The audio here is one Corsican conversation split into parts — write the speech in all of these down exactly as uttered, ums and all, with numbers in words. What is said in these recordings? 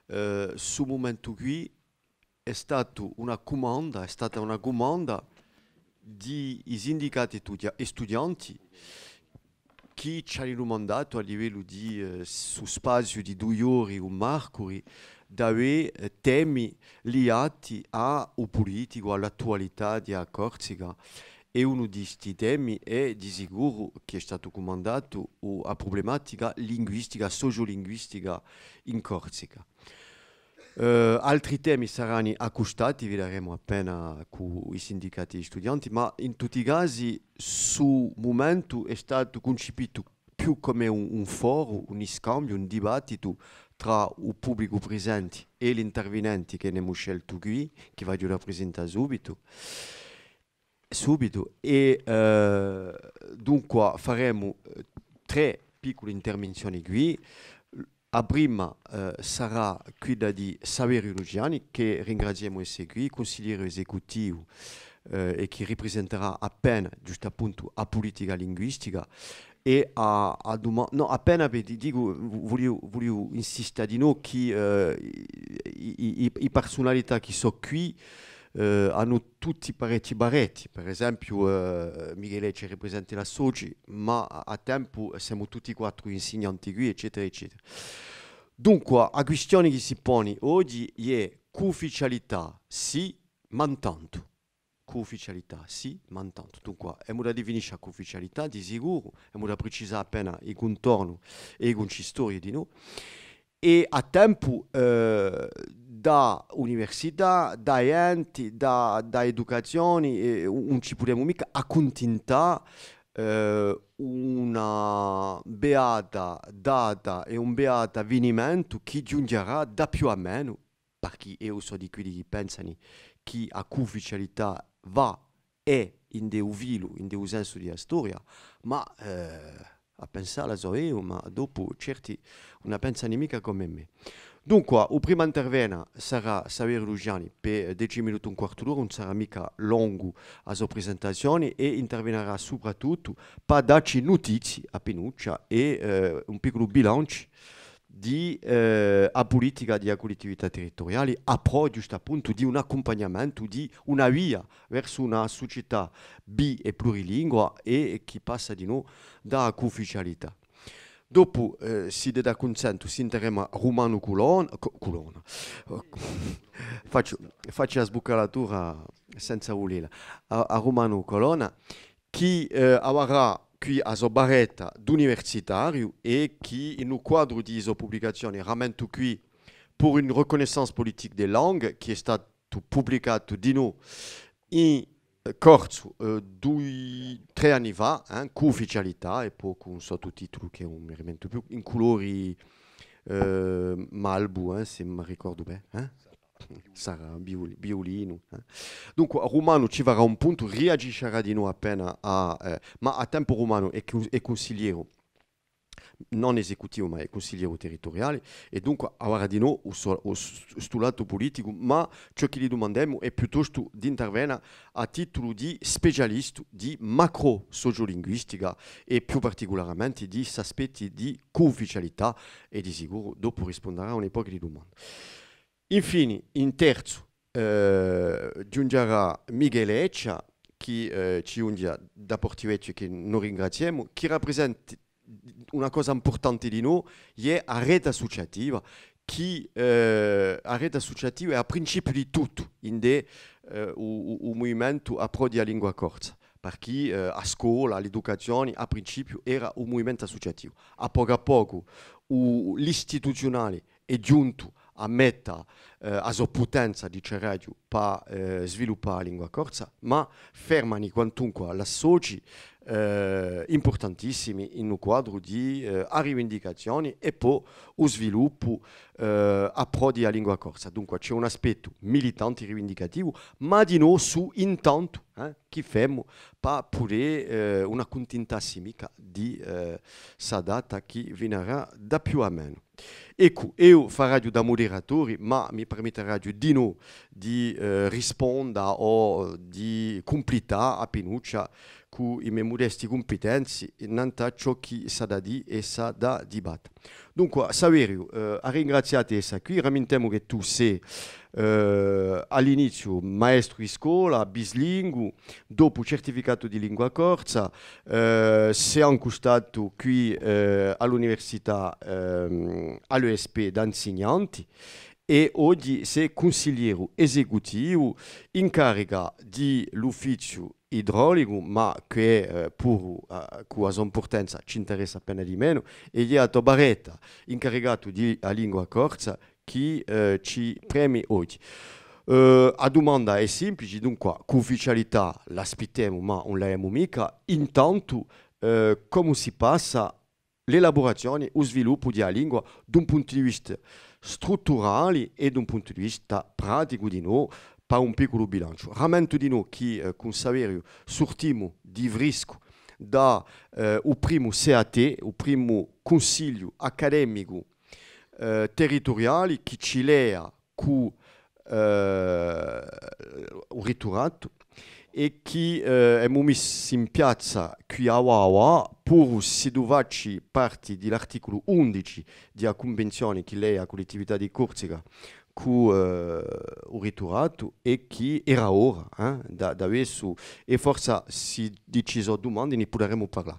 Eh, stu mumentu quì hè statu una cumanda, hè stata una cumanda di i sindicati studia-, è studianti chì ci anu dumandatu à livellu di, eh, stu spaziu di dui ori u marcuri, d'avè, eh, temi liati à u puliticu, à l'attualità di a Corsica. È unu di sti temi hè, di sicuru, chì hè statu cumandatu, u-, a prublematica linguistica, sociolinguistica in Corsica. Eh, altri temi sarani accustati, vidaremu appena cù i sindicati di studianti, ma in tutti i casi stu mumentu hè statu cuncipitu più cum'è un, un foru, un iscambiu, un dibattitu trà u publicu prisenti è l'intervinenti chì n'emu sceltu quì, chì v'aghju da prisintà subitu. Subitu. È, eh, dunqua, faremu, eh, trè picculi intervenzioni quì. A prima, eh, sarà quidda di Saveriu Luciani, chì ringraziemu d'esse quì, cunsiglieru esecutivu, eh, è chì riprisentarà appena, ghjustappuntu, a pulitica linguistica è a, a duma-, nò, appena per di-, dicu, vu-, vuliu, vuliu insista dinò chì, eh, i, i, i, i parsunalità chì sò quì, eh, anu tutti parechji barretti. Per esempiu, eh, Michele ci ripresenta l'associ, ma à, à tempu semu tutti quattru insignanti quì, eccetera, eccetera. Dunqua, a quistioni chì si poni oghji hè cuufficialità, sì, ma intantu. Cuufficialità, sì, ma intantu. Dunqua, emu da difiniscia a cuufficialità, di sicuru, emu da pricisà appena i cuntorni è i cuncistorii dinò. È à tempu, eh, da università, da enti, da, da educazioni, eh, ùn ci pudemu micca accuntintà, eh, una beata data è un beatu avvinimentu chì ghjunghjarà da più à menu, parchì eiu sò di quiddi chì pensani chì a cuufficialità và è ind'u filu, ind'u sensu di a storia, ma, eh, à pensalla sò eiu, ma dopu certi ùn a pensani micca cum'è mè. Dunqua, u primu à intervena sarà Saveriu Luciani per deci minuti, un quartu d'ora, ùn sarà micca longu a so prisentazioni, è intervinarà suprattuttu pà dacci nutizii appinuccia è, eh, un picculu bilanciu di, eh, a pulitica di a cullittività territuriali, à prò, ghjustappuntu, di un accumpagnamentu, di una via versu una sucetà bi è plurilingua è chì passa dinò da a cuufficialità. Dopu, eh, s'iddu dà cunsentu, sintaremu à Rumanu Culon-, Cu-, Culona. Facciu, facciu a sbuccalatura senza vulella. À, à Rumanu Culona, chì, eh, avarà quì a so barretta d'universitariu è chì, in u quadru di so publicazioni, ramentu quì, Pour une reconnaissance politique des langues, chì hè statu publicatu dinò in, eh, corsu, eh, dui, trè anni fà, eh, cuufficialità, è po cù un sottutitulu chì ùn mi ramentu più, in culori, eh, malbu, eh, s'e mi ricordu bè, eh? Sarà viuli-, viulinu, eh. Dunqua, Rumanu ci farà un puntu, riagiscerà dinò appena à, eh, ma à tempu Rumanu hè cu-, hè cunsiglieru, ùn esecutivu, ma hè cunsiglieru territuriali, è dunqua avarà dinò u so-, u s-, stu latu puliticu, ma ciò chì li dumandemu hè piuttostu d'intervena à titulu di specialistu di macrosociolinguistica è più particularamenti di s'aspetti di cuufficialità, è di sicuru dopu rispundarà à un pocu di dumande. Infini, in terzu, eh, ghjunghjarà Michele Leccia, chì, eh, ci ghjunghje da Portivechju è chì no ringraziemu, chì raprisenta una cosa impurtante dinò, hè a rete assuciativa, chì, eh, a rete assuciativa hè à principiu di tuttu, ind'è, eh, u, u, u muvimentu à prò di a lingua corsa. Parchì, eh, a scola, l'educazioni, à principiu, era un muvimentu assuciativu. À pocu à pocu, u, l'istituziunali hè ghjuntu à metta, eh, a so putenza, diceraghju, pà, eh, sviluppà a lingua corsa, ma fermani quantunqua l'associ, eh, impurtantissimi in u quadru di, eh, a rivindicazioni è po u sviluppu, eh, à prò di a lingua corsa. Dunqua, ci hè un aspettu militanti rivindicativu, ma dinò sù intantu, eh, chì femu pà pudè, eh, ùn accuntintassi micca di, eh, ssa data chì vinarà da più à menu. Eccu, eiu faraghju da muderatori, ma mi permetteraghju dinò di, eh, risponda o di cumplittà appinuccia cù i me mudesti cumpitenzi, nant'à ciò chì s'hà da dì è s'hà da dibatta. Dunque, Saveriu, eh, à ringrazià ti d'essa quì, ramintemu chì tù sè, eh, à l'iniziu maestru di scola, bislinguu, dopu certificatu di lingua corsa, eh, sè ancu statu quì, eh, à l'università, ehm, à l'E S P da insignanti, è oghji sè cunsiglieru esecutivu in carica di l'uffiziu idraulicu, ma chì, eh, puru, eh, cù a so impurtanza ci interessa appena di menu, è ghjè a to barretta, incaricatu di a lingua corsa, chì, eh, ci premi oghji. Eh, a dumanda hè simplici, dunque, cù ufficialità l'aspittemu, ma ùn l'avemu micca, intantu, eh, comu si passa l'elaburazioni, u sviluppu di a lingua d'un puntu di vista strutturali è d'un puntu di vista praticu dinò, pà un picculu bilanciu. Rammentu dinò chì, eh, cun Saveriu surtimu di friscu da, eh, u primu C A T, u primu cunsigliu accademicu, eh, territuriali chì ci leia cù, eh, u ritturatu, è chì, eh, emu missu in piazza quì avà, puru s'iddu faci parti di l'articulu undici di a cunvinzioni chì leia a Cullettività di Corsica cù, eh, u ritturatu, è chì era ora, eh, da, d'avessu, è forsa s'iddi ci sò dumandi ni pudaremu parlà.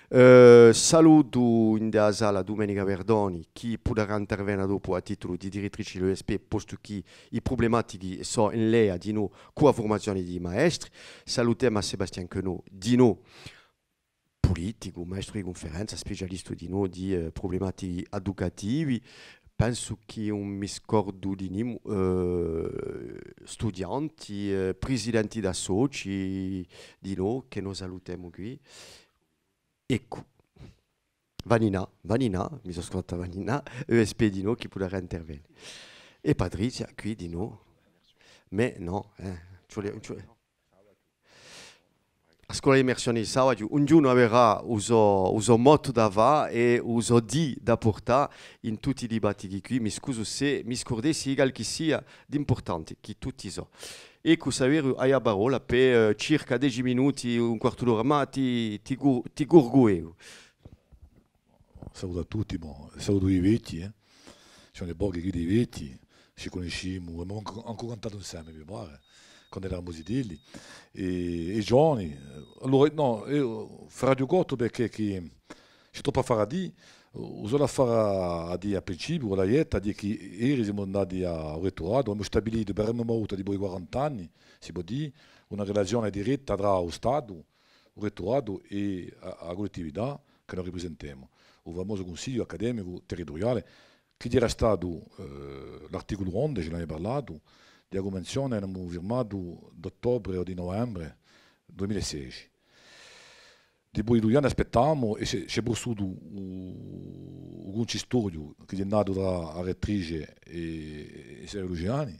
Eh, salutu in a sala Dumenica Verdoni, chì pudarà intervena dopu à titulu di direttrici di l'E S P, postu chì i prublematichi sò in leia dinò cù a furmazioni di i maestri. Salutemu à Sébastien Quenot, dinò puliticu, maestru di cunferenza, specialistu dinò di, eh, prublematichi educativi. Pensu chì ùn mi scordu di nimu, eh, studianti, eh, prisidenti d'associ, dinò, chì no salutemu quì. Eccu. Vanina, Vanina, mi sò scurdata Vanina, E S P dinò, chì pudarà intervene. È Patrizia, quì dinò. Ma nò, eh, ci vole, ci vole. A scola d'immersione di sabatu, ognunu averà u so, u so mottu da fà è u so dì da purtà in tutti i dibattiti quì. Mi scusu s'è mi scurdessi di qualchissia d'impurtanti, chì tutti sò. Eccu, Saveriu, hai a parolla per, eh, circa deci minuti, un quartu d'ora, ma ti, ti cu-, ti curgu eiu. Salutu à tutti, bon, salutu i vechji, eh. Ci sò pochi quì di vechji, ci cunniscimu, emu ancu, ancu cantatu inseme, mi pare, quandu eramu zitelli. È, è i giovani, eh, allora, nò, eiu faraghju cortu perchè chì ci hè troppu affari à dì, u solu affari à dì à principiu, à a ghjetta, hè chì eri simu andati à u retturatu, emu stabilitu per a prima volta dipoi quarant'anni, si pò dì, una relazione diretta trà u Statu, u retturatu è a, a cullettività chì no riprisentemu, u famosu Cunsigliu accademicu territuriale, chì era statu, eh, l'articulu ondeci, n'avemu parlatu, di a cunvenzione ch'avemu firmatu d'ottobre o di nuvembre dui mila è sedeci. Dipoi dui anni aspettemu è ci hè, ci hè vulsutu u, u cuncistoriu chì hè natu trà a rettrice è, è Saveriu Luciani,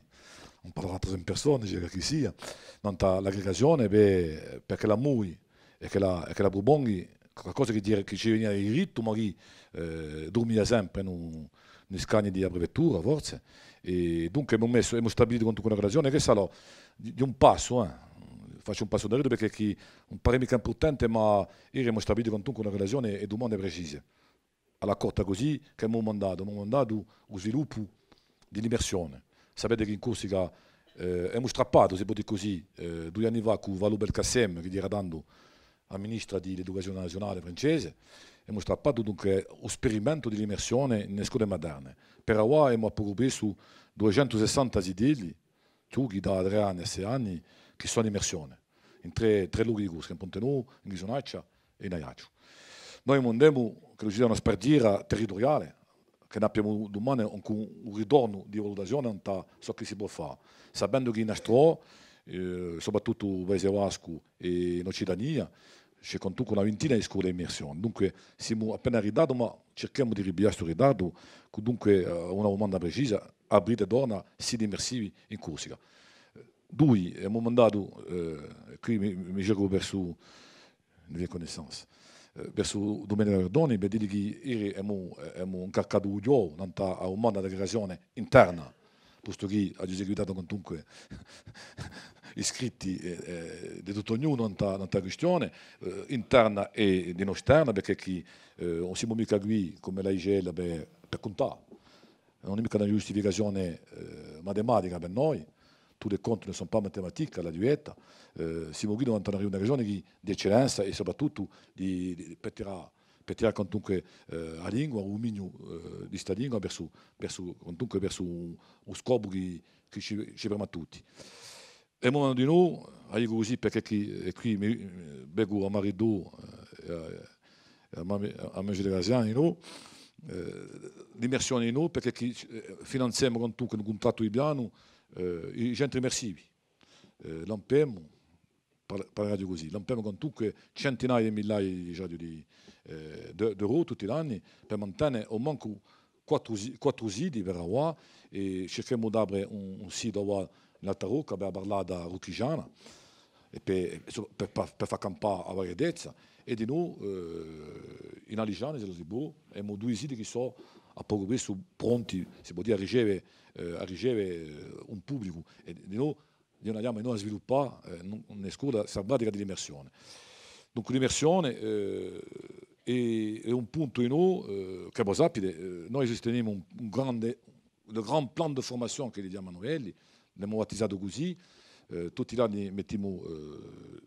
ùn parlerà trasversu in persona, ci hè chì sia, nant'à l'aggregazione, bè, perch'ella mui è ch'ella, è ch'ella pruponghi qualcosa chì, chì ci venia di dirittu, ma chì, eh, durmia sempre in u, in i scagni di a prefettura, forse. È dunque emu messu, emu stabilitu quantunque una relazione chì hè stata di, di un passu, eh. Facciu un passu indietru perchè chì ùn pare micca impurtante, ma eri emu stabilitu quantunque una relazione è dumande precise. À l'accorta cusì chì emu mandatu, emu mandatu u sviluppu di l'immersione. Sapete chì in Corsica, eh, emu strappatu, si pò dì cusì, eh, dui anni fà cù Vallaud-Belkacem, chì era tandu a ministra di l'Educazione Naziunale francese, emu strappatu dunque u sperimentu di l'immersione in e scole materne. Per avà emu à pocu pressu duiecentu sessanta zitelli, chjuchi da trè anni à sei anni, chì sò in immersione, in trè, trè lochi di Corsica, in Ponte Novu, in Ghisunaccia è in Aiacciu. Noi mandemu ch'ellu ci sia una sparghjera territuriale, chì n'abbiamu dumane ancu un ritornu di valutazione nant'à ciò chì si pò fà, sapendu chì in Astrò, eh, soprattuttu u Paese Bascu è in Occitania, ci hè quantunque una vintina di scole d'immersione. Dunque, simu appena in ritardu, ma circhemu di ripiglià stu ritardu, cù dunque, eh, una dumanda precisa, aprite torna siti immersivi in Corsica. Dui, emu mandatu, eh, quì mi, mi cercu versu, di connaissanza, eh, versu Dumenica Verdoni, per dì chì eri emu, emu incarcatu u chjovu nant'à a dumanda di creazione interna, postu chì aghju seguitatu quantunque i scritti, eh, eh, di tuttu ognunu nant'à, nant'à a quistione, eh, interna è dinò esterna, perchè chì, eh, ùn simu micca quì, cum'è l'A I G L, per, per cuntà. Ùn hè micca una ghjustificazione, eh, matematica per noi. Tuttu quantu ùn hè micca matematica, a dieta. Eh, simu quì davanti à una, una ragione chì, d'eccellenza è soprattuttu di, di, per tirà, per tirà quantunque, eh, a lingua, u duminiu, eh, di sta lingua versu, versu, quantunque versu un, un scopu chì, chì ci, ci preme à tutti. È à un mumentu dinò, a dicu cusì, perchè chì, è quì mi, vecu à Maridù, eh, è à, è à Mami-, à Mami Graziani, nò? Eh, l'immersione dinò, perchè chì, eh, finanzemu quantunque un cuntrattu di pianu, eh, i centri immersivi. Eh, lampemu, par-, parleraghju cusì, lampemu quantunque centinaie di millaie, diceraghju, di, eh, d'e-, d'euro tutti l'anni per mantene o mancu quattru si-, quattru siti per avà, è circhemu d'apre un, un situ avà in Alta Rocca per a parlata rucchigiana, è per, per, per, per fà campà a varietezza, è dinò, eh, in Alisgiane, s'ellu si pò, emu dui siti chì sò à pocu pressu pronti, si pò dì, à riceve, eh, à riceve, eh, un publicu, è dinò, ghjè una ghjama, è noi à sviluppà, eh, in, in e scole, sta pratica di l'immersione. Dunque l'immersione, eh, hè, hè un puntu dinò, eh, chì voi sapete, eh, noi sustenimu un, un grande, le grand plan de formation chì li chjamanu elli, l'emu battizatu cusì, eh, tutti l'anni mettimu, eh,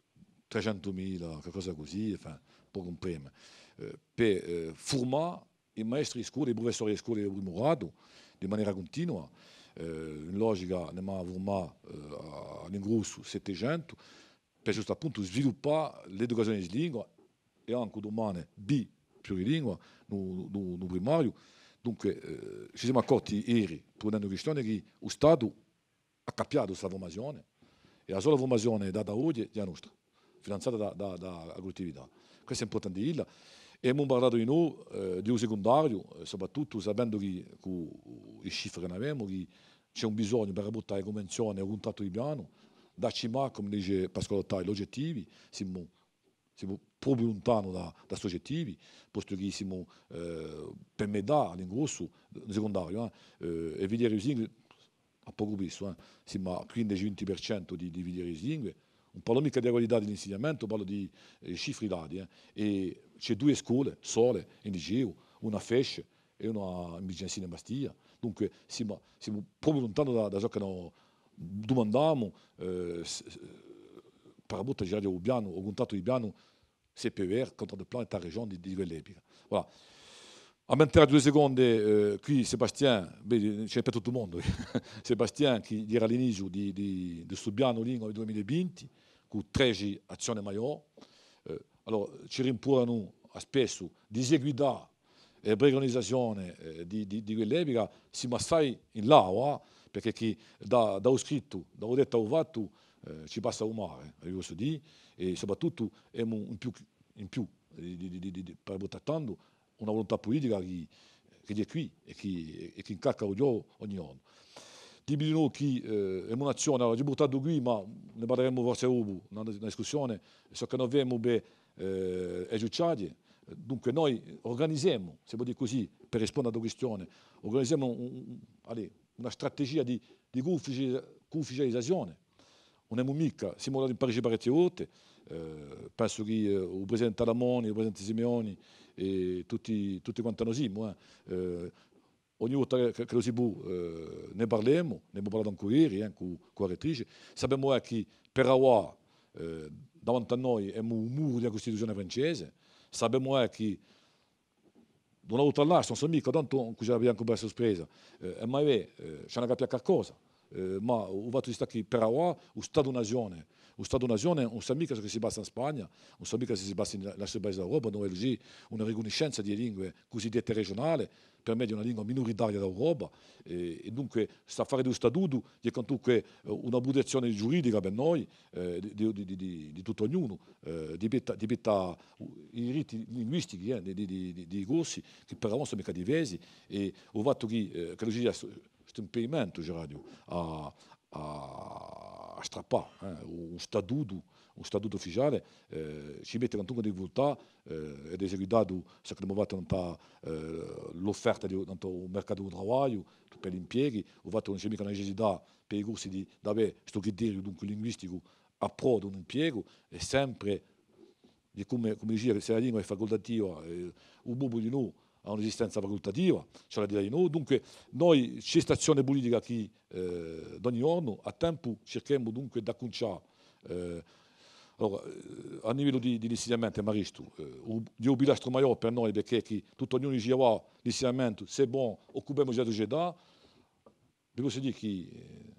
trecentumila, qualcosa cusì, enfin, pocu impreme, eh, per, eh, furmà i maestri di scole, i prufessori di scole di primu gradu, di manera cuntinua, eh, in logica n'emu à furmà, eh, à l'ingrossu settecentu, per ghjustu appuntu sviluppà l'educazione bislingua è ancu dumane bi plurilingua, in u, in u, in u primariu. Dunque, eh, ci simu accorti eri, punendu a quistione, chì u Statu hà cappiatu sta furmazione, è a sola furmazione data oghje hè a nostra, finanzata da, da, da a Cullettività. Questu hè impurtante à dilla. È emu parlatu dinò, eh, di u secundariu, eh, soprattuttu sapendu chì, cù i cifri chì n'avemu, chì ci hè un bisognu per rapportu à e cunvenzione, à u cuntrattu di pianu, da cimà, cum'è dice Pasquale Ottavi, l'ogettivi, simu simu propiu luntanu da, da sti ogettivi, postu chì simu, eh, per metà à l'ingrossu, in secundariu, eh, eh, è filiere bislingue, à pocu pressu, eh, simu à quindeci, vinti per centu di, di filiere bislingue. Ùn parlu micca di a qualità di l'insignamentu, parlu di, eh, cifri dati, eh. È ci hè duie scole sole in liceu, una à Fesch è una in Vincensina in Bastia. Dunque, simu, simu propiu luntanu da, da ciò chì no dumandamu, eh, s-, s-, per appuntu, diceraghju, u pianu, u cuntrattu di pianu, C P E R, contrat de plan État-région di, di quell'epica. Voilà. À mentene dui secondi, eh, quì Sébastien, bè, ci hè per tuttu u mondu. Sébastien, chì era à l'iniziu di, di, di stu pianu lingua di dui mila è vinti, cù tredici azzione maiò. Eh, allora, ci rimpruvanu à spessu di seguità e preconizazione, eh, di, di, di quell'epica, simu assai in là, eh, perchè chì da, da u scrittu, da u dettu à u fattu, eh, ci passa u mare, eh, eiu possu dì, è soprattuttu emu in più, in più, eh, di, di, per vota tandu, una vuluntà pulitica chì, chì hè quì è chì, è chì incalca u ghjornu, ogni ghjornu. Dì dinò chì, eh, emu un'azzione, allora, aghju purtatu quì, ma ne parleremu forse dopu, una, una discussione, ciò chì no femu per, eh, e ciucciaghje. Dunque noi urganizemu, si pò dì cusì, per risponde à a to quistione, urganizemu un, un, allez, una strategia di, di cuuffici-, cuufficializazione. Ùn emu micca, simu andati in Parigi parechje volte, eh, pensu chì, eh, u presidente Talamoni, u presidente Simeoni è tutti, tutti quant'è no simu, eh, eh, ogni volta chì, chì, chì no si pò, eh, ne parlemu, n'emu parlatu ancu eri, eh, cù, cù a rettrice. Sapemu, eh, chì per avà, eh, davanti à noi emu u muru di a Custituzione francese, sapemu, eh, chì d'una volta à l'altra, ùn sò micca, tandu cusì aghju ancu per surpresa, eh, è ma hè, eh, ci hè da capì qualcosa, eh, ma u fattu di stà chì per avà, u Statu-nazione, u Statu-nazione ùn sà micca ciò chì si passa in Spagna, ùn sà micca ciò chì si passa in, in altri paesi d'Europa, induve ci hè una ricunniscenza di e lingue cusiddette regiunale, per media una lingua minuritaria d'Europa, eh, è dunque st'affare di u statutu hè quantunque, eh, una prutezzione ghjuridica per noi, eh, di, di, di, di, di tuttu ognunu, eh, di pettu, di pettu à i diritti linguistichi, eh, di, di, di, di, di i Corsi, chì per avà ùn sò micca difesi, è u fattu chì, eh, chì ci sia stu, stu impedimentu, diceraghju, à, à, à strappà, eh, un statutu, un statutu ufficiale, eh, ci mette quantunque in difficultà, eh, ed hè seguitatu ciò chì avemu fattu nant'à, eh, l'offerta di, nant'à u mercatu di u travagliu, per l'impieghi, u fattu chì ùn ci hè micca una necessità per i Corsi di, d'avè stu criteriu, dunque, linguisticu à prò d'un impiegu, è sempre, è cum'è, cum'è dicia, s'è a lingua hè facultativa, eh, u populu dinù hà un'esistenza facultativa, ci hè da dì dinù. Dunque, noi, ci hè st'azzione pulitica chì, eh, d'ogni ghjornu, à tempu, circhemu dunque d'accuncià, eh, allora, eh, à livellu di, di l'insignamentu, ma questu, eh, u, hè u pilastru maiò per noi, perchè chì tuttu ognunu dice, "Ah, l'insignamentu, c'est bon, occupemu di a sucetà." Vi possu dì chì, eh,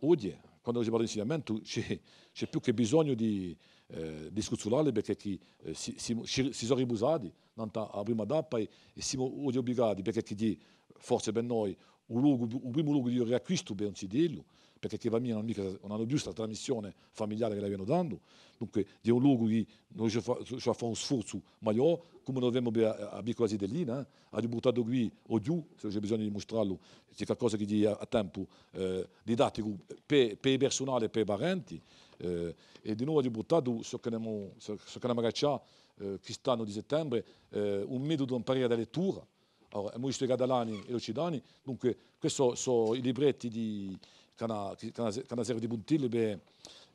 oghje, quandu si parla d'insignamentu, ci hè, ci hè più chè bisognu di, eh, di scuzzulalli, perchè chì, eh, si, si, si, si sò ripusati nant'à a prima tappa è, è simu oghje ubligati, perchè chì hè forse per noi u locu, u primu locu di riacquistu per un zitellu, perchè chì a famiglia ùn hè micca, ùn anu più sta trasmissione familiare ch'elli avianu tandu. Dunque, hè un locu chì noi ci fà, ci fà un sforzu maiò, cum'è no avemu per a, a piccula zitellina, eh. Aghju purtatu quì oghje, s'è ci hè bisognu di mustrallu, hè qualcosa chì hè à, à tempu, eh, didatticu per, per u persunale è per i parenti, eh, è dinò aghju purtatu ciò chì n'emu, ciò, ciò chì n'emu caccià, eh, quist'annu di settembre, eh, un metodu d'amparà a lettura. Allora, emu vistu i catalani è l'occitani, dunque, quessi sò i libretti di, chì anu, chì, chì anu, chì anu da serve di puntellu per,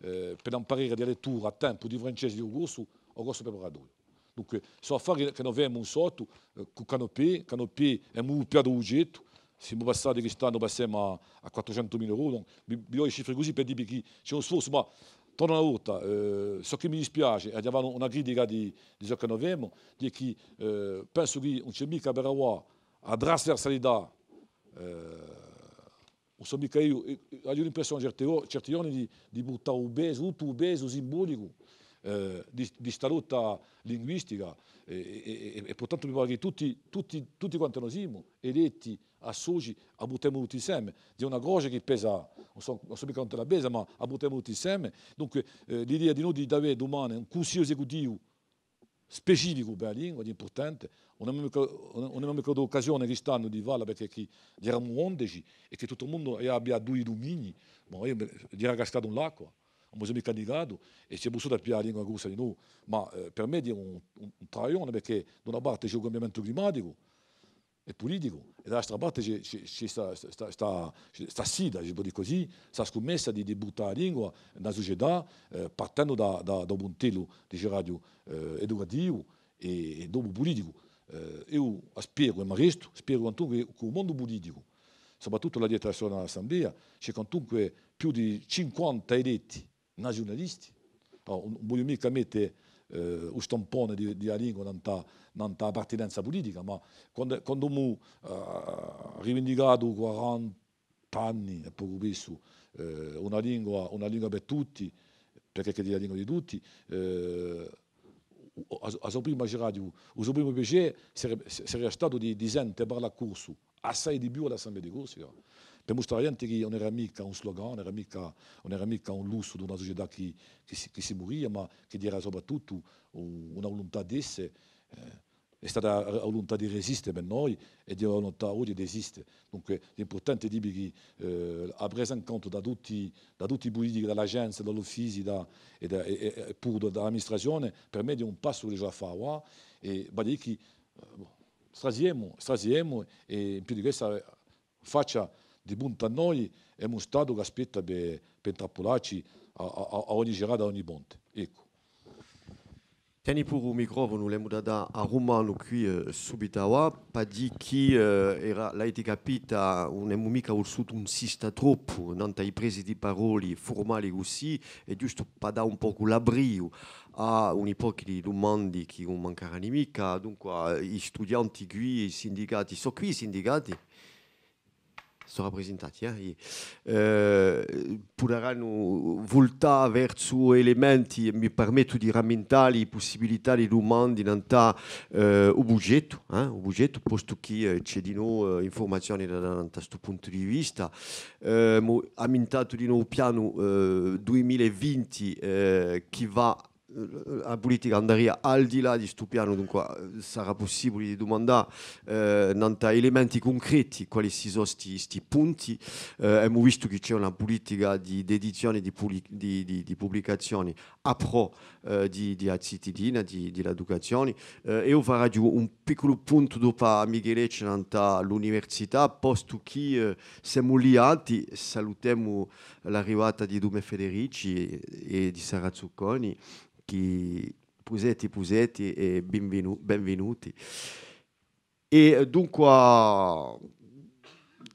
eh, per l'amparà a lettura à tempu di francese è di corsu, o corsu preparatoriu. Dunque, sò affari chì no avemu in sottu, eh, cù Canopé, Canopé, emu duppiatu u bugettu, simu passati quist'annu, passemu à, à quattrucentumila euro, donc, vi, vi docu e cifre cusì per dì chì ci hè un sforzu, ma, tornu una volta, eh, ciò chì mi dispiace, è aghju da fà una critica di, di ciò chì no avemu, hè chì, eh, pensu chì ùn ci hè micca per avà a trasversalità, eh, ùn sò micca eiu, eh, eh, aghju l'impressione certe vo-, certi ghjorni di, di purtà u pesu, tuttu u pesu simbolicu, eh, di, di sta lotta linguistica, è, è, è, è, è purtantu mi pare chì tutti, tutti, tutti quanti no simu eletti, associ, a purtemu tutti inseme. Hè una croce chì pesa, ùn sò, ùn sò micca quant'ella pesa, ma a purtemu tutti inseme. Dunque, eh, l'idea dinò di, d'avè dumane un cunsigliu esecutivu specificu per a lingua, hè impurtante. Ùn avemu micca, ùn, ùn avemu micca avutu occasione quist'annu di falla, perchè chì eramu ondeci è chì tuttu u mondu abbia dui duminii. Bon, eiu mi, era cascatu in l'acqua, ùn mi sò micca annigatu, è ci hè vulsutu à piglià a lingua corsa dinò. Ma, eh, per mè hè un, un, un travaglione, perchè da una parte ci hè u cambiamentu climaticu, è puliticu, è da l'altra parte ci hè, ci hè, ci hè sta, sta, sta, sta, sta sfida, si pò dì cusì, sta scummessa di, di purtà a lingua in a sucetà, eh, partendu da, da, da u puntellu, diceraghju, eh, educativu è, è dopu puliticu. Eh, eiu a speru, è m'arrestu, speru quantunque chì u mondu puliticu, soprattuttu là dietru à l'Assemblea, ci hè quantunque più di cinquanta eletti naziunalisti. Allora, ùn, ùn vogliu micca mette, eh, u stampone di, di a lingua nant'à, nant'à l'appartenenza pulitica, ma quandu, quandu emu, eh, rivindicatu quaranta anni, hè pocu pressu, eh, una lingua, una lingua per tutti, perchè chì hè a lingua di tutti, eh, u, a, a so prima, diceraghju, u so primu piacè sarebbe, sarebbe statu di, di sente parlà corsu assai di più à l'Assemblea di Corsica, per mustrà à a ghjente chì ùn era micca un slogan, ùn era micca, ùn era micca un lussu d'una sucetà chì, chì si, chì si muria, ma chì era soprattuttu u-, una vuluntà d'esse, eh, hè stata a, a vuluntà di resiste per noi è hè una vuluntà oghje d'esiste. Dunque, hè impurtante dì chì, eh, a presa in contu da tutti, da tutti i pulitichi, da l'agenze, da l'uffizi, da, è da, è, è, è puru da, da l'amministrazione, per mè hè un passu chì ci hè da fà, è vale à dì chì, eh, bon, straziemu, straziemu, è in più di quessa, faccia di punta à noi, emu un Statu chì aspetta per, per intrappulacci à, à, à, à ogni girata, à ogni ponte. Eccu. Teni puru u microfonu, l'emu da dà à Rumanu quì, eh, subitu avà, pà dì chì, eh, era, l'avete capita, ùn emu micca vulsutu insista troppu, nant'à i presi di parolla furmali cusì, hè ghjustu pà dà un pocu l'abbriu à un pocu di dumandi chì ùn mancarani micca, dunque, i studianti quì, i sindicati, sò quì i sindicati? Sò raprisintati, eh? I, eh, pudaranu vultà versu elementi, mi permettu di ramintà i pussibilità di dumandi nant'à, eh, u bugettu, eh? U bugettu, postu chì, eh, ci hè dinò, eh, infurmazioni da, da, da stu puntu di vista. Eh, emu ammintatu dinò u pianu, eh, dui mila è vinti, eh, chì và eh, a pulitica andaria al di là di stu pianu, dunque, eh, sarà pussibuli di dumandà, eh, nant'à elementi cuncreti, quali si sò sti, sti punti. Eh, emu vistu chì ci hè una pulitica di, d'edizioni di puli-, di, di, di publicazioni à prò, eh, di, di a zitiddina, di, di l'educazioni. Eh, eiu faraghju un picculu puntu dopu à Micheleccia nant'à l'università, postu chì, eh, semu liati, salutemu l'arrivata di Dumè Federici è, è di Sara Zucconi, chì puseti, puseti è benvenu-, benvinuti. È, eh, dunque,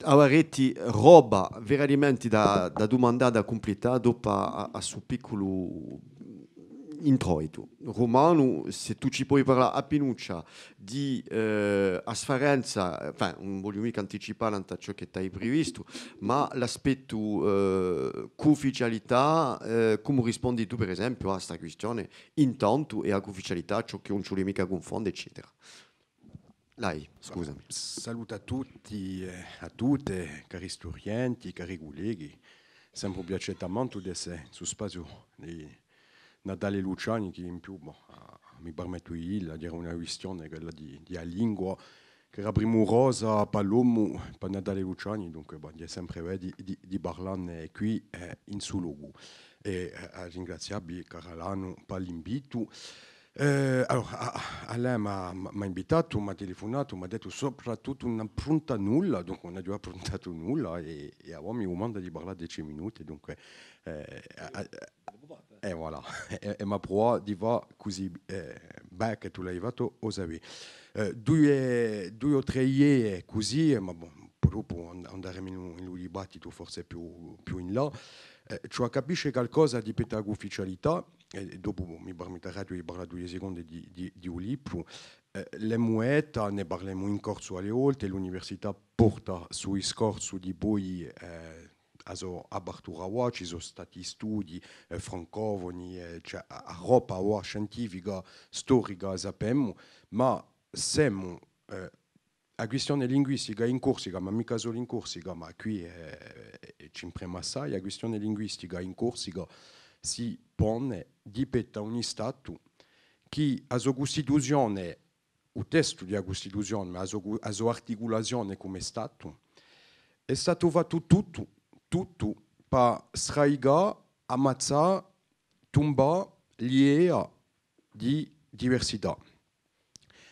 avareti roba veramenti da, da dumandà, da cumpletà, dopu à, à, à stu picculu introitu. Rumanu, s'è tù ci poi parlà appinuccia di, eh, a sfarenza, enfin, ùn vogliu micca anticipà nant'à ciò chì t'hai privistu, ma l'aspettu, eh, cuufficialità, eh, cumu rispondi tù, per esempiu, à sta quistione, intantu, è a cuufficialità, ciò chì ùn ci vole micca cunfonde, eccetera. Lai, scusami. Salutu à tutti, eh, à tutte, cari studienti, cari culleghi. Sempre un piacè tamantu d'esse in stu spaziu di Natale Luciani, chì in più, bon, ah, mi permettu di dilla, era una quistione, quella di, di a lingua, chì era primurosa pà l'omu, pà Natale Luciani, dunque, bon, hè sempre bè di, di, di parlanne quì, eh, in stu locu. È, eh, à ringraziavvi, cari Alanu, pà l'invitu. Eh, allora, a-, a-, Alain m'hà, m'hà invitatu, m'hà telefunatu, m'hà dettu soprattuttu ùn apprunta nulla, dunque ùn aghju appruntatu nulla, è, è avà mi dumanda di parlà dece minuti, dunque, eh, a-, a-, è voilà, è, è m'hà pruvatu di fà cusì, eh, bè chì tù l'hai fattu, o sapè. Eh, duie, duie o trè idee cusì, eh, ma bon, dopu and-, andaremu in, in un dibattitu forse più, più in là. Eh, ci vole à capisce calcosa di pettu à a cuufficialità, è dopu mi permetteraghju di parlà duie seconde di, di, di u libru. Eh, l'emu detta, ne parlemu in corsu à e volte, l'università porta stu discorsu dipoi, eh, a so apertura avà, ci sò stati studii, eh, francofoni, eh, ci hè a, a roba avà scientifica, storica, a sapemu, ma semu, eh, a quistione linguistica in Corsica, ma micca solu in Corsica, ma quì, eh, ci impreme assai, a quistione linguistica in Corsica si pone di pettu à un Statu chì a so Custituzione, u testu di a Custituzione, ma a so cu-, a so articulazione cum'è Statu, hè statu fattu tuttu, tuttu pà sradicà, ammazzà, tumbà l'idea di diversità.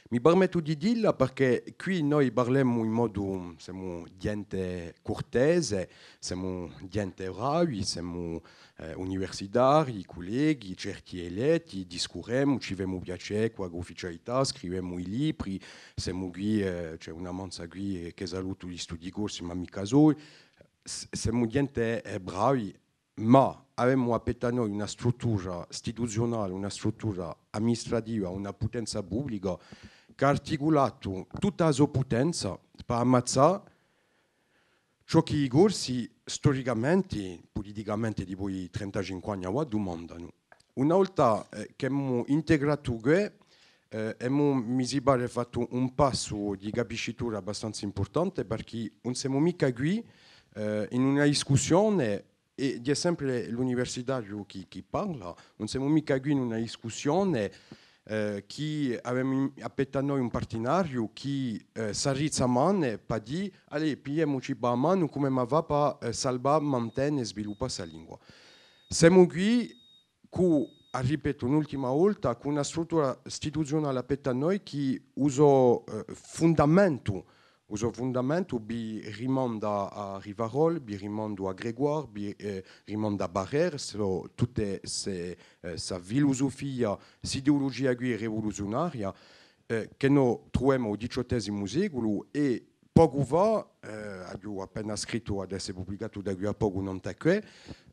Mi permettu di dilla perchè quì noi parlemu in modu, semu ghjente curtese, semu ghjente bravi, semu, eh, universitarii, culleghi, certi eletti, discurremu, ci femu piacè cù a cuufficialità, scrivemu i libri, semu quì, eh, ci hè una manza quì, eh, chì salutu, di Studii Corsi, ma micca soli. S-, semu ghjente, eh, bravi, ma avemu à pettu à noi una struttura istituziunale, una struttura amministrativa, una putenza publica chì hà articulatu tutta a so putenza pà ammazzà ciò chì i Corsi storicamente, puliticamente, dipoi trentacinque anni avà dumandanu. Una volta, eh, ch'emu integratu què, eh, emu, mi si pare, fattu un passu di capiscitura abbastanza impurtante, perchè ùn semu micca quì, eh, in una discussione, è hè sempre l'universitariu chì, chì parla, ùn semu micca quì in una discussione, eh, chì avemu in, à pettu à noi un partenariu chì, eh, s'arrizza mane pà dì, allez, pigliemuci pà a manu cum'emu à fà pà, eh, salvà, mantene è sviluppà sta lingua. Semu quì cù, a ripetu un'ultima volta, cù una struttura istituziunale à pettu à noi chì u so, eh, fundamentu, u so fundamentu vi rimanda à Rivarol, vi rimandu à Grégoire, vi, eh, rimanda à Barrère, sò tutte sse, eh, ssa filusufia, ss'ideulugia quì rivuluziunaria, eh, chì no truvemu à u diciottesimu seculu è pocu fà, eh, aghju appena scrittu, hà da esse publicatu da quì à pocu nant'à què,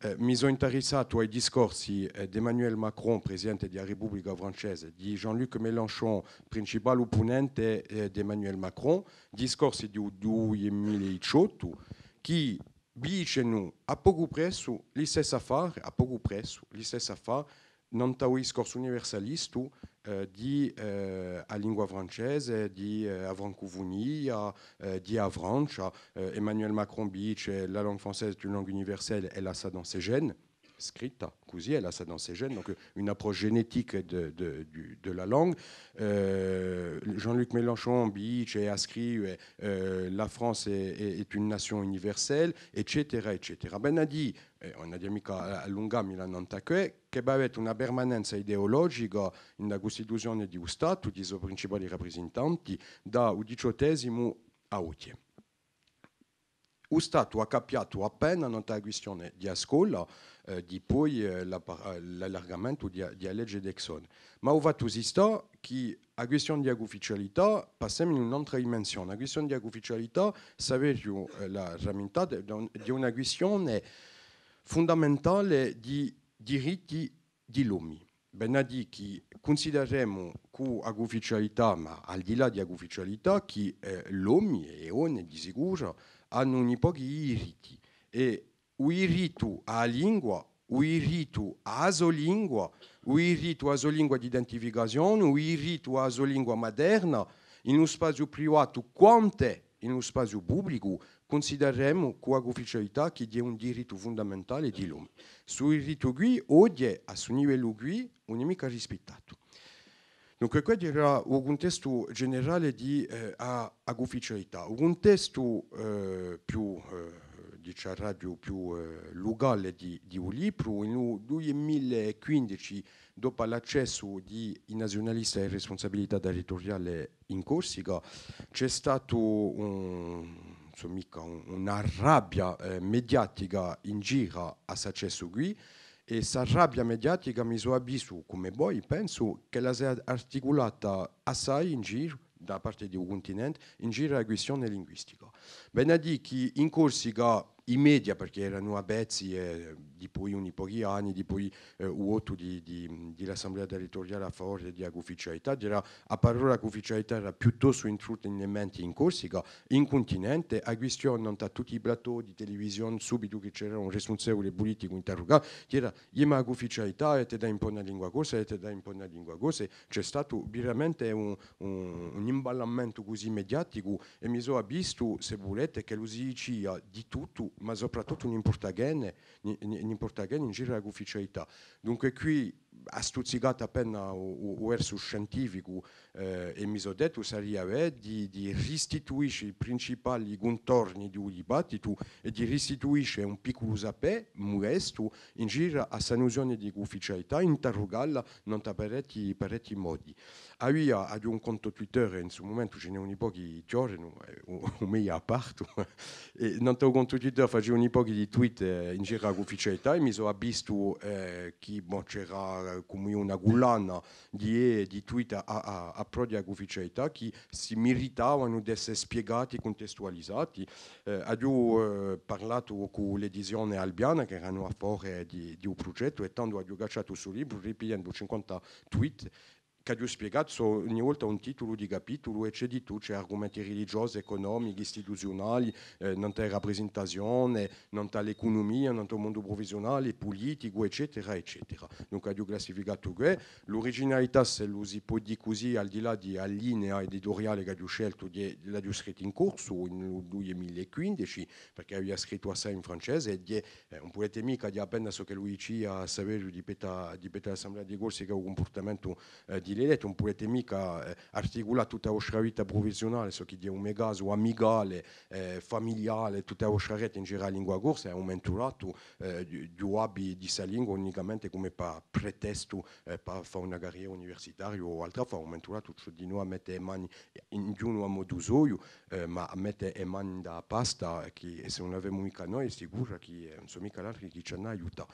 eh, mi sò intarissatu à i discorsi, eh, d'Emmanuel Macron, presidente di a Republica francese, di Jean-Luc Mélenchon, principale oppunente, eh, d'Emmanuel Macron, discorsi di u dui mila è diciottu, chì dicenu à pocu pressu listessu affare, à pocu pressu listessu affare, nant'à u discorsu universalistu, eh, di, eh, a lingua francese, di, eh, a francufunia, eh, di a Francia. Eh, Emmanuel Macron dice: la langue française est une langue universelle, elle a ça dans ses gènes. scritta, cusì, elle a ça dans ses gènes, donc, euh, une approche génétique de, de, du, de la langue. Euh, Jean-Luc Mélenchon, vi dice, hà scrittu, euh, la France est, est, est une nation universelle, eccetera, eccetera. Vene à dì, eh, ùn aghju micca à, à allungà mi la nant'à què, chì avete una permanenza ideologica in a custituzione di u Statu, di i so principali raprisintanti, da u diciottesimu à oghje. U Statu hà cappiatu appena nant'à a quistione di a scola, eh, dipoi, eh, la par-, eh, l'allargamentu di a, di a lege Deixonne. Ma u fattu si stà chì a quistione di a cuufficialità, passemu in un'antra dimensione. A quistione di a cuufficialità, sapete, eh, l'hà ramintata, hè un-, hè una quistione fundamentale di diritti di l'omi. Vene à dì chì cunsideremu cù a cuufficialità, ma al di là di a cuufficialità, chì, eh, l'omi è e donne di sicuru anu uni pochi di diritti. È u dirittu à a lingua, u dirittu à a so lingua, u dirittu à a so lingua d'identificazione, u dirittu à a so lingua materna, in u spaziu privatu quant'è in u spaziu publicu, cunsideremu cù a cuufficialità chì hè un dirittu fundamentale di l'omi. Stu dirittu quì, oghje, à stu livellu quì, ùn hè micca rispittatu. Dunque, questu era u cuntestu generale di, eh, a, a cuufficialità. U cuntestu, eh, più, eh, diciaraghju, più, eh, lucale di, di u libru, in u dui mila è quindeci, dopu à l'accessu di i naziunalisti à e respunsabilità territuriale in Corsica, ci hè statu un, insomma, micca un, una rabbia, eh, mediatica in giru à st'accessu quì, è sta rabbia mediatica mi sò avvistu, cum'è voi, pensu, ch'ella s'hè articulata assai in giru, da parte di u cuntinente, in giru à a quistione linguistica. Vene à dì chì in Corsica i media, perchè eranu avvezzi, eh, dipoi uni pochi anni, dipoi, eh, u votu di, di, di l'Assemblea territuriale à favore di a cuufficialità, era, a parolla cuufficialità era piuttostu intruta in e menti in Corsica, in cuntinente, a quistione nant'à tutti i plateau di televisione, subitu chì c'era un rispunsevule puliticu interrugatu, era, iè, ma a cuufficialità, avete da impone a lingua corsa, avete da impone a lingua corsa, è ci hè statu veramente un, un, un imballamentu cusì mediaticu, è mi sò avvistu, s'è vulete, ch'ellu si dicia di tuttu, ma soprattuttu n'importa chè, ni-, ni-, n'importa chè in giru à a cuufficialità. Dunque quì hà stuzzicatu appena u, u, u versu scientificu, eh, è mi sò dettu, saria bè di, di ristituisce i principali cuntorni di u dibattitu è di ristituisce un picculu sapè, mudestu, in giru à sta nuzione di cuufficialità, interrugalla nant'à parechji, parechji modi. Avia, aghju un contu Twitter, è in stu mumentu ci n'hè uni pochi chì chjodenu, eh, u, u meiu hè apertu. È nant'à u contu Twitter facia uni pochi di tweet, eh, in giru à a cuufficialità, è mi sò avvistu, eh, chì, bon, c'era, eh, cum'è una cullana di, eh, di tweet à, à, à, à prò di a cuufficialità, chì si miritavanu d'esse spiegati, cuntestualizati. Eh, aghju, eh, parlatu cù l'edizione Albiana, chì eranu à favore di, di u prugettu, è tandu aghju cacciatu stu libru, ripigliendu cinquanta tweet, ch'aghju spiegatu, sò ogni volta un titulu di capitulu, è ci hè di tuttu, ci hè argumenti religiosi, ecunomichi, istituziunali, eh, nant'à a raprisintazione, nant'à l'ecunumia, nant'à u mondu prufessiunale, puliticu, eccetera, eccetera. Dunque, aghju classificatu què. L'uriginalità, s'ellu si pò dì cusì, al di là di a linea edituriale ch'aghju sceltu, hè, l'aghju scrittu in corsu, in u dui mila è quindeci, perchè avia scrittu assai in francese, è hè, eh, ùn pudete micca dì appena ciò ch'ellu dicia Saveriu di pettu à, di pettu à l'Assemblea di Corsica, u cumpurtamentu, eh, di l'eletti, ùn pudete micca, eh, articulà tutta a vostra vita prufessiunale, ciò chì hè u me casu, amicale, eh, familiale, tutta a vostra rete in giru à a lingua corsa, è à un mumentu datu, eh, di, di u abbi di sta lingua unicamente cum'è pà pretestu, eh, pà fà una carriera universitaria o altra, à un mumentu datu, ci hè dinù à mette e mani, ognunu à modu soiu, eh, ma à mette e mani in a pasta, chì, è s'è ùn l'avemu micca noi, hè sicuru chì, eh, ùn sò micca l'altri chì ci anu à aiutà.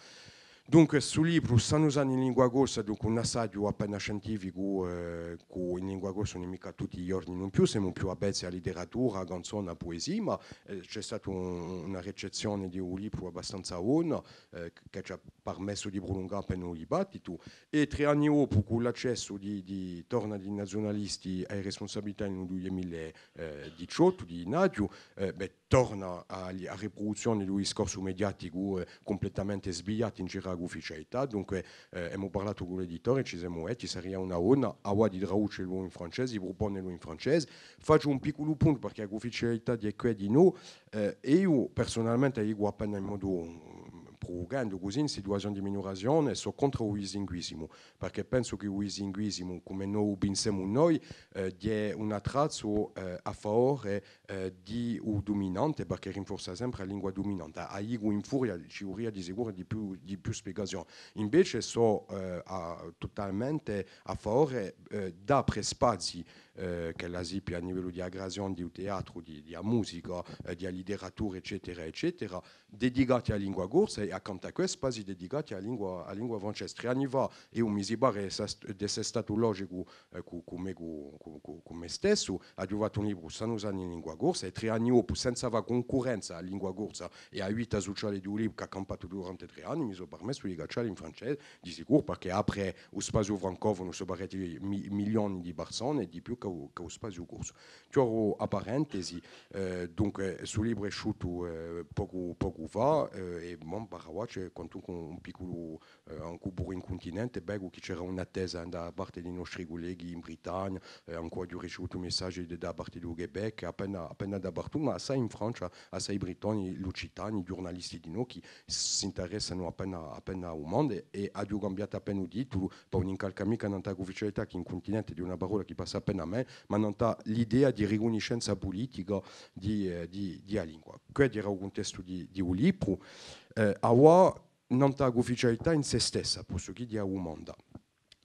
Dunque, stu libru, Sanu sanu in lingua corsa, dunque un assaghju appena scientificu, eh, cù in lingua corsa ùn hè micca tutti i ghjorni, nò più, semu più avvezzi à a literatura, à a canzona, à a puesia, ma, eh, ci hè stata un, una ricezzione di u libru abbastanza bona, eh, chì ci hà parmessu di prulungà appena u dibattitu, è trè anni dopu, cù l'accessu di, di, torna di i naziunalisti à e respunsabilità in u dui mila è diciottu, di ghjennaghju, eh, bè, torna à, à a ripruduzzione di u discorsu mediaticu, eh, cumplettamente sviatu in giru à a cuufficialità. Dunque, eh, emu parlatu cù l'editore, ci semu detti, saria una bona, avà di traducelu in francese, di pruponelu in francese. Facciu un picculu puntu, perchè a cuufficialità hè què dinù, eh, è eiu, persunalmente, a dicu appena in modu, mm, u, u, cusì in situazione di minurazione, sò contr'à u bislinguisimu, perchè pensu chì u bislinguisimu, cum'è no u pinsemu noi, eh, hè un attrazzu, eh, à favore, eh, di u duminante, perchè rinforza sempre a lingua duminante. A dicu in furia, ci vuleria di sicuru di più, di più spiegazione. Invece sò, eh, à, totalmente à favore, eh, d'apre spazii, eh, ch'ella sippia à livellu di a creazione, di u teatru, di, di a musica, eh, di a litteratura, eccetera, eccetera, dedicati à a lingua corsa è accantu à quessi spazii dedicati à a lingua, à a lingua francese. Trè anni fà, eiu mi si pare d'esse, d'esse statu logicu, eh, cù, cù mè, cù, cù, cù, cù mè stessu, aghju fattu un libru sanu sanu in lingua corsa è trè anni dopu, senza fà cuncurrenza à a lingua corsa è à a vita suciale di u libru chì hà campatu durante trè anni, mi sò permessu di caccià in francese, di sicuru, perchè apre u spaziu francofonu sò parechji mi-, milioni di persone, di più chè u, chè u spaziu corsu. Chjodu a parentesi, eh, dunque, stu libru hè esciutu, eh, pocu, pocu fà, eh, è bon, par avà ci hè quantunque un, un picculu, eh, ancu puru in cuntinente, vecu chì c'era un'attesa da parte di i nostri culleghi in Britannia, eh, ancu aghju ricevutu messaggi da, da parte di u Québec, appena, appena dapertuttu, ma assai in Francia, assai brittoni, l'Occitanie, i ghjurnalisti dinò chì s'interessanu appena, appena à u mondu, è aghju cambiatu appena u titulu, pà ùn incalcà micca nant'à a cuufficialità, chì in cuntinente hè una parolla chì passa appena male, ma nant'à l'idea di ricunniscenza pulitica di, eh, di, di a lingua. Quessu era u cuntestu di, di u libru. Eh, avà, nant'à a cuufficialità in sè stessa, postu chì hè a dumanda.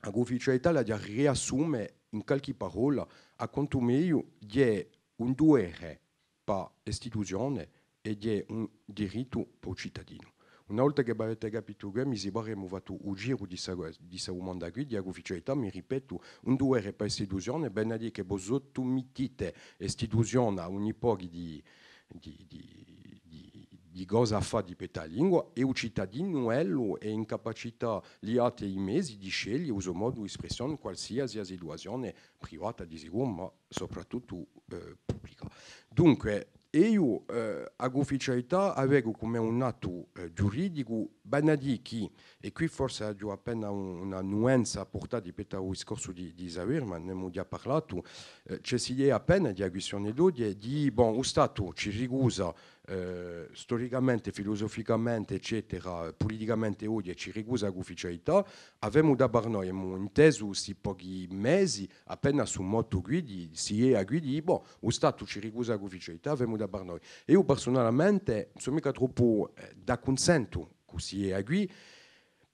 A cuufficialità l'aghju da riassume in calchì parolla, à contu meiu, hè un duvere pà l'istituzione è hè un dirittu pà u citadinu. Una volta chì v'avete capitu què, mi si pare ch'emu fattu u giru di sta, di sta dumanda quì, di a cuufficialità, mi ripetu, un duvere pà l'istituzione, vene à dì chì vo sottumittite l'istituzione à un pocu di, di, di, di, di cosa à fà di pettu à a lingua, è u citadinu, ellu, hè in capacità, li date i mezi di sceglie u so modu d'espressione, qualsiasi situazione privata di sicuru, ma soprattuttu, eh, publica. Dunque, eiu, eh, a cuufficialità a vecu cum'è un attu, eh, ghjuridicu, vene à dì chì, è quì forse aghju appena un, una nuanza à purtà di pettu à u discorsu di, di Xavier, ma n'emu digià parlatu, eh, ci hè st'idea appena di a quistione d'oghje, di, bon, u Statu ci ricusa, eh, storicamente, filusuficamente, eccetera, puliticamente oghje ci ricusa a cuufficialità, avemu da par noi, emu intesu sti pochi mesi, appena stu mottu quì di, st'idea quì di, bon, u Statu ci ricusa a cuufficialità, avemu da par noi. Eiu persunalmente sò micca troppu, eh, d'accunsentu cù st'idea quì,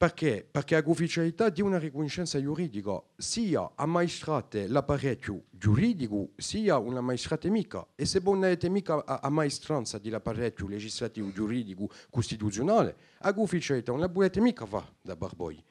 perchè? Perchè a cuufficialità hè una ricunniscenza ghjuridica, sia ammaestrate l'apparechju ghjuridicu, sia ùn l'ammaestrate micca. È s'è vo ùn avete micca a, a maestranza di l'apparechju legislativu ghjuridicu custituziunale, a cuufficialità ùn la pudete micca fà da par voi.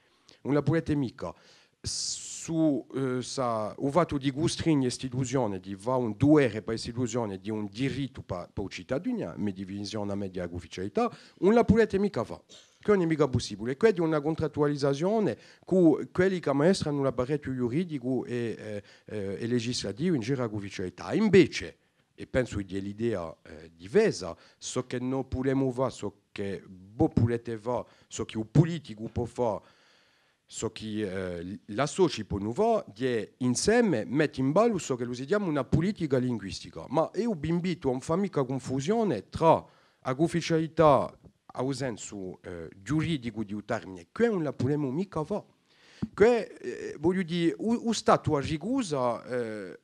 Ùn la pudete micca. Sù, eh, sà, u fattu di custrigne l'istituzione, di fà un duvere pà l'istituzione, di un dirittu pà, pà u citadinu, a me definizione, a me di a cuufficialità, ùn la pudete micca fà. Què ùn hè micca pussibule. Què hè una cuntrattualizazione cù quelli chì ammaestranu l'apparechju ghjuridicu è, eh, eh, è legislativu in giru à a cuufficialità. Invece, è pensu chì hè l'idea, eh, difesa, ciò chì no pudemu fà, ciò chì vo pudete fà, ciò chì u puliticu pò fà, ciò chì, eh, l'associi ponu fà, hè inseme mette in ballu ciò ch'ellu si chjama una pulitica linguistica. Ma eiu v'invitu à ùn fà micca cunfusione trà a cuufficialità à u sensu, eh, ghjuridicu di u termine, què ùn la pudemu micca fà. Què, eh, vogliu dì, u, u Statu a ricusa, eh,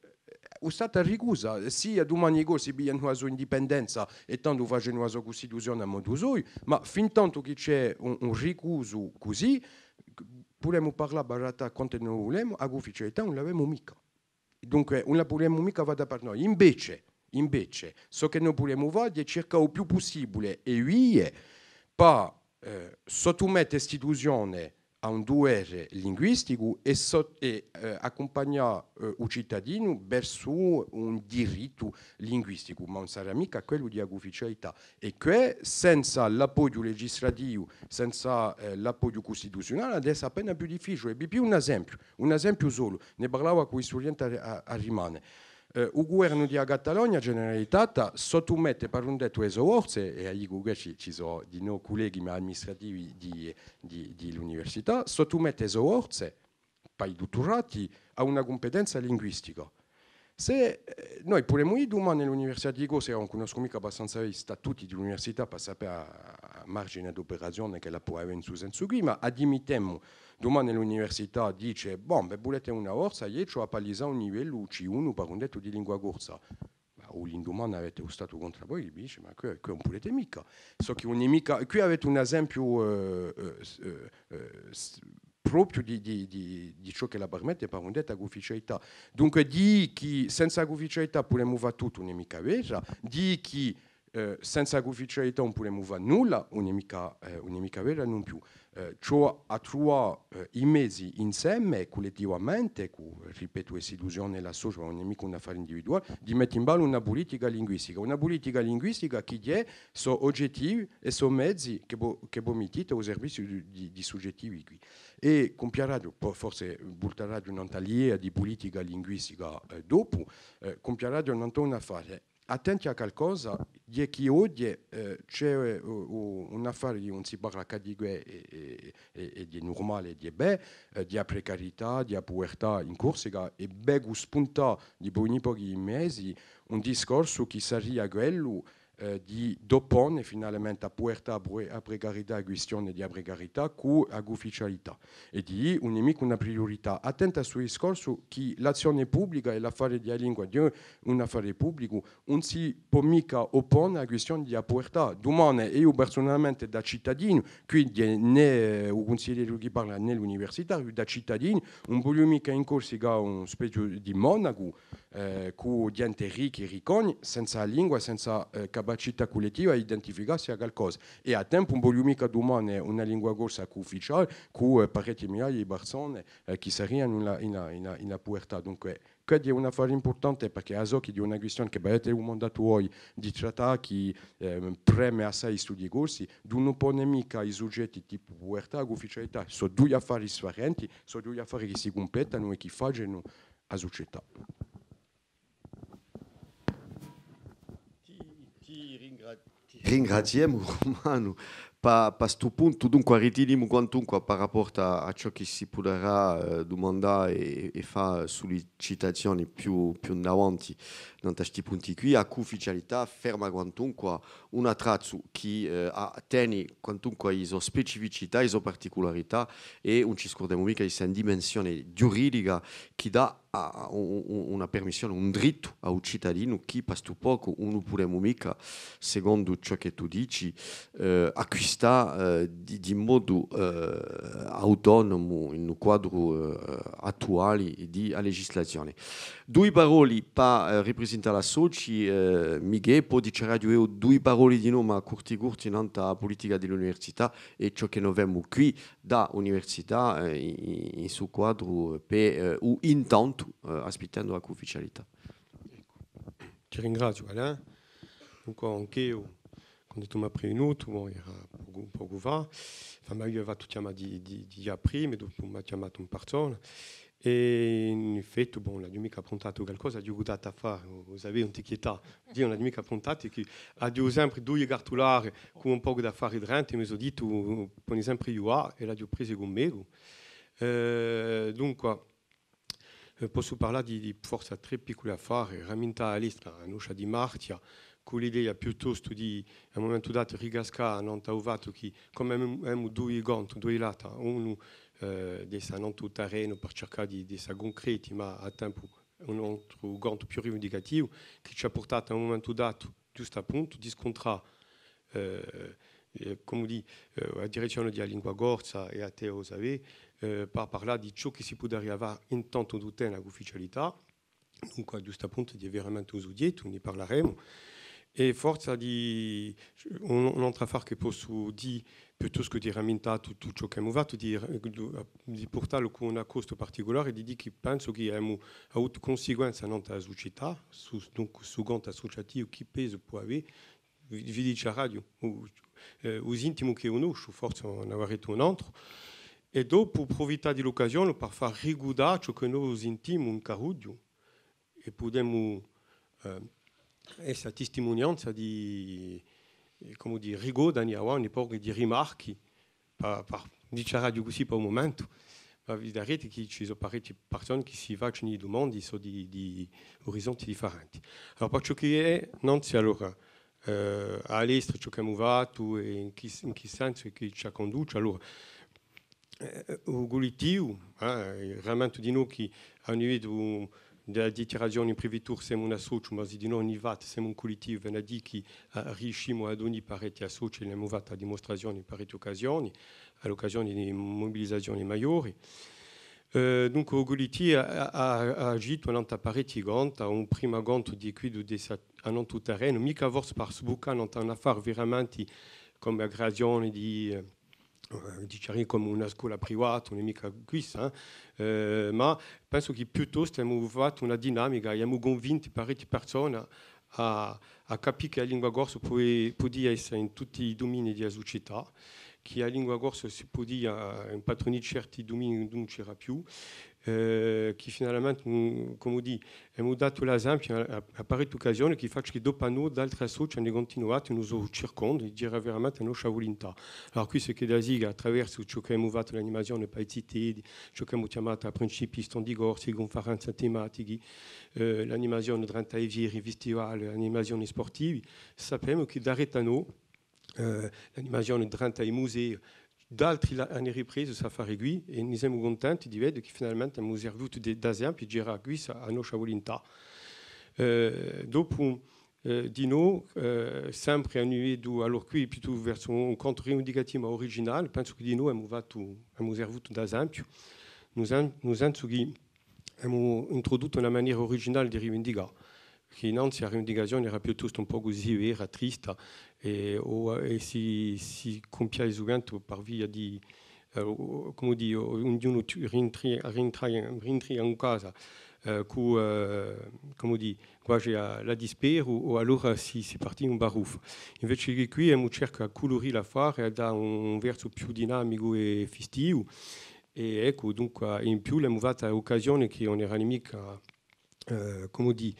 u Statu a ricusa, sia dumane i Corsi piglianu a so indipendenza è tandu facenu a so Custituzione à modu soiu, ma fin tantu chì ci hè un, un ricusu cusì, pudemu parlà, barattà quant'è no vulemu, a cuufficialità ùn l'avemu micca. Dunque, ùn la pudemu micca fà da par noi. Invece, invece, ciò chì no pudemu fà hè circà u più pussibule e vie pà, eh, sottumette l'istituzione à un duvere linguisticu è sot-, è, eh, accumpagnà, eh, u citadinu versu un dirittu linguisticu, ma ùn sarà micca quellu di a cuufficialità. È què, senza l'appoghju legislativu, senza, eh, l'appoghju custituziunale, hà da esse appena più difficiule. Vi pigliu un esempiu, un esempiu solu, ne parlava cù i studienti a, a, arimane. Eh, u guvernu di a Catalogna, Generalitat, sottumette par un dettu e so borse, è a dicu chì ci, ci sò dinò culleghi amministrativi di, di, di l'università, sottumette e so borse, pà i dutturati, à una cumpetenza linguistica. S'è, eh, noi pudemu dì dumane l'Università di Corsica, ùn cunnoscu micca abbastanza i statuti di l'università pà sapè à, à, margine d'operazione ch'ella pò avè in stu sensu quì, ma ammittemu, dumane l'università dice, bon, bè, vulete una corsa, eiu ci aghju à palisà un livellu C unu, par un dettu, di lingua corsa. Ma u lindumane avete u Statu contr'à voi, chì vi dice, ma quì, quì ùn pudete micca. Sò chì ùn hè micca, quì avete un esempiu, eh, eh, s-, eh, eh, s-, propiu di, di, di, di ciò ch'ella permette, par un dettu, a cuufficialità. Dunque, dì chì senza a cuufficialità pudemu fà tuttu, ùn hè micca vera, dì chì, eh, senza a cuufficialità ùn pudemu fà nulla, ùn hè micca, eh, ùn hè micca vera, nò più. Eh, ci hè à truvà, eh, i mezi inseme, cullettivamente, cù, ripetu, e istituzione è l'associu, ùn hè micca un affare individuale, di mette in ballu una pulitica linguistica. Una pulitica linguistica chì hè, sò ughjettivi è sò mezi chì vo, chì vo mittite à u serviziu di, di, di st'ughjettivi quì. È cumpiaraghju, po forse vultaraghju nant'à l'idea di pulitica linguistica, eh, dopu, eh, cumpiaraghju nant'à un affare. Attenti à calcosa, hè chì oghje, eh, ci hè, eh, u-, u-, un affare chì ùn si parla chè di què è, è, è, è hè nurmale, hè bè, eh, di a precarità, di a puvertà in Corsica, è vecu spuntà dipoi un pocu di mesi un discorsu chì saria quellu, eh, di, d'oppone finalmente a puvertà, a pre-, a precarità, a quistione di a precarità cù a cuufficialità. È dì, ùn hè micca una priurità. Attenti à stu discorsu chì l'azzione publica è l'affare di a lingua, hè un affare publicu, ùn si pò micca oppone à a quistione di a puvertà. Dumane, eiu persunalmente da citadinu, quì ùn hè nè, eh, u cunsiglieru chì parla, nè l'universitariu, da citadinu, ùn vogliu micca in Corsica una spezia di Monacu, eh, cù ghjente ricca è ricconi, senza lingua, senza, eh, capacità cullettiva d'identificassi à calcosa. È à tempu ùn vogliu micca dumane una lingua corsa cuufficiale, cù, eh, parechje migliaia di persone, eh, chì sarianu in a, in a, in a, in a puvertà. Dunque, quessa hè un affare impurtante, perchè a sò chì hè una quistione chì avete dumandatu voi di trattà, chì, eh, preme assai i studii corsi, d'ùn oppone micca i sughjetti tipu puvertà è cuufficialità. Sò dui affari sfarenti, sò dui affari chì si cumpletanu è chì facenu a sucetà. Ti, ti ringra-, ti ringraziemu, Romanu, pà, pà stu puntu. Dunque, ritinimu quantunque, par rapportu à, à ciò chì si pudarà, eh, dumandà è, è fà sullicitazioni più, più in avanti, nant'à sti punti quì, a cuufficialità ferma quantunque un attrazzu chì, eh, hà, teni quantunque i so specificità, i so particularità, è ùn ci scurdemu micca di sta dimensione ghjuridica chì dà a, a, un, un, una permissione, un drittu à u citadinu chì, pà stu pocu, ùn u pudemu micca, secondu ciò chì tù dici, eh, acquistà, eh, di, di modu, eh, autonomu in u quadru, eh, attuali di a legislazione. Dui paroli pà, eh, riprisintà l'associ, eh, Michè, po diciaraghju eiu dui paroli dinò, ma curti curti, nant'à a pulitica di l'università è ciò chì no femu quì da università, eh, in, in, in stu quadru, eh, pè, eh, u intantu, eh, aspittendu a cuufficialità. Eccu. Ti ringraziu, Alain. Dunque, anch'eiu, quandu tù m'hai privinutu, bon, era pocu, pocu fà, ma m'aviu fattu chjamà di, di, di ghjà prima, dopu m'hà chjamatu in parsona. È in effettu, bon, ùn aghju micca appruntatu calcosa, aghju datu à fà, u, u sapete, in antichità, eiu ùn aghju micca appruntatu, chì aghju sempri dui cartulari cù un pocu d'affari drentu, è mi sò dittu, poni sempri ghjuvà, è l'aghju presi cù mecu. Eh, dunque, eh, possu parlà di, di forse trè picculi affari, ramintà à l'estru a noscia di marchja, cù l'idea piuttostu di, à un mumentu datu, ricascà nant'à u fattu chì, cum'è emu, emu dui conti, dui lati, unu, eh, d'essa nant'à u terrenu per circà di, d'essa cuncreti, ma à tempu un antru contu più rivindicativu, chì ci hà purtatu à un mumentu datu, ghjustu à puntu, di scuntrà, eh, eh, cumu dì, eh, a direzzione di a lingua corsa è a T O S A V, eh, per parlà di ciò chì si pudaria fà intantu d'ottene a cuufficialità, dunque, ghjustu à puntu, hè veramenti u sughjettu, ni parlaremu, è forse di, un, un antru affare chì possu dì, piuttostu chè di ramintà tuttu ciò ch'emu fattu, di, di purtallu cù un accostu particulare, di dì chì pensu chì emu avutu cunsiquenze nant'à a sucetà, su, dunque, su contu assuciativu, chì pesu pò avè, vi, vi diciaraghju, u, eh, u sintimu ch'eiu cunnoscu, forse n'avarete un antru, è dopu prufittà di l'occasione per fà ricurdà ciò chì no sintimu in carrughju, è pudemu, eh, essa tistimunianza di, eh, cumu dì, rigodani avà un pocu di rimarchi, pa, pa, diciaraghju cusì, pa u mumentu, ma vidarete chì ci sò parechji parsoni chì si facenu i dumandi, sò di, di urizonti differenti. Allora, per ciò chì hè, nanzi, allora, eh, à l'estru ciò ch'emu fattu è in chì, in chì sensu è chì ci hà cunduciu. Allora, eh, u cullettivu, eh, rammentu dinò chì à u liveddu di a dichjarazione in prefettura semu un associu, ma sì dinò in i fatti semu un cullettivu, vene à dì chì, eh, riiscimu à unì parechji associ, l'emu fattu à dimustrazione in parechje occasioni, à l'occasione di mubilizazioni maiori. Eh, dunque, u cullettivu hà, hà, hà agitu annantu à parechji conti, un primu contu di quiddu di sa, annantu à u terrenu, micca forse per sbuccà annantu à un affare veramenti cum'è a creazione di, eh, eh, dicemu cum'è una scola privata, ùn hè micca quissa, eh, eh, ma pensu chì piuttostu emu fattu una dinamica è emu cunvintu parechje persone à, à capì chì a lingua corsa pò, pudia esse in tutti i duminii di a sucetà, chì a lingua corsa si pudia, eh, impatrunì certi duminii induve ùn c'era più, eh, chì finalmente, mm, cumu dì, emu datu l'esempiu à, à, à parechje occasioni chì face chì dopu à noi d'altri associ anu cuntinuatu, nò, circondu, è era veramente a noscia vulintà. Allora, quì si hè chì da dì chì à traversu ciò ch'emu fattu l'animazione pà i ziteddi, ciò ch'emu chjamatu à principiu i standi corsi, i cunferenzi tematichi, eh, l'animazione durante i fieri, i festivali, l'animazione spurtivi, sapemu chì daretu à noi, eh, l'animazione durante i musei, d'altri l'anu ripresu st'affari quì, è ni semu cuntenti di vede chì finalmente emu sirvutu di, d'esempiu, è era quissa a noscia vulintà. Eh, dopu, eh, dinò, eh, sempre à u liveddu, allora quì, piuttostu versu un contu rivindicativu ma uriginale, pensu chì dinò emu fattu, emu sirvutu d'esempiu, in u sen-, in u sensu chì emu introduttu una manera uriginale di rivindicà, chì innanzi a rivindicazione era piuttostu un pocu severa, trista, è, o, è si, si cumpia suvente par via di, eh, o, o, cumu dì, o, ognunu rientra, rientra, rientra in casa, eh, cù, eh, cumu dì, quasi à u disperu, o allora si, si partia in baruffa. Invece chì quì emu circatu à culurì l'affare, à dà un, un versu più dinamicu è festivu, è eccu, dunque, in più l'emu fatta à occasione chì ùn era micca, eh, cumu dì,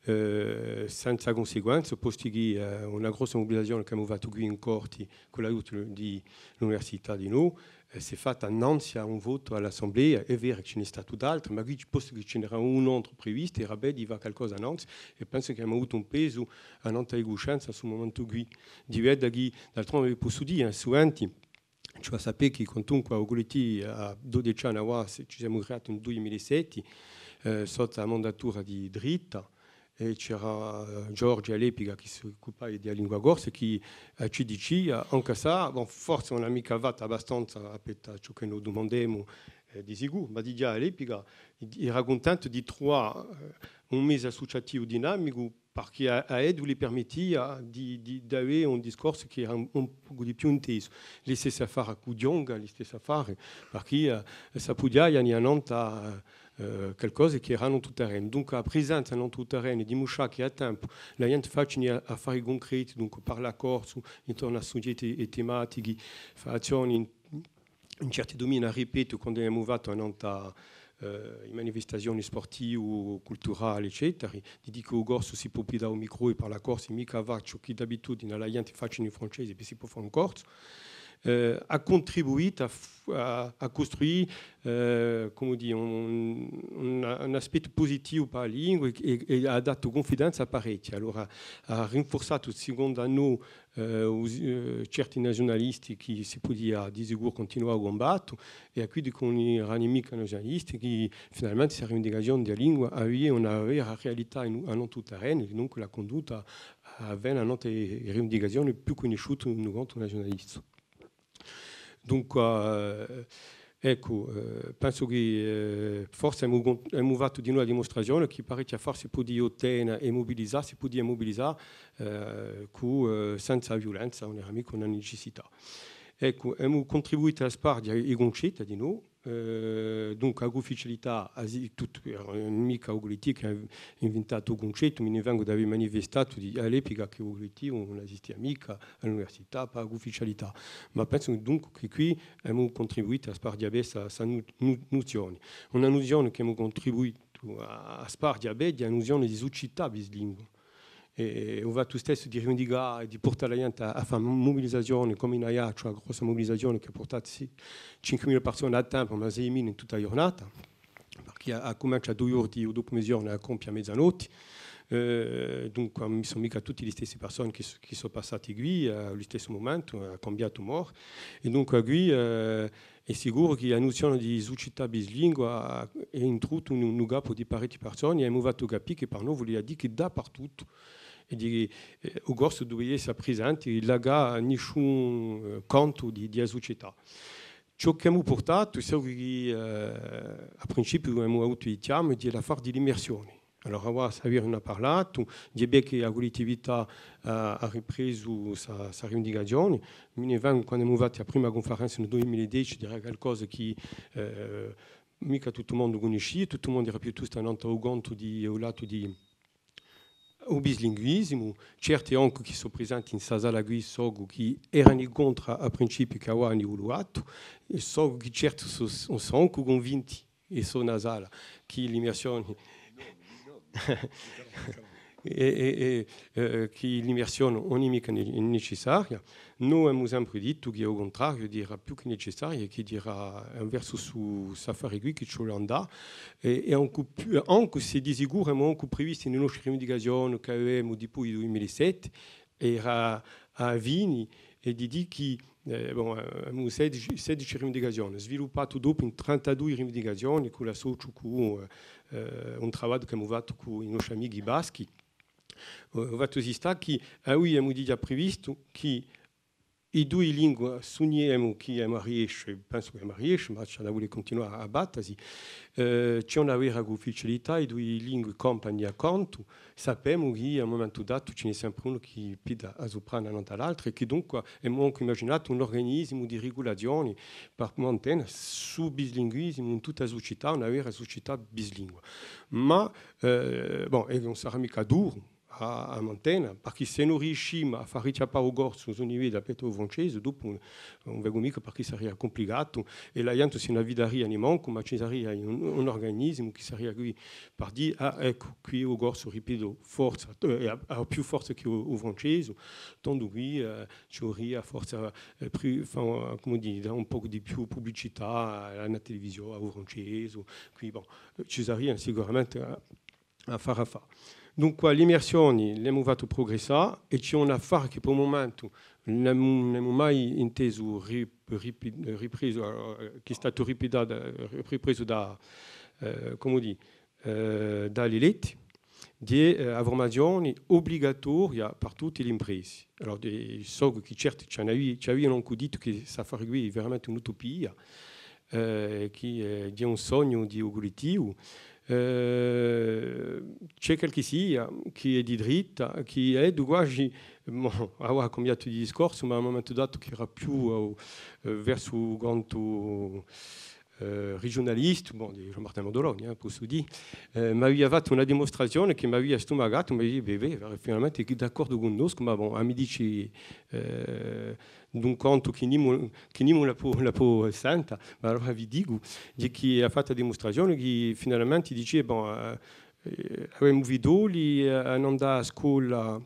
eh, senza cunsequenze, postu chì, eh, una grossa mubilizazione ch'emu fattu quì in Corti cù l'aiutu di l'Università dinò, eh, s'hè fatta innanzi à un votu à l'Assemblea. Hè vera chì ci n'hè statu d'altri, ma quì, postu chì ci n'era un altru previstu, era bè di fà calcosa innanzi, è pensu chì emu avutu un pesu annantu à a cuscenza à stu mumentu quì. Di vede chì, d'altronde, vi possu dì, eh, suventi, ci vole à sapè chì, quantunque, u cullettivu hà dodeci anni avà, si, ci semu creati in dui mila è setti, eh, sottu à a mandatura di Dritta, è c'era, eh, Giorgi à l'epica chì s'occupava di a lingua corsa, chì, eh, ci dicia, ancu s'è, bon, forse ùn hà micca fattu abbastanza, rispettu à ciò chì no dumandemu, eh, di sicuru, ma digià à l'epica, era cuntentu di truvà, eh, un mezu assuciativu dinamicu, parchì à, à eddu li permettia di, di, d'avè un discorsu chì era un, un pocu di più intesu. Listessu affare cù Ghjonga, listessu affare, parchì, eh, s'appughjava annantu à, eh, calcosa chì era annantu à u terrenu. Dunque, a presenza annantu à u terrenu dimustra chì à tempu a ghjente facia affari cuncreti, dunque, parlà corsu, intornu à sughjetti è tematichi, fà azzioni in, in certi duminii, ripetu, quandu avemu fattu annantu à, eh, i manifestazioni spurtivi, culturali, eccetera, di dì chì u corsu si pò piddà u micru è parlà corsu, micca fà ciò chì d'abitudine a ghjente faci in francese, bè, si pò fà in corsu, eh, hà cuntribuitu à f-, à, à custruì, eh, cumu dì, un, un, un aspettu pusitivu pà a lingua è, è, è hà datu cunfidenza à parechji. Allora, hà rinfurzatu, sicondu à noi, eh, u-, eh, certi naziunalisti chì si pudia di sicuru cuntinuà à cumbattu, è à quiddi chì ùn erani micca naziunalisti, chì finalmente sta rivindicazione di a lingua avia una vera realità in, annantu à u terrenu, è dunque l'hà cundotta à vene annantu à e rivindicazioni più cunnisciute in u campu naziunalistu. Dunque, eh, eccu, eh, pensu chì, eh, forse emu con-, emu fattu dinò a dimustrazione chì parechji affari si pudia ottene è mubilizà, si pudia mubilizà, eh, cù, eh, senza viulenza, ùn era micca una nicissità. Eccu, emu cuntribuitu à sparghje i cuncetti dinò, eh, dunque, a cuufficialità, a si-, tuttu, eh, micca u cullettivu chì hà inventatu u cuncettu, mi n'invengu d'avè manifestatu di, à l'epica chì u cullettivu ùn esistia micca à l'università, pà a cuufficialità. Ma pensu dunque chì quì emu cuntribuitu à sparghje bè sta, sta nu-, nu-, nuzioni. Una nuzioni chì emu cuntribuitu à, à sparghje bè, hè a nuzioni di sucità bislingua. È u fattu stessu di rivindicà è di purtà a ghjente à, à fà mubilizazioni, cum'è in Aiacciu, a grossa mubilizazioni chì hà purtatu si-, cinquemila persone à tempu, ma seimila in tutta a ghjurnata, parchì hà, hà cuminciatu à dui ori di u dopu meziornu è hà compiu à mezanotti, Eh, dunque, ùn sò micca tutti i stessi parsoni chì s-, chì sò passati quì, eh, à u listessu mumentu, hà cambiatu mori. È dunque quì, eh, hè sicuru chì a nuzione di sucità bislingua hè intruta in u, in u capu di parechji parsoni, è emu fattu capì chì per noi vulia dì chì dapertuttu, è di, eh, u corsu duvia esse prisenti, lacà in nisciun, eh, cantu di, di a sucità. Ciò ch'emu purtatu, hè ciò chì, eh, à principiu emu avutu i chjami, hè l'affare di l'immersioni. Allora, avà, Saveriu n'hà parlatu, hè bè chì a cullittività, eh, hà ripresu sta, sta rivindicazioni. Mi ne vengu, quandu emu fattu a prima cunferenza in u dui mila è dece, era qualcosa chì, eh, micca tuttu u mondu cunniscia, tuttu u mondu era piuttostu annantu à u contu di, à u latu di u bislinguisimu, certi ancu chì sò prisenti in sta sala quì, sò chì erani contra à principiu chì avà ani u latu, è sò chì certi sò, sò ancu cunvinti è sò in a sala, chì l'immersioni, è, è, è, eh, chì l'immersioni ùn hè micca ne-, necissaria. Noi emu sempri dittu chì, à u cuntrariu, era più chè necissaria, chì era, eh, versu stu, st'affari quì chì ci vole à andà, è, è ancu più, ancu s'è di sicuru emu ancu privistu in e nostre rivindicazioni chì avemu dipoi u dui mila è sette, era à a fini, è di dì chì, eh, bon, eh, emu sedeci, sedeci rivindicazioni, sviluppatu dopu in trentadui rivindicazioni, cù l'associu, cù, eh, eh, un travagliu ch'emu fattu cù i nostri amichi baschi. Eh, u fattu si stà chì, eh, avà emu digià privistu chì i dui lingui, sunniemu chì emu à riesce, pensu chì emu à riesce, ma ci hà da vulè cuntinuà à battasi. Eh, ci hè una vera cuufficialità, i dui lingui campani accantu, sapemu chì à un mumentu datu ci n'hè sempri unu chì pidda a suprana annantu à l'altru, è chì dunque emu ancu imaginatu un urganisimu di rigulazioni per mantena stu bislinguisimu in tutta a sucità, una vera sucità bislingua. Ma, eh, bon, è ùn sarà micca duru, à, à mantena, parchì s'è no riescimu à fà richjappà u corsu à u so niveddu à pettu à u francese, dopu ùn, ùn vecu micca parchì saria cumplicatu, è a ghjente si n'avvidaria nimancu, ma ci saria un, un urganisimu chì saria quì per dì, ah, eccu, quì u corsu, ripetu, forza, eh, hà, hà più forza chè u, u francese, tandu quì, eh, ci vuleria forza, eh, pri-, fà, cumu dì, dà un pocu di più publicità à a televisione, à u francese, quì, bon, eh, ci saria sicuramente, eh, affari à fà. Dunque, l'immersioni l'emu fattu prugressà è ci hè un affari chì per u mumentu ùn emu, ùn emu mai intesu ri-, ripi-, ripresu, eh, chì hè statu ripidatu, ripresu da, eh, cumu dì, eh, da l'eletti, hè, eh, a furmazioni ubligatoria per tutti l'impresi. Allora, di, sò chì certi ci avi-, ci avianu ancu dittu chì st'affari quì hè veramenti un'utupia, eh, chì, eh, hè un sognu di u cullittivu. Eh, ci hè qualchissia chì hè di dritta, chì hè quasi, bon, avà hà cambiatu di discorsu, ma à un mumentu datu chì era più, eh, versu u cantu, eh, rigiunalistu, bon, di Jean-Martin Mondoloni, eh, possu dì, eh, m'avia fattu una dimustrazioni chì m'avia stumacatu, m'avia, bè, bè, finalmenti hè d'accordu cun noscu, ma bon, a mi dici, eh, d'un cantu chì nimu, chì nimu la pò, la pò senta, ma allora vi dicu, hè chì hà fattu a dimustrazioni chì finalmenti dici, bon, eh, eh, avemu fiddoli, eh, à andà à a scola,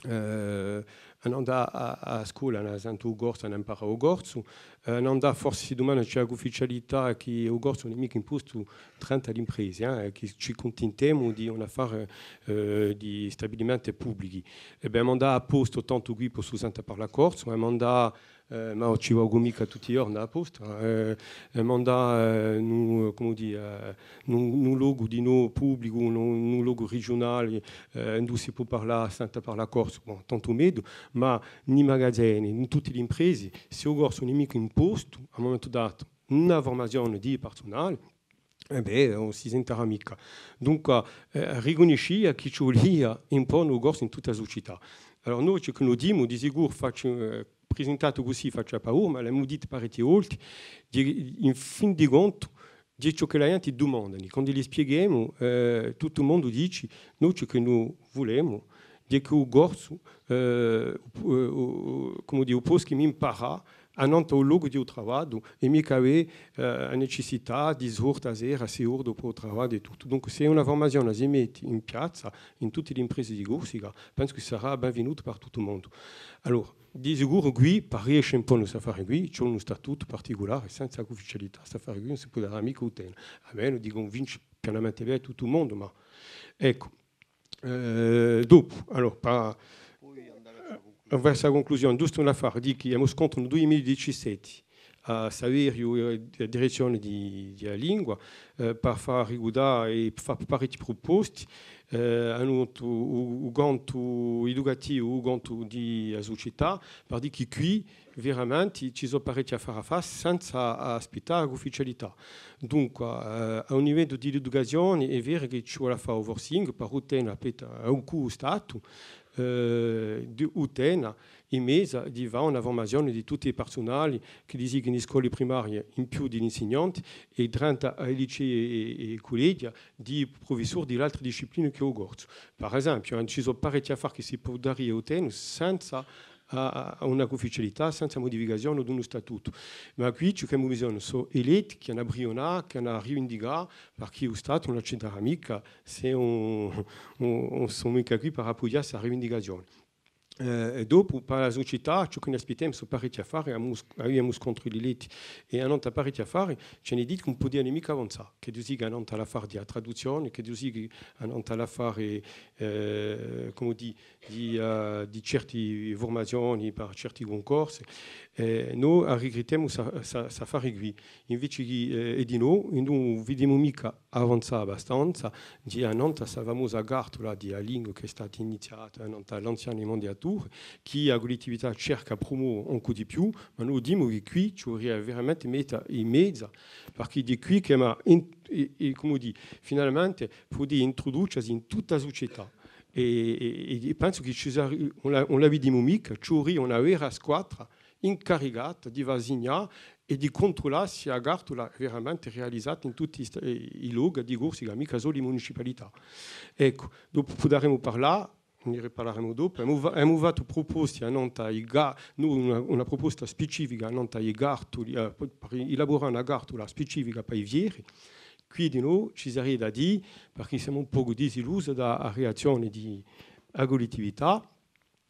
eh, à andà à, à a scola, anu à senta u corsu, anu à amparà u corsu, eh, à andà, forsi dumani ci hè a cuufficialità chì u corsu ùn hè micca impostu trenta l'impresi, eh, chì ci cuntintemu di un affari, eh, di stabilimenti publichi. È bè, emu à andà à postu, tandu quì possu senta parlà corsu, emu à andà, eh, ma ùn ci vocu micca tutti i ghjorni à postu, eh, emu à andà, eh, in un, cumu dì, eh, in un, in un locu di novu publicu, in un, in un locu rigiunali, eh, induva si pò parlà, senta parlà corsu, bon, tantu megliu, ma in i magazini, in tutti l'impresi, s'è u corsu ùn hè micca impostu, à un mumentu datu, una furmazioni di parsunali, è bè, ùn si sentarà micca. Dunque, eh, ricunniscia chì ci vulia impone u corsu in tutta a sucità. Allora, noi ciò chì no dimu, di sicuru, facci-, eh, prisintatu cusì faci paura, ma l'emu dittu parechji volti, di, in fin di contu, hè ciò chì a ghjenti dumandani. Quandu li spieghemu, eh, tuttu u mondu dici, noi ciò chì no vulemu, hè chì u corsu, eh, u, u, u, cumu dì, u possi imparà annantu à u locu di u travagliu, è micca avè, eh, a nicissità di sorta a sera, sei ore dopu u travagliu è tuttu. Dunque, s'è una furmazioni si metti in piazza, in tutti l'impresi di Corsica, pensu chì sarà benvinutu per tuttu u mondu. Allora, di sicuru quì, per riesce à impone st'affari quì, ci vole un statutu particulari, senza cuufficialità, st'affari quì ùn si pudarà micca ottena, à menu di cunvince pienamenti bè tuttu u mondu, ma eccu. Eh, dopu, allora, pà, versu a cunclusione, ghjustu un affare, dì chì emu scontru in dui mila diciassette à Saveriu, eh, a direzzione di, di a lingua, eh, pà fà ricurdà è fà parechji pruposti, eh, à u, u, u cantu educativu, u cantu di a sucetà, pà dì chì quì veramenti ci sò parechji affari à fà senza aspittà l'ufficialità. Dunque, eh, à u livellu di l'educazione hè vera chì ci vole à fà u forcing per ottene, appena, à u Statu, eh, di ottene i mezi di fà una furmazione di tutti i persunali, ch'iddi sighi in e scole primarie in più di l'insignanti è trenta à i licei è, è, è culleghji di prufissori di l'altre discipline chè u corsu. Per esempiu, eh, ci sò parechji affari chì si pudaria ottene senza à, à una cuufficialità, senza mudificazione d'un statutu. Ma quì ciò ch'emu bisognu sò eletti chì anu à briunà, chì anu à rivindicà, perchè u Statu ùn accetterà micca s'è ùn, ùn, ùn sò micca quì per appughjà sta rivindicazione. Eh, è dopu, per a sucetà, ciò chì no aspittemu sò parechji affari, avemu sc-, avemu scontru l'eletti, è annantu à parechji affari, ci anu dettu chì ùn pudianu micca avanzà, ch'eddu sighi annantu à l'affare di a traduzzione, ch'eddu sighi annantu à l'affare, eh, cumu dì, di, eh, di certi furmazioni per certi cuncorsi. Eh, no rigrittemu sta, sta, st'affari quì. Inveci chì, eh, è dinò, ùn vidimu micca avanzà abbastanza, di annantu à sta famosa cartula di a lingua chì hè stata iniziata annantu à l'anziane mandature, chì a cullettività cerca à prumove ancu di più, ma no dimu chì quì ci vuleria veramente mette i mezi, perchè hè quì chì, ma in, è, è, cumu dì, finalmente pudè intruducesi in tutta a sucetà. È, è, è pensu chì ci sari-, ùn la, ùn la vidimu micca, ci vuleria una vera squadra incaricata di fà signà è di cuntrullà s'è a cartula hè veramente realizata in tutti i sta-, i, i lochi di Corsica, micca solu e municipalità. Eccu, dopu pudaremu parlà, ne riparleremu dopu. Emu fa-, emu fattu pruposti annantu à i ga-, no, una, una pruposta specifica annantu à i cartuli, eh, per, per elaburà una cartula specifica per i fieri. Quì dinò ci saria da dì, perchè semu un pocu disillusi da a reazzione di a cullettività,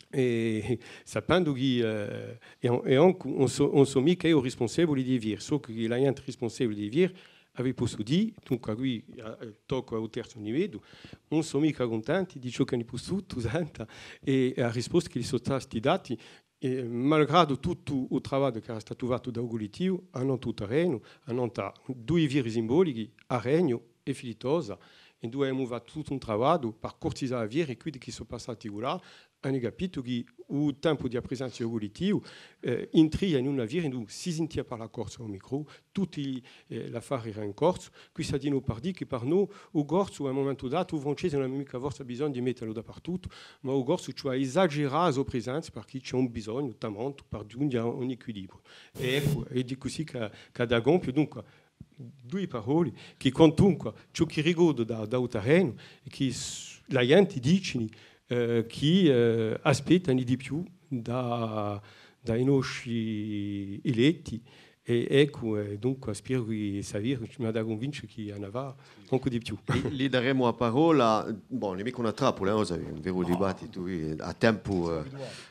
è sapendu chì, eh, è, è ancu, ùn sò, ùn sò micca eiu rispunsevuli di i fieri, sò chì a ghjente rispunsevuli di i fieri, avi possutu dì, dunque quì, eh, toccu à u terzu livellu, ùn sò micca cuntenti di ciò ch'ani possutu senta, è, è a risposta chì li sò stati dati, è, malgradu tuttu u travagliu chì era statu fattu da u cullettivu, annantu à u terrenu, annantu à dui fieri simbolichi, Aregnu è Filitosa, induve emu fattu tuttu un travagliu per cursizà i fieri, è quiddi chì sò passati culà, ani capitu chì u tempu di a prisenza di u cullettivu, eh, intria in una fiera induve si sintia parlà corsu à u micru, tutti, eh, l'affari era in corsu, quì stà dinò per dì chì per no u corsu à un mumentu datu, u francese ùn hà micca forse bisognu di mettelu dapertuttu, ma u corsu ci vole à esagerà a so prisenza perchè ci hè un bisognu tamantu per ghjunghje à un equilibriu. È eccu, hè di cusì chì, chì hà da compiu. Dunque, dui paroli, chì quantunque, ciò chì ricordu da, da u terrenu, hè chì s-, a ghjente dicini, eh, chì, eh, aspettani di più da, da i nosci eletti, è eccu, eh, dunque, speru chì Saveriu mi hà da cunvincia chì ani da fà ancu di più. Li, li daremu a parolla, bon, ùn hè micca una trappula, eh, o Saveriu, un veru dibattitu, eh, à tempu, eh,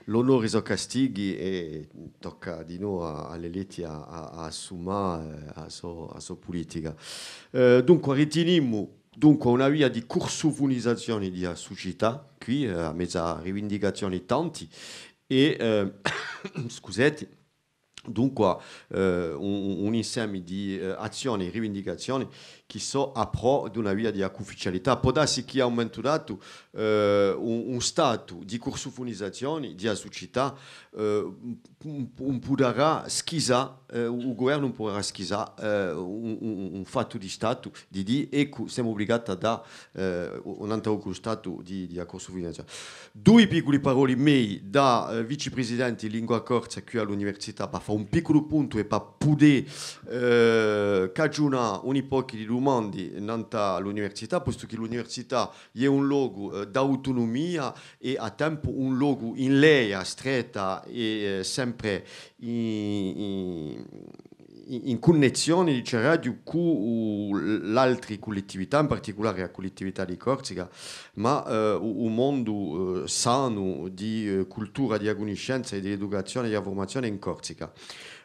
l'onori sò castighi è tocca dinò à, à l'eletti à, à, à assuma, eh, a so, a so pulitica. Eh, dunque, ritinimu, dunque, una via di cursufunizazioni di a sucità, quì, eh, à mezu à rivindicazioni tanti, è, eh, scuseti, dunque, eh, un, un, un insemi di, eh, azzioni è rivindicazioni chì sò à prò d'una via di a cuufficialità. Pò dassi chì à un mumentu datu, eh, un, un statu di cursufunizazioni di a sucità, eh, ùn, ùn pudarà schisà, eh, u, u guvernu ùn pudarà schisà, eh, un, un, un fattu di statu, di dì, eccu, semu ubligati à dà, eh, u, un antru statu di, di a cursufunizazioni. Dui picculi paroli mei da, eh, vicepresidenti di Lingua Corsa quì à l'università, pà fà un picculu puntu è pà pudè, eh, cagiunà un pocu di dumandi nantu à l'università, postu chì l'università hè un locu, eh, d'autunumia è à tempu un locu in leia stretta è, eh, sempre in, in, in, in cunnessioni, diceraghju, cù l'altri cullettività, in particulari a cullettività di Corsica, ma, eh, u, u mondu, eh, sanu di, eh, cultura, di a cunniscenza è di l'educazione è di a furmazione in Corsica.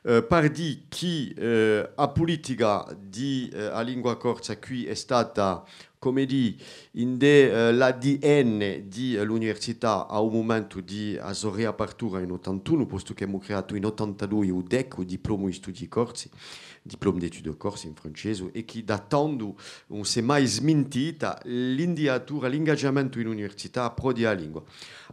Eh, par dì chì, eh, a pulitica di, eh, a lingua corsa quì hè stata cum'è dì, ind'è, eh, l'A D N di, eh, l'università à u mumentu di a so riapertura in ottantunu, postu ch'emu creatu in ottantadui u DEC, u Diplomu di Studii Corsi, Diplôme d'études corses in francesu, è chì da tandu ùn s'hè mai smintita l'indiatura, l'ingagiamentu in università à prò di a lingua.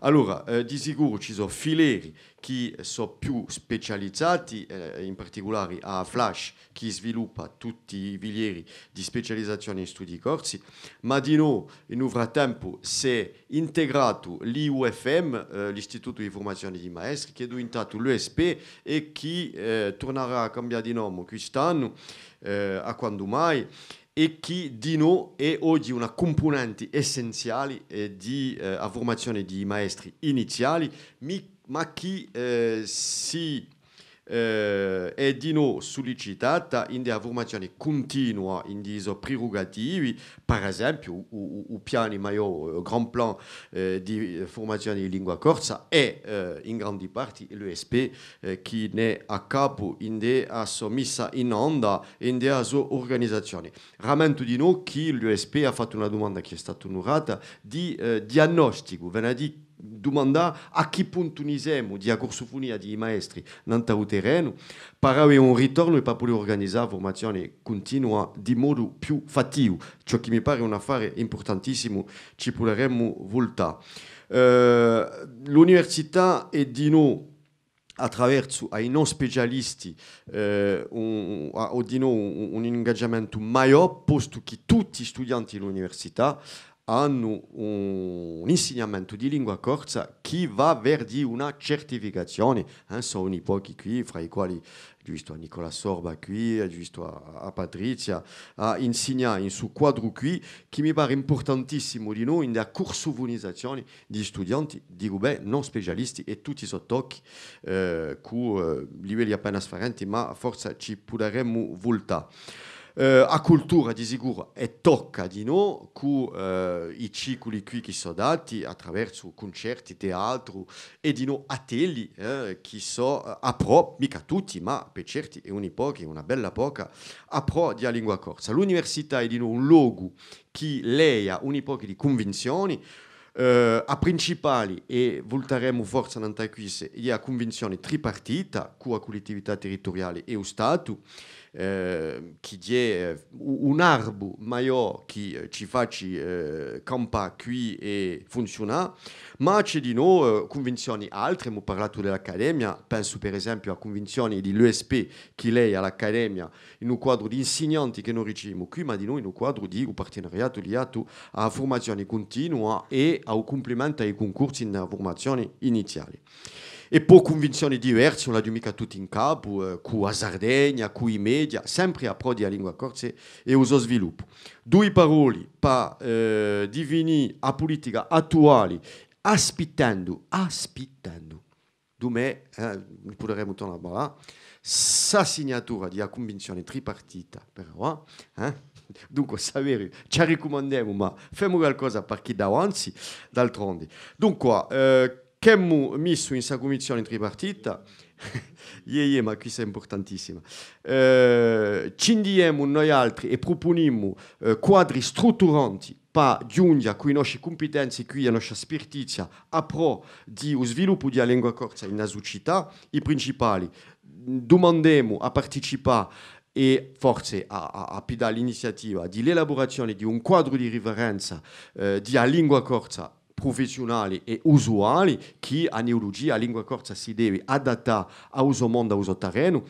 Allora, eh, di sicuru ci sò fileri chì sò più specializati, eh, in particulari a FLASH, chì sviluppa tutti i filieri di specializazione in studii corsi, ma dinò, in u frattempu, s'hè integratu l'I U F M, eh, l'Istitutu di Furmazione di Maestri, chì hè diventatu l'E S P è chì, eh, turnarà à cambià di nomu quist'annu, eh, à quandu mai, è chì dinò hè oghji una cumpunenti essenziali, eh, di, eh, a furmazione di i maestri iniziali, mi-, ma chì, eh, si, eh, hè dinò sullicitata ind'è a furmazione cuntinua, ind'i so prerugativi, per esempiu, u, u, u piani maiò, eh, grand plan, eh, di furmazione di lingua corsa, hè, eh, in grandi parti l'E S P, eh, chì n'hè à capu ind'è a so missa in onda è ind'è a so urganizazione. Rammentu dinò chì l'E S P hà fattu una dumanda chì hè stata unurata di, eh, diagnosticu, vene à dì dumandà à chì puntu ni semu di a cursufunia di i maestri nant'à u terrenu, per avè un ritornu è per pudè urganizà a furmazione cuntinua di modu più fattivu, ciò chì mi pare un affare impurtantissimu, ci puderemu vultà. Eh, l'università hè dinò à traversu à i no specialisti, eh, un, un, hà dinò un, un ingagiamentu maiò, postu chì tutti i studianti di l'università anu un, un insignamentu di lingua corsa chì và versu una certificazione, eh, sò uni pochi quì, fra i quali aghju vistu à Nicola Sorba quì, aghju vistu à, à Patrizia, à insignà in su quadru quì, chì mi pare impurtantissimu dinò ind'è a cursufunizazione di studianti, dicu bè, non specialisti è tutti i so tocchi, eh, cù, eh, livelli appena sfarenti, ma forse ci puderemu vultà. Eh, a cultura, di sicuru, hè tocca dinò cù, eh, i ciculi quì chì sò dati à traversu cuncerti, teatru è dinò attelli, eh, chì sò, eh, à prò, micca tutti, ma per certi è uni pochi, una bella poca, à prò di a lingua corsa. L'università hè dinò un locu chì leia uni pochi di cunvinzioni, eh, a principali, è vultaremu forse nant'à quissa, hè a cunvinzione tripartita, cù a cullittività territuriale è u Statu, eh, chì hè, eh, u-, un arbu maiò chì, eh, ci faci, eh, campà quì è funziunà, ma ci hè dinò, eh, cunvinzioni altre, emu parlatu di l'accademia, pensu per esempiu à a cunvinzione di l'E S P chì leia à l'accademia in u quadru d'insignanti chì no ricivimu quì, ma dinò in u quadru di u partenariatu liatu à a furmazione cuntinua è à u cumplimentu à i cuncursi in furmazione iniziale. È po cunvinzioni diversi, ùn l'aghju micca tutti in capu, eh, cù a Sardegna, cù i media, sempri à prò di a lingua corsa è u so sviluppu. Dui paroli pà, eh, difinì a pulitica attuali, aspittendu, aspittendu, dumè, eh, ni puderemu turnà à parlà, ssa signatura di a cunvinzione tripartita, però, eh? Dunque, Saveriu, ci arricumandemu, ma femu qualcosa per chì d'avanzi, d'altrondi. Dunque, eh, ch'emu missu in ssa cunvinzione tripartita, iè, iè, ma quissa hè impurtantissima. Eh, ci indiemu noi altri è prupunimu, eh, quadri strutturanti pà ghjunghja cù i nosci cumpitenzi quì, a noscia spirtizia, à prò di u sviluppu di a lingua corsa in a sucità, i principali, dumandemu à participà è forse à, à, à piddà l'iniziativa di l'elaburazione di un quadru di riferenza, eh, di a lingua corsa prufessiunali è usuali, chì a neulugia, a lingua corsa si devi adattà à u so mondu, à u so terrenu.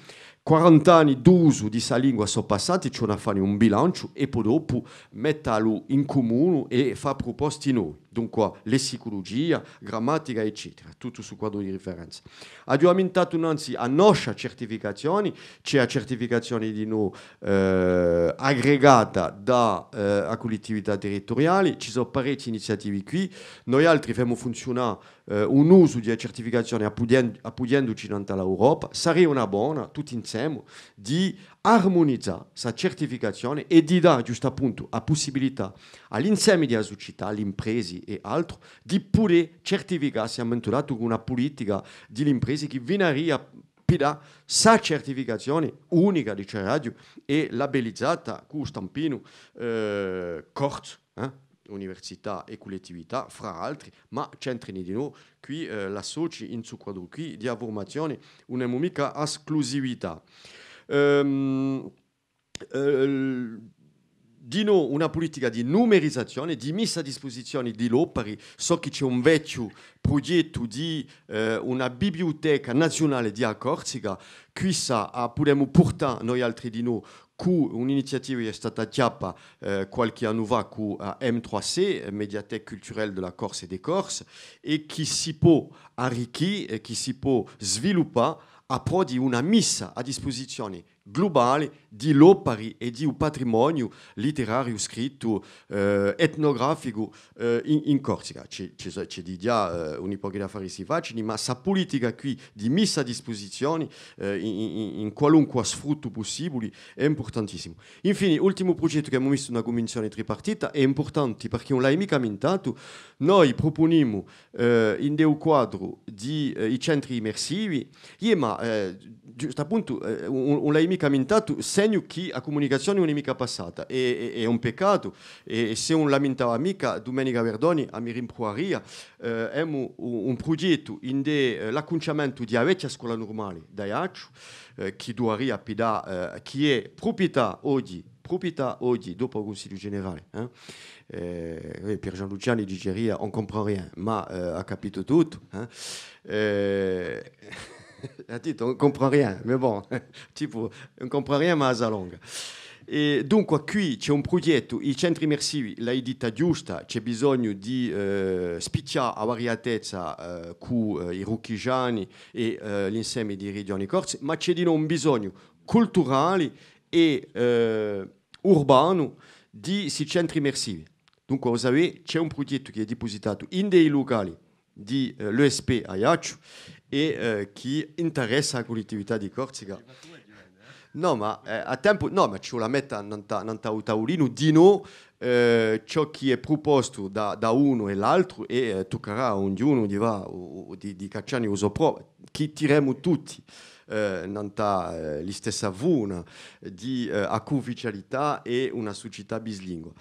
Quarant'anni d'usu di ssa lingua sò passati, ci vole à fà un bilanciu è po dopu mettalu in cumunu è fà pruposti novi. Dunque, lessiculugia, grammatica, eccetera. Tuttu ssu quadru di riferenza. Aghju ammintatu nanzi a noscia certificazioni, ci hè a certificazioni dinò, eh, aggregata da, eh, a cullittività territuriali, ci sò parechji iniziativi quì, noi altri femu funziunà, eh, un usu di a certificazioni appughjen-, appughjenduci nant'à l'Europa, saria una bona, tutti insemu, di armunizà ssa certificazioni è di dà ghjustappuntu a pussibilità à l'insemi di a sucità, l'impresi è altru, di pudè certificassi, à un mumentu datu, cù una pulitica di l'impresi chì vinaria à piddà ssa certificazioni unica, diceraghju, è labellizata cù u stampinu, eh, corsu, eh? Università è cullettività, fra altri, ma c'entrani dinò quì, eh, l'associ in stu quadru quì di a furmazione, ùn emu micca esclusività. Ehm, eh, dinò una pulitica di numerizazione, di missa à dispusizione di l'opari, sò chì ci hè un vechju prughjettu di, eh, una bibliuteca naziunale di a Corsica, quissa a pudemu purtà noi altri dinò cù un'iniziativa chì hè stata chjappa, eh, qualchì annu fà cù a M trois C, eh, Médiathèque culturelle de la Corse et des Corses, è chì si pò arricchì è chì si pò sviluppà à prò di una missa à dispusizione glubale di l'opari è di u patrimoniu litterariu, scrittu, eh, etnograficu, eh, in, in Corsica. Ci, ci sò, ci hè digià, eh, un pocu d'affari si facini, ma sta pulitica quì di missa à dispusizione, eh, in, in, in, in qualunqua sfruttu pussibuli hè impurtantissimu. Infine, ultimu prughjettu chì emu missu in una cunvinzione tripartita, hè impurtanti perchè ùn l'hai micca mintatu, noi prupunimu, eh, in u quadru di, eh, i centri immersivi, iè, ma, eh, ghjustu à puntu, eh, ùn, ùn l'hai micca mintatu, segnu chì a cumunicazione ùn hè micca passata, è, è, hè un peccatu, è, è s'ùn la mintava micca, Dumenica Verdoni a mi rimpruvaria, eh, emu u-, un prughjettu ind'è, eh, l'accunciamentu di a vechja scola nurmale d'Aiacciu, eh, chì duvaria appidà, eh, chì hè pruprietà oghji, pruprietà oghji, dopu u Cunsigliu Generale, eh? Eh, eh, Pierre-Jean Luciani diceria, on comprend rien, ma, eh, hà capitu tuttu, eh? Eh, hà dettu, on comprend rien, mais bon, tipu, on comprend rien, ma a s'allonga. È dunque quì ci hè un prughjettu, i centri immersivi, l'hai ditta ghjusta, ci hè bisognu di, eh, spichjà a variatezza, eh, cù, eh, i Rucchigiani è, eh, l'inseme di i Righjoni Corsi, ma ci hè dinò un bisognu culturali è, eh, urbanu di sti centri immersivi. Dunque, o sapè, ci hè un prughjettu chì hè dipusitatu ind'è i lucali di, eh, l'E S P Aiacciu è, eh, chì interessa a Cullettività di Corsica. Nò, ma, eh, à tempu, nò, ma ci vole à metta nant'à, nant'à u tavulinu dinò, eh, ciò chì hè prupostu da, da unu è l'altru è, eh, tuccarà à ognunu di fà, u, u, di, di caccià ne u so pro-, chì tiremu tutti, eh, nant'à, eh, listessa funa di, eh, a cuufficialità è una sucità bislingua.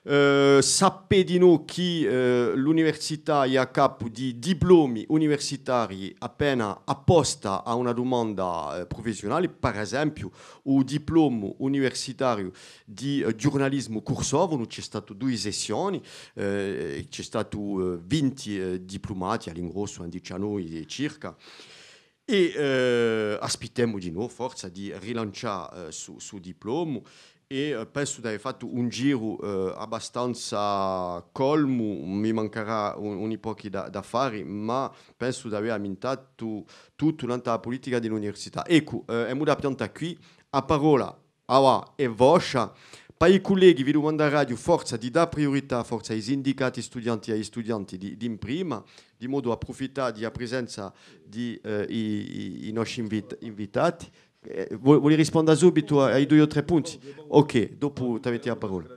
Eh, sapè dinò chì, eh, l'università hè à capu di diplomi universitarii appena apposta à una dumanda, eh, prufessiunali, per esempiu, u diplomu universitariu di, eh, ghjurnalisimu cursofonu, ci hè statu dui sessioni, eh, ci hè statu, eh, vinti, eh, diplumati à l'ingrossu, eh, diciannove circa. È, eh, aspittemu dinò, forsa, di rilancià, eh, stu, stu diplomu. È, eh, pensu d'avè fattu un giru, eh, abbastanza colmu, mi mancarà un, un pochi da, da fà, ma pensu d'avè ammintatu tuttu nant'à a pulitica di l'università. Eccu, eh, emu da piantà quì, a parolla avà hè voscia. Pà i culleghi vi dumandaraghju forsa di dà priurità forsa à i sindicati studianti è à i studianti di, d'imprima, di modu à apprufittà di a prisenza di, eh, i, i, i nosci invit-, invitati. Eh, vo-, voli risponda subitu à, à i dui o trè punti? Ok, dopu t'avete a parolla.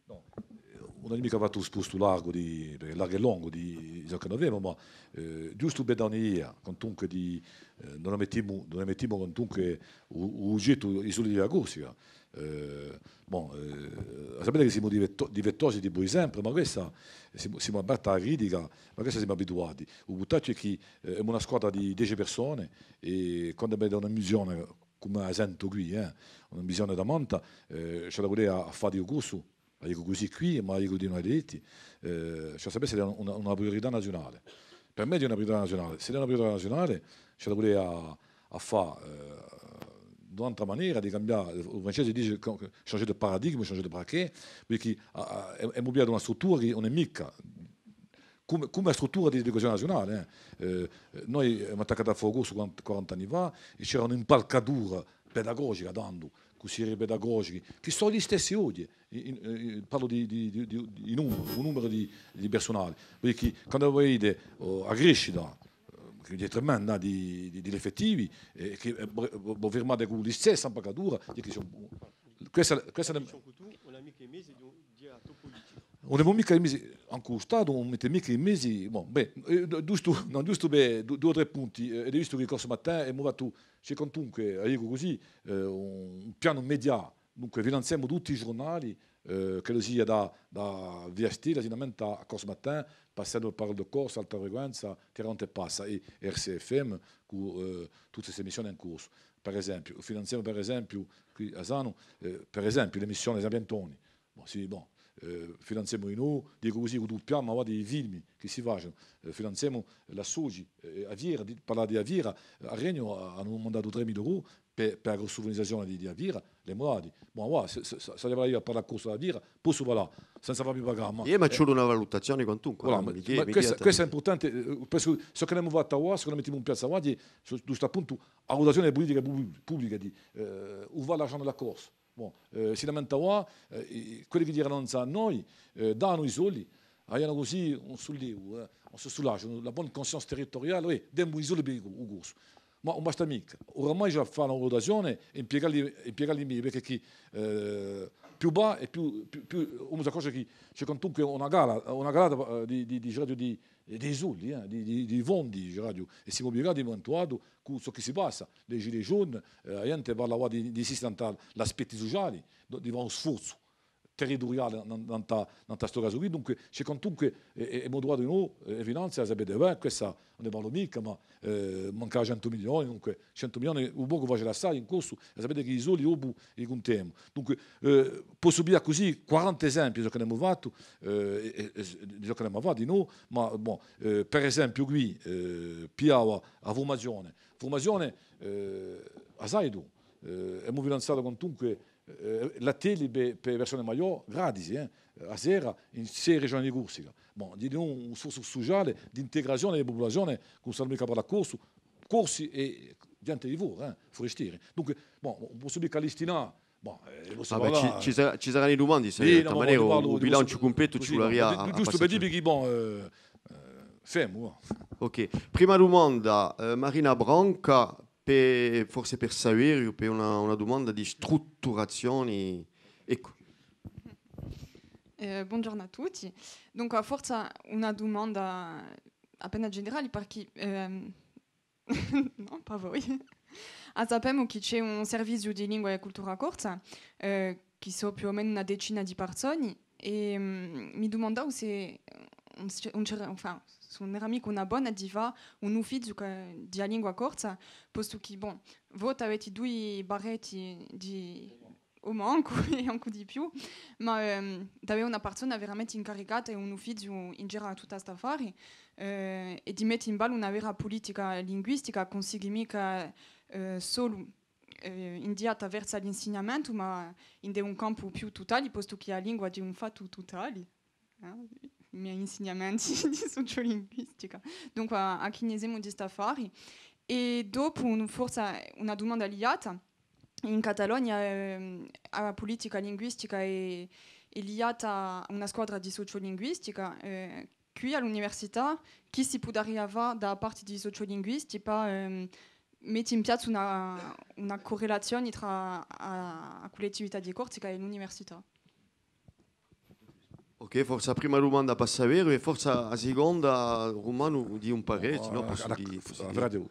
Nò, eh, ùn aghju micca fattu u spostu largu di, perchè largu è longu di, di ciò chì no avemu, ma, eh, ghjustu per dà un'idea, quantunque di, eh, no mettimu, no mettimu quantunque u, u sughjettu, i soldi di a Corsica. Eh, bon, eh, sapete chì simu difetto-, difettosi dipoi sempre, ma questa, simu, simu aperti à a critica, ma questa simu abituati. U buttacciu hè chì, eh, simu una squadra di dece persone è quandu vecu una missione, cum'è a sentu quì, eh, una missione tamanta, eh, ci hè da vulè à, à fà di u corsu, a dicu cusì quì, ma a dicu dinò à l'eletti, eh, ci hè da sapè s'ella hè una, una, una priurità naziunale. Per mè hè una priurità naziunale. S'ella hè una priurità naziunale, ci hè da vulè à, à fà, eh, d'un'altra manera, di cambià, u francese dice co-, changer de paradigme, changer de braquet, perchè, ah, ah, emu pigliatu una struttura chì ùn hè micca cum'è, cum'è a struttura di l'educazione naziunale, eh. Eh, noi emu attaccatu à fà u corsu quaranta, quaranta anni fà, è c'era un'impalcatura pedagogica tandu, cunsiglieri pedagogichi, chì sò listessi oghje, in, in, eh, parlu di, di, di, di, di numeri, un numeri di, di persunale. Perchè quandu voi à vede, oh, a crescita, eh, chì hè tremenda, di, di, di l'effettivi, eh, chì, eh, vo, vo, vo firmate cù listessa impalcatura, hè chì sò, questa, questa hè Ùn emu micca i mezi, ancu u Statu ùn mette micca i mezi, bon, bè, eh, ghjustu, nò, ghjustu per du-, dui o trè punti, eh, ed hè vistu chì Corse Matin emu fattu, ci hè quantunque, a dicu cusì, eh, un, un pianu media, dunque finanziemu tutti i ghjurnali, Eh, ch'ellu sia da, da Via Stella, sinamente à, à Corse Matin, passendu per Parolle de Corse, Alta Frequenza, Terra Nova è Passa, è R C F M, cù, eh, tutte ste emissione in corsu. Per esempiu, finanziemu per esempiu, quì à Sanu, eh, per esempiu, l'emissione Sapientoni. Bon, sì, bon, eh, finanziemu noi, dicu cusì, cù u pianu, ma guarda i filmi chì si facenu, eh, finanziemu l'associ, eh, a fiera, di, parlà di a fiera, eh, à Rennu, eh, anu dumandatu tremila euro, per, per a grossufianizazione di, di a fiera, l'emu dati. Bon, voilà, s'è, s'è, s'è, s'è io parlu corsu di a fiera, possu parlà, senza fà mi pagà, ma... Iè, ma ci vole una valutazione quantunque, voilà, eh, ma, mi chie-, ma mi quessa, chiedo. Quessa hè impurtante, eh, perchè ciò chì n'emu fattu avà, ciò chì n'emu mettutu in piazza avà, hè, su, su stu puntu, a valutazione pulitica pu-, publica di, eh, u va lasciandu la Corse. Bon, eh, sinamente avà, eh, i, quelli chì eranu à noi, eh, danu i soldi, avianu cusì un sullevu, eh, un sussulatu, la bonne conscience territoriale, oui, demu i soldi per u, u corsu. Ma ùn basta micca. Oramai ci hè da fà una valutazione è impiegalli, impiegalli megliu, perchè chì, eh, più và è più, più, più ùn s'accorge chì ci hè quantunque una cala, una calata, eh, di, di, di, di, di, di soldi, eh, di, di, di fondi, diceraghju, è simu ubligati, in un mumentu datu, cù ciò chì si passa, les gilets jaunes, eh, a ghjente parla avà di, di insiste nant'à l'aspetti suciali, di fà un sforzu territuriale nan-, nant'à, nant'à stu casu quì. Dunque, ci hè quantunque, eh, eh, emu truvatu noi, eh, e finanze, a sapete bè, quessa ùn ne parlu micca, ma, eh, manca centu milioni, dunque, centu milioni, u pocu face l'assai in corsu, è sapete chì i soldi dopu i cuntemu. Dunque, eh, possu piglià cusì quaranta esempii di ciò chì n'emu fattu, eh, è, è, è di ciò chì n'emu fattu noi, ma, bon, eh, per esempiu quì, eh, pigliava a furmazione. Furmazione, eh, a sai tù, eh, emu finanziatu quantunque, eh, l'attelli per, per e persone maiò, gratis, eh, a sera, in sei regioni di Corsica. Bon, di un, un sforzu suciale, d'integrazione di a pupulazione, chì ùn sanu micca parlà corsu, corsi è ghjente di fora, eh, furestieri. Dunque, bon, possu dì chì a listina, bon, eh, possu parlà, ci, ci sarà, ci saranno i dumandi, sì, di tutte maniere, u bilanciu cumpletu ci vuleria à, à passà. Ghjustu per dì chì, bon, eh, eh, fermu, eh. Ok, prima dumanda, eh, Marina Branca, per, forse per Saveriu, per una, una dumanda di strutturazione. Eccu. Eh, bonghjornu à tutti. Dunque, forse una dumanda appena generale, perchè, ehm, nò, pà voi. A sapemu chì ci hè un serviziu di lingua è cultura corsa, eh, chì sò più o menu una decina di parsoni, è, mm, mi dumandava s'è, eh, ùn ci-, ùn c'era, enfin, s'ùn era micca una bona di fà un uffiziu ca-, di a lingua corsa, postu chì, bon, voi t'avete dui barretti di, o mancu, è ancu di più, ma, ehm, d'avè una parsona veramenti incaricata è un uffiziu in giru à tuttu st'affari, eh, è di mette in ballu una vera pulitica linguistica, chì ùn sighi micca, eh, solu eh, indiata versu à l'insignamentu, ma ind'è un campu più tutali, postu chì a lingua hè un fattu tutali, eh, i me insignamenti di suciolinguistica. Dunque, à, à chì ne semu di st'affari? È dopu, un, forse una dumanda liata, in Catalogna, ehm, a pulitica linguistica hè, hè liata à una squadra di suciolinguistica, eh, quì à l'università, chì si pudaria fà da a parti di i suciolinguisti pà, ehm, mette in piazza una, una currelazione trà a, a cullettività di Corsica è l'università? Ok, forse a prima dumanda pà Saveriu è forse a siconda, Rumanu, dì un parè, sinnò possu dì, possu dì. Averà di,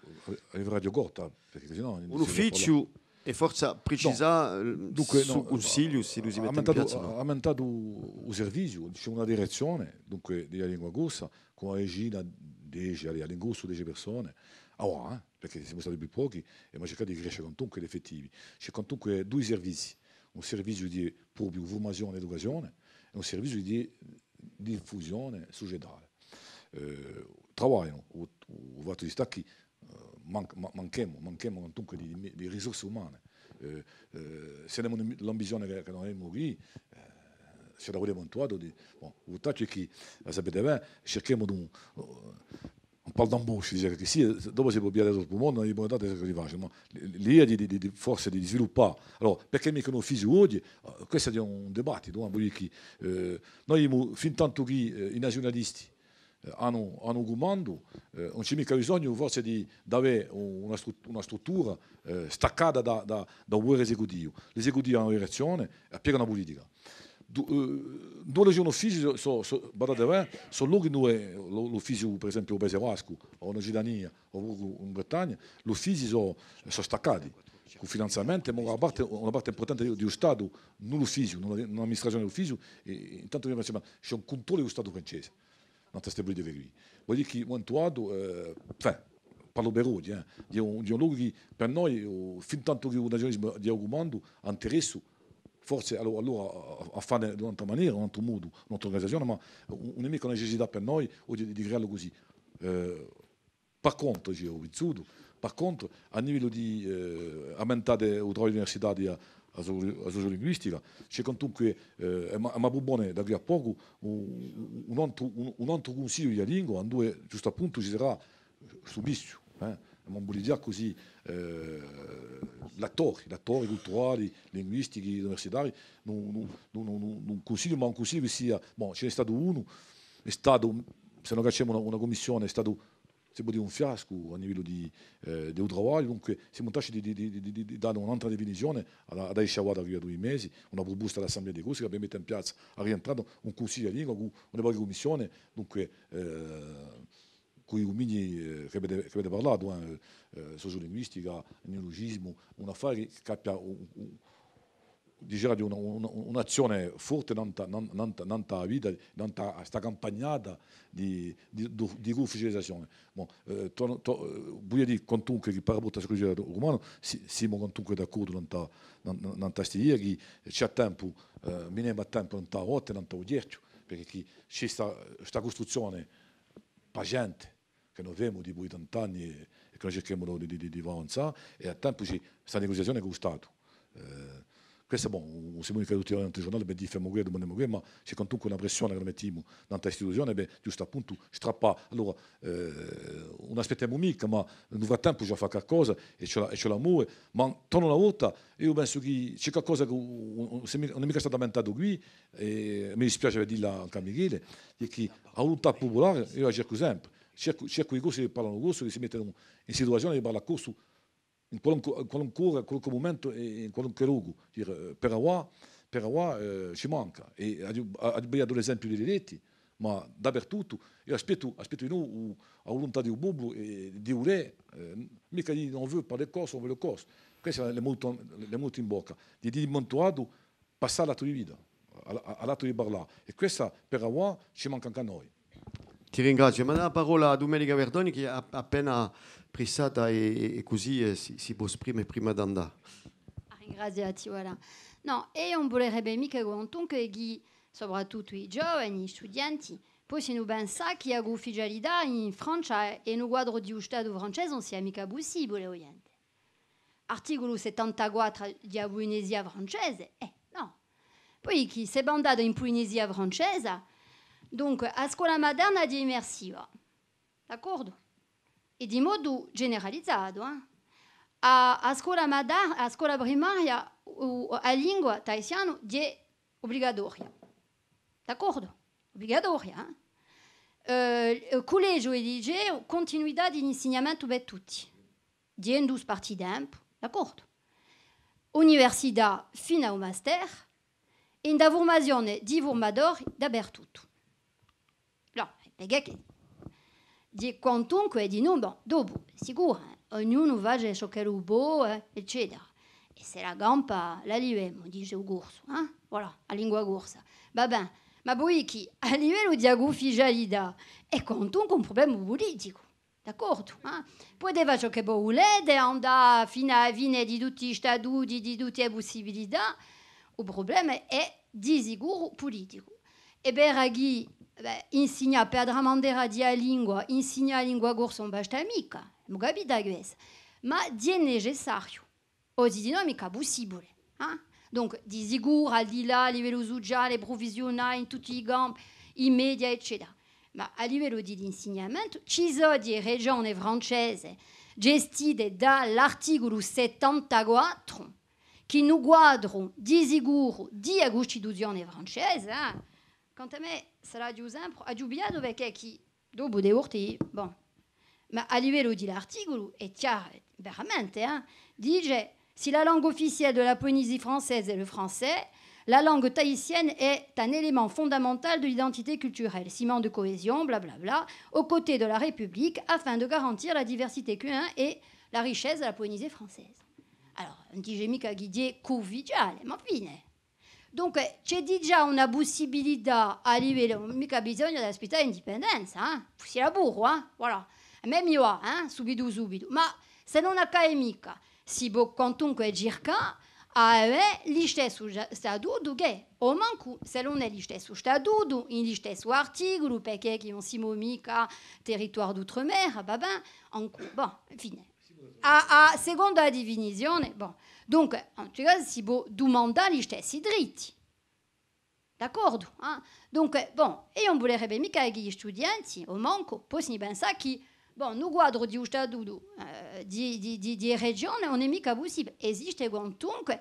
averà di corta, perchè sinnò... Un uffiziu È forse precisà, eh, dunque, stu cunsigliu, s'ellu si mette in piazza o nò. Hà aumentatu u serviziu, ci hè una direzzione, dunque, di a lingua corsa, cù una decina, dece, allez, à l'ingrossu dece persone, avà, eh, perchè simu stati più pochi, è emu circatu di cresce quantunque l'effettivi. Ci hè quantunque dui servizii, un serviziu di propiu furmazione è educazione è un serviziu di diffusione sucetale. Eh, travaglianu, u, u fattu di stà chì, eh, man-, ma-, manchemu, manchemu quantunque di, di, di risorse umane. Eh, eh, s'è avemu l'ambizione chì, chì no avemu quì, eh, ci hè da vede quantu altru di, bon, u fattu hè chì, a sapete bè, circhemu d'un, eh, un pal d'embauche, dice chì sì, dopu si pò piglià tuttu u mondu, i pò dà ciò chì si face, ma l'idea di, di, di, di, forse di sviluppà. Allora, perchè micca un uffiziu oghje? Eh, questu hè un dibattitu, eh, vogliu dì chì, eh, noi emu, fin tantu chì, eh, i naziunalisti, eh, anu, anu u cumandu, eh, ùn ci hè micca bisognu forse di, d'avè una stru-, una struttura, eh, staccata da, da, da u pudere esecutivu. L'esecutivu hà una direzzione è applica una pulitica. Du-, eh, induve ci hè un uffiziu, sò, sò, sò, badate bè, sò lochi induve l'u-, l'uffiziu, per esempiu, u Paese Bascu, o in Occitania, o in Bretagna, l'uffizi sò, sò staccati. cù finanziamenti, ma una parte, una parte impurtante di, di u Statu, ùn l'uffiziu, ùn l'amministrazione di l'uffiziu, è, è intantu ci hè un cuntrollu di u Statu francese, nant'à ste pulitiche quì. Vole dì chì, à un mumentu datu, eh, enfin, parlu per oghje, eh, hè un, hè un locu chì, per noi, eh, fin tantu chì u naziunalisimu hè à u cumandu, hà interessu, forse allo-, allora à, à, à fà in un'altra manera, in un altru modu, un'altra urganizazione, ma ùn, ùn hè micca una necessità per noi oghje di, di creallu cusì. Eh, Par contru, eiu aghju pensutu, par contru, à livellu di, eh, aumentà u travagliu di l'università à, à so-, à sociolinguistica, ci hè quantunque, eh, è mi, mi prupone da quì à pocu un, un antru, un, un antru cunsigliu di a lingua, induve ghjustu à puntu ci sarà stu mischju, eh, ma ùn vole dì cusì, eh, l'attori, l'attori culturali, linguistichi, universitarii, un, un, un cunsigliu, ma un cunsigliu chì sia, bon, ci n'hè statu unu, hè statu, s'è no cacciemu una, una cummissione, hè statu si pò dì un fiascu à livellu di, eh, di u travagliu, dunque simu in traccia di, di, di dà un'antra definizione à a, à a sciavata chì hè dui mesi, una pruposta à l'Assemblea di Corsica per mette in piazza a rientrata un cunsigliu di a lingua cù una poca di cummissione, dunque, eh, cù i duminii, eh, chì avete, chì avete parlatu, eh, eh, sociolinguistica, neologisimu, un affare chì, chì abbia un, un, diceraghju, una, una, un'azzione forte nant'à, nan-, nant'à, nant'à a vita, nant'à sta campagnata di, di, di, di cuufficializazione. Bon, eh, to-, to-, eh, vogliu dì quantunque chì par rapport à ciò chì dice Rumanu, si-, simu quantunque d'accordu nant'à, nan-, nan-, nant'à st'idea chì ci hè tempu, eh, minemu à tempu nant'à a botte, nant'à u chjerchju, perchè chì ci hè sta, sta custruzzione paziente, chì no femu dipoi tant'anni è, è chì no circhemu di, di, di, di fà avanzà, è à tempu ci hè sta neguziazione cù u Statu. Eh, quessa, bon, ùn si pò micca tutti i ghjorni in u ghjurnale, bè, dì femu què, dumandemu què, ma ci hè quantunque una pressione chì no mettimu nant'à l'istituzione, bè, ghjustu à puntu, strappà. Allora, eh, ùn aspettemu micca, ma in u frattempu ci hè da fà qualcosa è ci hè, è ci hè da move, ma tornu una volta, eiu pensu chì ci hè qualcosa chì ùn, ùn, ùn hè micca statu ammentatu quì, è mi dispiace per dilla ancu à Michele, hè chì a vuluntà pupulare, eiu a circu sempre, Cercu, cercu i Corsi chì parlanu corsu, chì si mettenu in situazione di parlà corsu in qualunque, in qualunque ora, in qualunque mumentu è in qualunque locu. Dì, eh, per avà, per avà, eh, ci manca. È aghju, aghju pigliatu l'esempiu di l'eletti, ma dapertuttu, eiu aspettu, aspettu di noi u, a vuluntà di u populu è di vulè, eh, micca dì on veut parler corse, on veut le corse. Quessa hè moltu, hè moltu in bocca. Dì, dì, montuatu, passà à l'attu di vita, à, à, à l'attu di parlà. È quessa, per avà, ci manca ancu à noi. Ti ringraziu. Ma dà a parolla à Dumenica Verdoni, chì hè ap-, appena pressata è, è, è cusì, eh, si, si pò sprime prima d'andà. Ah, ringraziu à tè, voilà. Nò, è eiu ùn vulerebbe micca quantunque chì, soprattuttu i giovani, i studienti, possinu pensà chì a cuufficialità in Francia è in u quadru di u Statu francese ùn sia micca pussibule, oghjente. Articulu settantaquattru di a Pulinesia francese, eh, nò. Poi chì s'hè andatu in Pulinesia francese, dunque, a scola materna hè immersiva, d'accordu? È di modu generalizatu, eh. A, a scola mater-, a scola primaria, u, a lingua tahissiana hè ubligatoria. D'accordu? Ubligatoria, eh? Eh, cullegiu è liceu, cuntinuità di l'insignamentu per tutti. Hè in u spartitempu, d'accordu? Università finu à u master, è in a furmazione di furmadori dapertuttu. Nò, perchè chì hè quantunque di noi, bon, dopu, sicuru, eh, ognunu face ciò ch'ellu pò, eh, eccetera. È s'ella campa, l'allevemu, dice u corsu, eh? Voilà, a lingua corsa. Va bè, ma poi chì, à livellu di a cuufficialità, hè quantunque un prublema puliticu. D'accordu, eh? Pudete fà ciò chì vo vulete, andà finu à a fine di tutti i statuti, di tutte e pussibilità, u prublema hè di sicuru puliticu. È per chì, bè, insignà per a tramandera di a lingua, insignà a lingua corsa ùn basta micca, emu capitu quessa, ma hè necessariu. Oghje dinò ùn hè micca pussibule, eh? Donc, di sicuru, al di là, à livellu suciale, prufessiunale, in tutti i campi, i media, eccetera. Ma à livellu di l'insignamentu, ci sò di regione francese gestite da l'articulu settantaquattru, chì hè in u quadru di sicuru di a Custituzione francese, eh? Quant'à mè, sarà ghjè u sempru, aghju pigliatu perchè chì dopu di volte, bon. Ma à livellu di l'articulu, hè chjaru, veramente, eh, dice, si la langue officielle de la Polynésie française est le français, la langue tahitienne est un élément fondamental de l'identité culturelle, ciment de cohésion, blablabla, aux côtés de la République, afin de garantir la diversité culturelle et la richesse de la Polynésie française. Allora, ùn dice micca chì hè cuufficiale, ma infine. Dunque, ci hè digià una pussibilità à livellu, micca bisognu d'aspittà l'indipendenza, eh? Fussi puru, eh? Voilà. À mè mi và, eh? Subitu, subitu. Ma s'ellu ùn accade micca, si pò quantunque circà à avè listessu sta-, statutu chè, o mancu, s'ellu ùn hè listessu statutu, in listessu articulu, perchè chì ùn simu micca territoire d'outre-mer, va bè, ancu, bon, infine. À, à seconda difinizione, bon. Dunque, in tutti i casi, si pò dumandà listessi dritti. D'accordu, eh? Dunque, bon, eiu ùn vulerebbe micca chì i studienti, o mancu, possinu pensà chì, bon, in u quadru di u statutu, eh, di, di, di, di regione ùn hè micca pussibule. Esiste quantunque,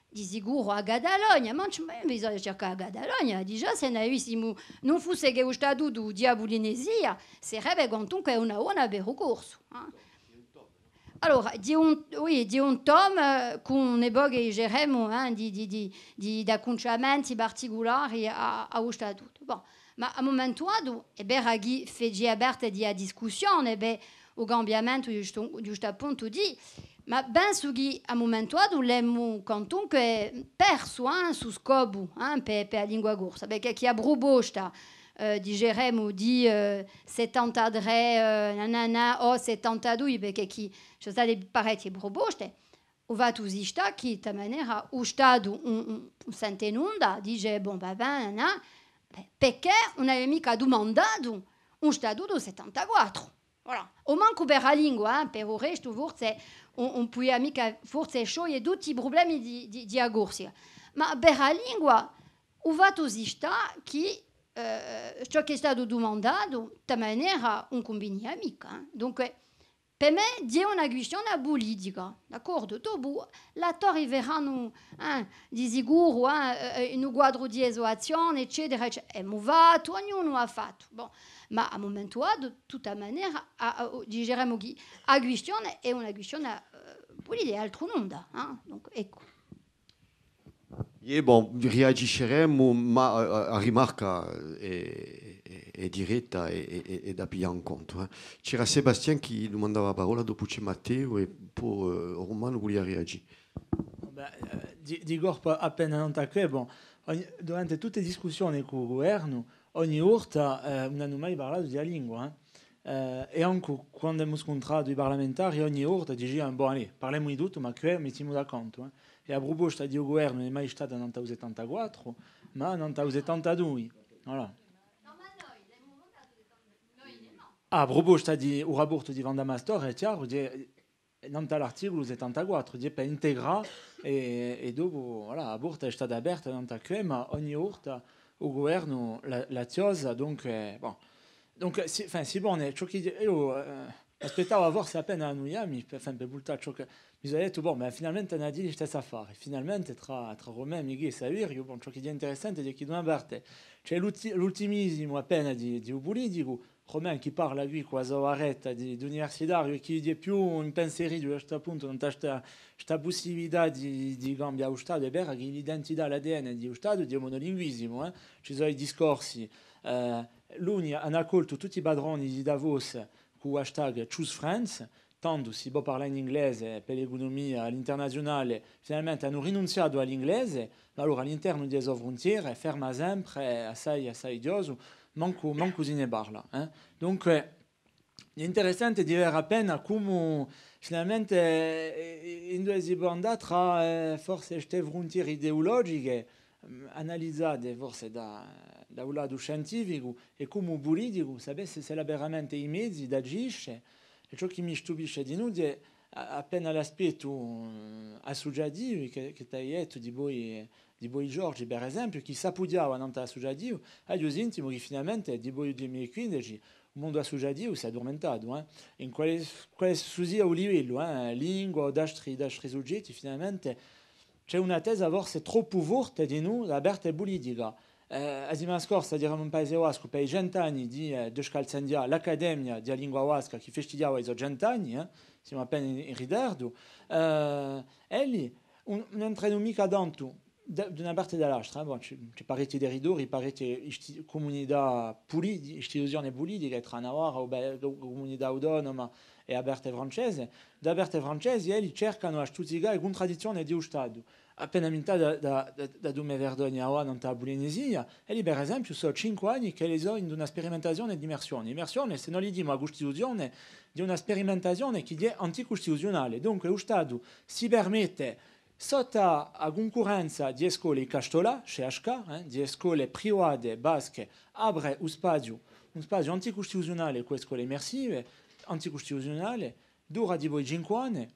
di sicuru, a Catalogna, ma ùn ci, ma bisogna circà a Catalogna, digià s'è n'avissimu, ùn fussi chè u statutu di a Pulinesia, sarebbe quantunque una bona per u corsu, eh? Allora, di un, oui, di un tom, eh, cù un pocu, diceremu, eh, di, di, di, di, d'accunciamenti particulari à, à u statutu. Bon, ma à un mumentu datu, hè vera chì facia parte di a discussione, bè, u cambiamentu, ghjustu, ghjustu à puntu di, ma pensu chì à un mumentu datu l'emu quantunque persu, eh, stu scopu, eh, per, per a lingua corsa, perchè chì a pruposta, eh, diceremu, di, eh, settantatrè, eh, nananà, o settantadui, perchè chì ci sò state parechje pruposte, u fattu si stà chì, di manera, u Statu ùn, ùn, ùn sente nunda, dice, bon, va bè, nà, bè, perchè ùn avete micca dumandatu un statutu settantaquattru? Voilà. O mancu per a lingua, eh, per u restu forse ùn, ùn pudia micca forse scioglie tutti i prublemi di, di, di a Corsica. Ma per a lingua, u fattu si stà chì, eh, ciò chì hè statu dumandatu, di manera ùn cunvinia micca, eh. Dunque, per mè, hè una quistione pulitica, d'accordu? Dopu, l'attori veranu, eh, di sicuru, eh, eh, in un quadru di esuazione, eccetera, eccetera. Emu fattu, ognunu hà fattu. Bon, ma à un mumentu datu, di tutta manera, a, a, diceremu chì a quistione hè una quistione, eh, pulitica, hè altru nunda, eh? Dunque, eccu. Iè, bon, riagisceremu, ma, eh, a rimarca hè, hè, hè diretta è, è, è, hè da piglià in contu, eh. C'era Sébastien chì dumandava a parolla, dopu c'hè Matteu è po, eh, Romanu vulia riagì. Bè, eh, di, di colpu appena nant'à què, bon, ogni, durante tutte e discussione cù u guvernu, ogni volta, eh, ùn anu mai parlatu di a lingua, eh. Eh, è ancu quandu emu scuntratu i parlamentari, ogni volta dicianu, bon, allez, parlemu di tuttu, ma què mettimu da cantu, eh. È a pruposta di u guvernu ùn hè mai stata nant'à u settantaquattru, ma nant'à u settantadui. Voilà. A pruposta di u raportu di Wanda Mastor, hè chjaru, hè, nant'à l'articulu settantaquattru, hè per integrà, è, è dopu, voilà, a porta hè stata aperta nant'à què, ma ogni volta u guvernu l'hà, l'hà chjosa, dunque, bon. Dunque, si, enfin, si pone, ciò chì eiu, eh, aspettava forse appena à annuià mi, per, enfin, per vultà ciò chì mi sò dettu, bon, ma finalmente anu da dì listessi affari, finalmente trà, trà Romain, Michè è Saveriu, bon, ciò chì hè interessante hè chì da una parte ci hè l'utti-, l'uttimisimu appena di, di u puliticu, Romain chì parla quì cù a so barretta di, d'universitariu è chì hè più impenseritu à stu puntu, nant'à sta, sta pussibilità di, di cambià u Statu. Hè vera chì l'identità, l'A D N di u Statu hè u monolinguisimu, eh? Ci sò i discorsi, eh, l'uni anu accoltu tutti i patroni di Davos cù l'hashtag Choose France, tandu si pò parlà in inglese per l'ecunumia à l'internaziunale, finalmente anu rinunziatu à l'inglese, ma allora à l'internu di e so fruntiere ferma sempre assai, assai chjosu, mancu, mancu si ne parla, eh. Dunque, hè interessante di vede appena cumu finalmente, eh, eh, induve si pò andà trà, eh, forse ste fruntiere ideulugiche, mm, analizate forse da, da u latu scientificu è cumu puliticu, sapesse s'ellu hà veramente i mezi d'agisce, è ciò chì mi stupisce dinù hè a-, appena l'aspettu, mm, assuciativu chì, chì t'hai dettu dipoi, dipoi Giorgi, per esempiu, chì s'appughjava nant'à l'assuciativu, aghju u sintimu chì finalmente, dipoi u dui mila è quindeci, u mondu assuciativu s'hè addurmentatu, eh. In quale, quale sia u livellu, eh, lingua o d'astri, d'astri sugetti, finalmente, ci hè un'attesa forse troppu forte dinù da parte pulitica. Eh, a simana scorsa eramu in Paese Bascu per i cent'anni di, eh, d'Euskaltzaindia, l'Accademia di a Lingua Basca chì festighjava i so cent'anni, eh, simu appena in, in ritardu. Eh, è lì, ùn, ùn entrenu micca tantu da, da una parte è da l'astra, eh, bon, ci, ci hè parechji territorii, parechje isti-, cumunità puliti-, istituzione pulitiche, trà Navarra, o bè, cu-, cumunità autonoma, è aperte francese, d'aperte francesi, elli cercanu à stuzzicà e cuntradizzione di u Statu. Appena mintata da, da, da, da Dumè Verdoni avà nant'à a Pulinesia, elli, per esempiu, sò cinque anni ch'elli sò in una sperimentazione d'immersione. Immersione, s'è no lighjimu a Custituzione, hè una sperimentazione chì hè anticustituziunale. Dunque, u Statu si permette sottu à a cuncurrenza di e scole Ikastola, C H K, eh, di e scole private basche, apre un spaziu, un spaziu anticustituziunale cù e scole immersive, anticustituziunale, dura dipoi cinque anni,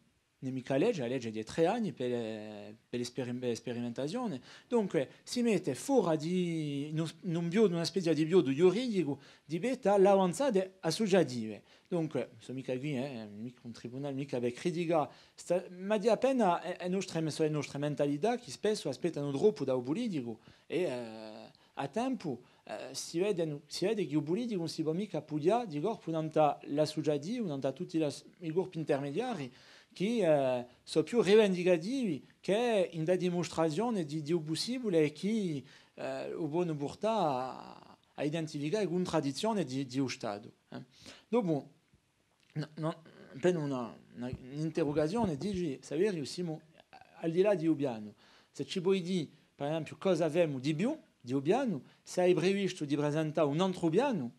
ùn hè micca a lege, a lege hè di trè anni per, per l'esperim-, per l'esperimentazione. Dunque, si mette fora di, in un, in un viotu, una spezia di viotu ghjuridicu, di pettu à l'avanzate assuciative. Dunque, sò micca quì, eh, micca un tribunale, micca per criticà, sta, ma dì appena e, e nostre, sò e nostre mentalità chì spessu aspettanu troppu da u puliticu è, eh, à tempu, eh, si vede, si vede chì u puliticu ùn si pò micca appughjà di corpu nant'à l'assuciativu, nant'à tutti l'as-, i corpi intermediarii chì, eh, sò più rivendicativi chè in a dimustrazione di, di u pussibule è chì, eh, u ponu purtà à, à identificà e cuntradizzione di, di u Statu, eh. Dopu, n-, n-, appena una, una, un'interrugazione, dici, Saveriu, simu al di là di u pianu. S'è ci poi dì, per esempiu, cosa avemu di più di u pianu, s'hai previstu di presentà un antru pianu,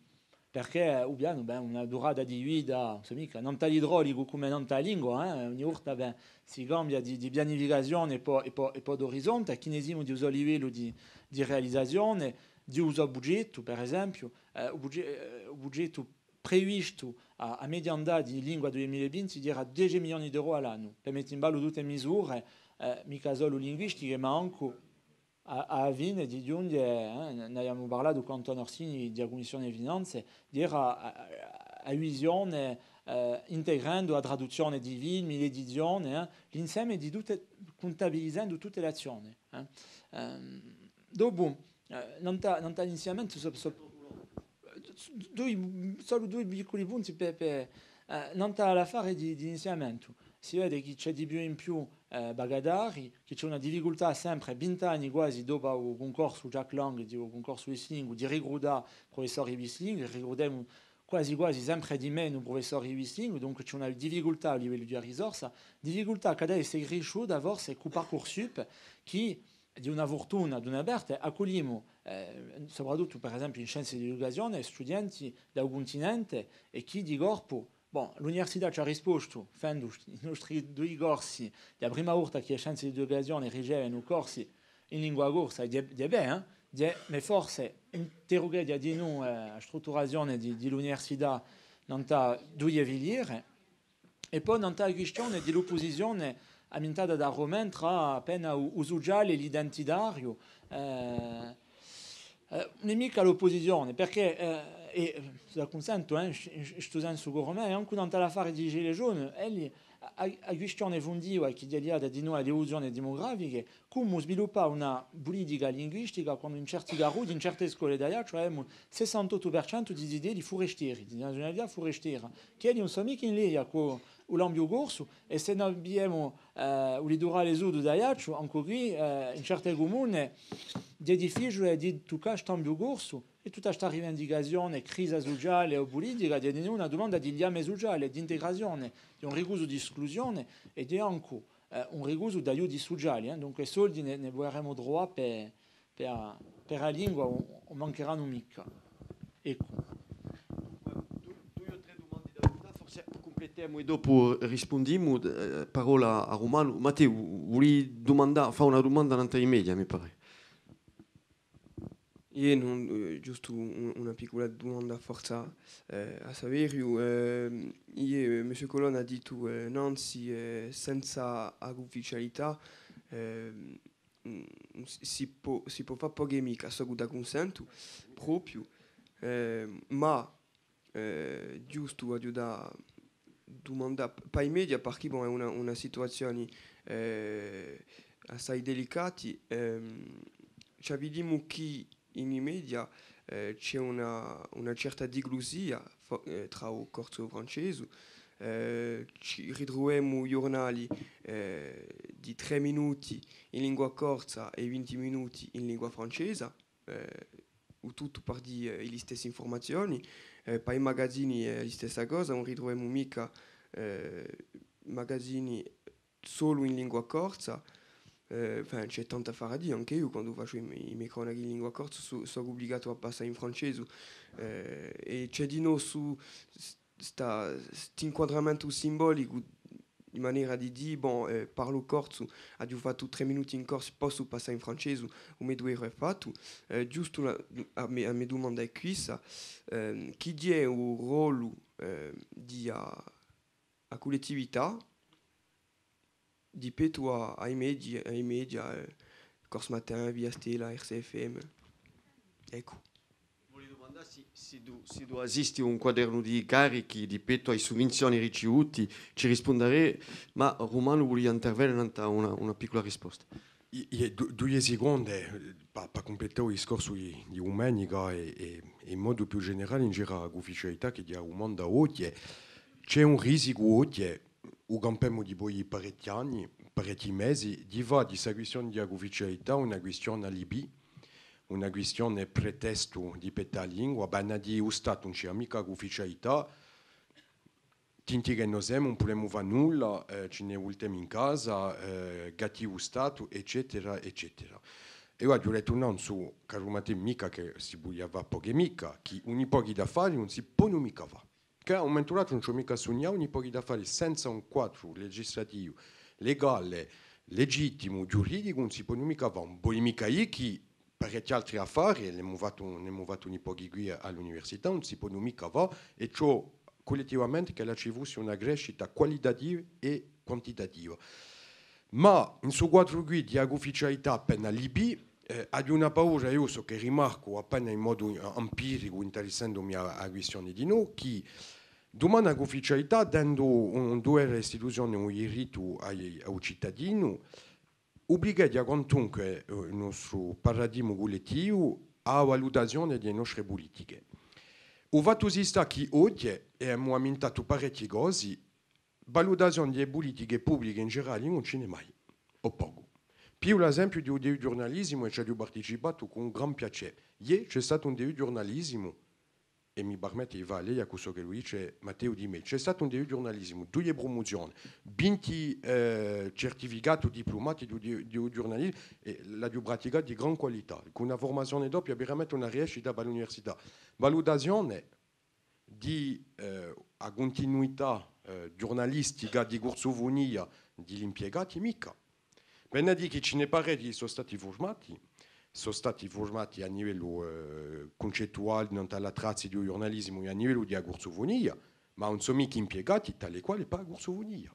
perchè u pianu, bè, una durata di vita, ùn sò micca, nant'à l'idrolicu cum'è nant'à a lingua, eh, ogni volta, bè, si cambia di, di pianificazione è po, è po, è po d'orizonte, è chì ne simu di u so livellu di, di realizazione, di u so bugettu, per esempiu, eh, u buge-, eh, u bugettu previstu à, à media andata di Lingua dui mila è vinti era dece milioni d'euro à l'annu, per mette in ballu tutte e misure, eh, micca solu linguistiche, ma ancu à, à a fine di ghjunghje, eh, ne, ne avemu parlatu cù Antone Orsini di a Cummissione Finanze, era a, a, a visione, eh, integrendu a traduzzione di filmi, l'edizione, eh, l'inseme di tutte, cuntabilizendu tutte l'azzione, eh. Ehm, dopu, eh, nant'à, nant'à l'insignamentu, sò, sò, dui, solu dui picculi punti per, per, eh, nant'à l'affare di, di l'insignamentu. Si vede chì ci hè di più in più, eh, vacatarii, chì ci hè una difficultà sempre, vint'anni quasi dopu à u cuncorsu Jack Lang, di u cuncorsu bislinguu, di ricrutà prufessori bislingui, ricrutemu quasi quasi sempre di menu prufessori bislingui, dunque ci hè una difficultà à livellu di a risorsa, difficultà chì hà da esse crisciuta forse cù Parcoursup, chì di una furtuna, da una parte, accuglimu, eh, soprattuttu, per esempiu, in scienze di l'educazione, studienti da u cuntinente è chì di corpu, bon, l'università ci hà rispostu, fendu i nostri dui corsi, hè a prima volta chì e scienze di l'educazione ricevenu corsi in lingua corsa, è ghjè, ghjè bè, eh? Ghjè, ma forse interrugheghja dinù, eh, a strutturazione di, di l'università nant'à duie filiere. È po nant'à a quistione di l'oppusizione ammintata da Romain trà appena u, u suciale è l'identitariu, eh, eh, ùn hè micca l'oppusizione, perchè, eh, è, sò d'accunsentu, eh, in, in, in stu sensu cù Romain, è ancu nant'à l'affare di i Gilets jaunes, elli, a, a, a quistione fundiva chì hè liata dinù à l'evoluzione demugrafiche, cumu sviluppà una pulitica linguistica quandu in certi carrughji, in certe scole d'Aiacciu, avemu sessantottu per centu di zitelli furestieri, di naziunalità furestiera, chì elli ùn sò micca in leia cù u lambiu corsu, è s'è no vidimu, eh, u liturale sudu d'Aiacciu, ancu quì, eh, in certe cumune, hè difficiule di tuccà st'ambiu corsu, è tutta sta rivendicazione, crisa suciale o pulitica, hè dinù una dumanda di liame suciale, d'integrazione, di un ricusu d'esclusione, è hè ancu eh, un ricusu d'aiuti suciali, eh. Dunque, soldi ne, ne puderemu truvà per, per, per a lingua, ùn, ùn mancheranu micca. Eccu. Dui, dui o trè dumandi da dutà, forse cumpletemu è dopu rispundimu. Eh, parolla à Rumanu. Matteu, vuli dumandà, fà una dumanda nant'à i media, mi pare. Iè, ùn, eh, ghjustu un, una piccula dumanda forse, eh, à Saveriu. Eh, iè, eh, Monsieur Colonna hà dittu, eh, nanzi, eh, senza a cuufficialità, eh, mm, si, si pò, si pò fà pocu è micca, sò d'accunsentu, propiu, eh, ma eh, ghjustu aghju da dumandà p-, pà i media, parchì, bon, hè una, una situazioni, eh, assai delicati, ehm, ci avvidimu chì in i media, eh, ci hè una, una certa diglussia fo-, eh, trà u corsu è u francesu, eh, ci ritruvemu ghjurnali, eh, di trè minuti in lingua corsa è vinti minuti in lingua francesa, eh, u tuttu par dì, eh, i listessi infurmazioni, eh, pà i magazini hè a listessa cosa, ùn ritruvemu micca, eh, magazini solu in lingua corsa, eh, enfin, ci hè tantu affari à dì, ancu eiu, quandu facciu i me, i me cronachi in lingua corsa, sò, sò ubligatu à passà in francesu, eh, è ci hè dinò stu, sta, st'inquadramentu simbolicu, di manera di dì, bon, eh, parlu corsu, aghju fattu trè minuti in corsu, possu passà in francesu, u me duvere hè fattu, eh, ghjustu la, a me, a me dumanda hè quissa, ehm, chì hè u rollu, ehm, di a, a cullettività, di pettu à, à i medi-, à i media, eh, Corse Matin, Via Stella, R C F M. Eccu. Voli dumandà sì, sì tù, sì tù asisti à un quadernu di carichi di pettu à i suvvinzioni ricevuti, ci rispundarè, ma Rumanu vulia intervene nant'à una, una piccula risposta. I-, i-, du-, duie seconde, eh, pà, pà cumplettà u discorsu di, di dumenica è, è, è in modu più generale in giru à l'ufficialità chì hè a dumanda oghje, ci hè un risicu oghje, u campemu dipoi parechji anni, parechji mesi, di fà di sta quistione di a cuufficialità una quistione alibi, una quistione pretestu di pettu à a lingua, vene à dì u Statu ùn ci hè micca cuufficialità, tinti chì no semu, ùn pudemu fà nulla, eh, ci ne vultemu in casa, eh, cattivu Statu, eccetera, eccetera. È eiu aghju dettu nanzu, caru Matteu, micca chì si pudia fà pocu è micca, chì uni pochi d'affari ùn si ponu micca fà. Chì à un mumentu datu ùn ci hè micca sunniatu, uni pochi d'affari senza un quadru legislativu, legale, legittimu, ghjuridicu, ùn si ponu micca fà. Ùn voli micca dì chì parechji altri affari, è l'emu fattu, n'emu fattu uni pochi quì à, à l'università, ùn si ponu micca fà, è ciò cullettivamente ch'ella ci fussi una crescita qualitativa è quantitativa. Ma in stu quadru quì di a cuufficialità appena alibi, eh, aghju una paura, eiu ciò chì rimarcu appena in modu, eh, empiricu, interessendumi à, à a quistione dinò, chì dumane a cuufficialità, dendu un, un duvere à l'istituzione, un dirittu à, à u citadinu, ublicheghja quantunque, eh, u nostru paradigmu cullettivu à a valutazione di e nostre pulitiche. U fattu si stà chì oghje, è emu ammintatu parechji cosi, valutazione di e pulitiche publiche in generale ùn ci n'hè mai, o pocu. Pigliu l'esempiu di u D U ghjurnalisimu, è ci aghju participatu cù un gran piacè. Iè, ci hè statu un D U ghjurnalisimu, è mi permette di fà a leia cù ciò ch'ellu dice Matteu Di Meglio. Ci hè statu un D U ghjurnalisimu, duie prumuzione, vinti, eh, certificati diplumati di, di, di ghjurnalisimu, è l'aghju praticatu di gran qualità, cù una furmazione doppia, veramente una riescita per l'università. Valutazione di, eh, a cuntinuità, eh, ghjurnalistica di Corsufunia di l'impiegati, micca. Vene à dì chì ci n'hè parechji sò stati furmati, sò stati furmati à livellu, eh, cuncettuale, nant'à l'attrazzi di u ghjurnalisimu è à livellu di a Corsufunia, ma ùn sò micca impiegati tale quale pà a Corsufunia.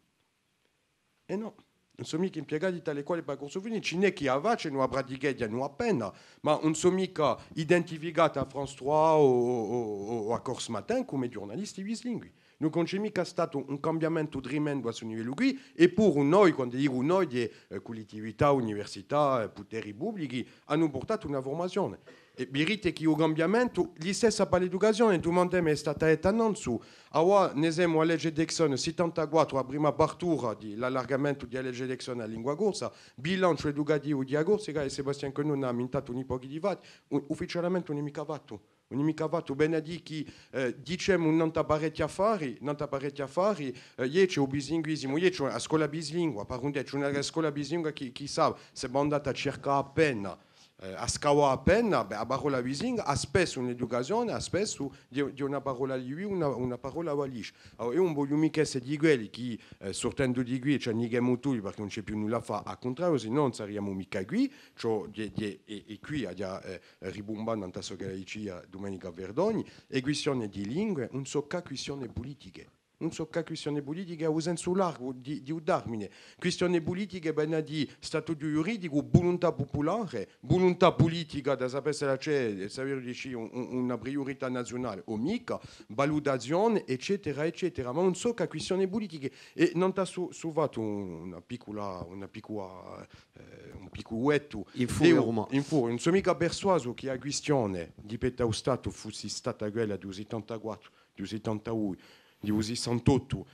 È nò, ùn sò micca impiegati tale quale pà a Corsufunia, ci n'hè chì a facenu, a praticheghjanu appena, ma ùn sò micca identificati à France trois o, o, o, o à Corse Matin cum'è ghjurnalisti bislingui. Dunque ùn ci hè micca statu un cambiamentu trimendu à stu livellu quì, eppuru noi, quandu dicu noi, hè, eh, cullettività, università, eh, puteri publichi, anu purtatu una furmazione. È vidite chì u cambiamentu, listessa pà l'educazione, dumandemu, hè stata detta nanzu, avà ne semu à a lege Deixonne settantaquattru, a prima partura di l'allargamentu di a lege Deixonne à a lingua corsa, bilanciu educativu di a Corsica, è Sébastien Quenot n'hà ammintatu uni pochi di fatti, u-, ufficialmente ùn hè micca fattu. Ùn hè micca fattu, vene à dì chì, eh, dicemu, nant'à parechji affari, nant'à parechji affari, eh, iè ci hè u bislinguisimu, iè ci hè a scola bislingua, par cuntu ci hè una scola bislingua chì, chì sà, s'è vo andate à circà appena, eh, à scavà appena, bè, a parolla bislingua, hà spessu in l'educazione, hà spessu di, di una parolla liuì, una, una parolla valisgia. Allora, eiu ùn vogliu micca esse di quelli chì, eh, surtendu di quì, ci annichemu tutti perchè ùn ci hè più nulla à fà, à u cuntrariu, sinnò ùn sariamu micca quì, ciò, di, di, è, è quì, aghju, eh, ribumbà nant'à ciò ch'ella dicia Dumenica Verdoni, e quistione di lingue ùn sò cà quistione pulitiche. Ùn sò cà quistione pulitiche à u sensu largu di, di u termine. Quistione pulitiche, vene à dì statutu ghjuridicu, vuluntà pupulare, vuluntà pulitica, da sapè s'ella ci hè, s'è veru dici, un, un, una priurità naziunale o micca, valutazione, eccetera, eccetera. Ma ùn sò cà quistione pulitiche. È nant'à stu, stu fattu, una piccula, una piccula eh, un picculu dettu. In furia, Roma. In furia, ùn sò micca persuasu chì a quistione di pettu à u Statu fussi stata quella di u settantaquattru, di u settantadui, di u sessantottu,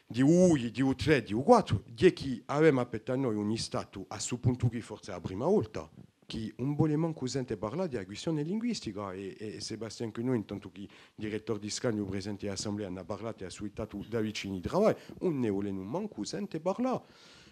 di u dui, di u trè, di u quattru, hè chì avemu à pettu à noi un Statu à stu puntu quì forse a prima volta, chì ùn vole mancu sente parlà di a quistione linguistica, è, è Sébastien Quenot, in tantu chì direttore di scagnu presente à l'Assemblea, n'hà parlatu è hà suitatu da vicinu i travagli, ùn ne volenu mancu sente parlà.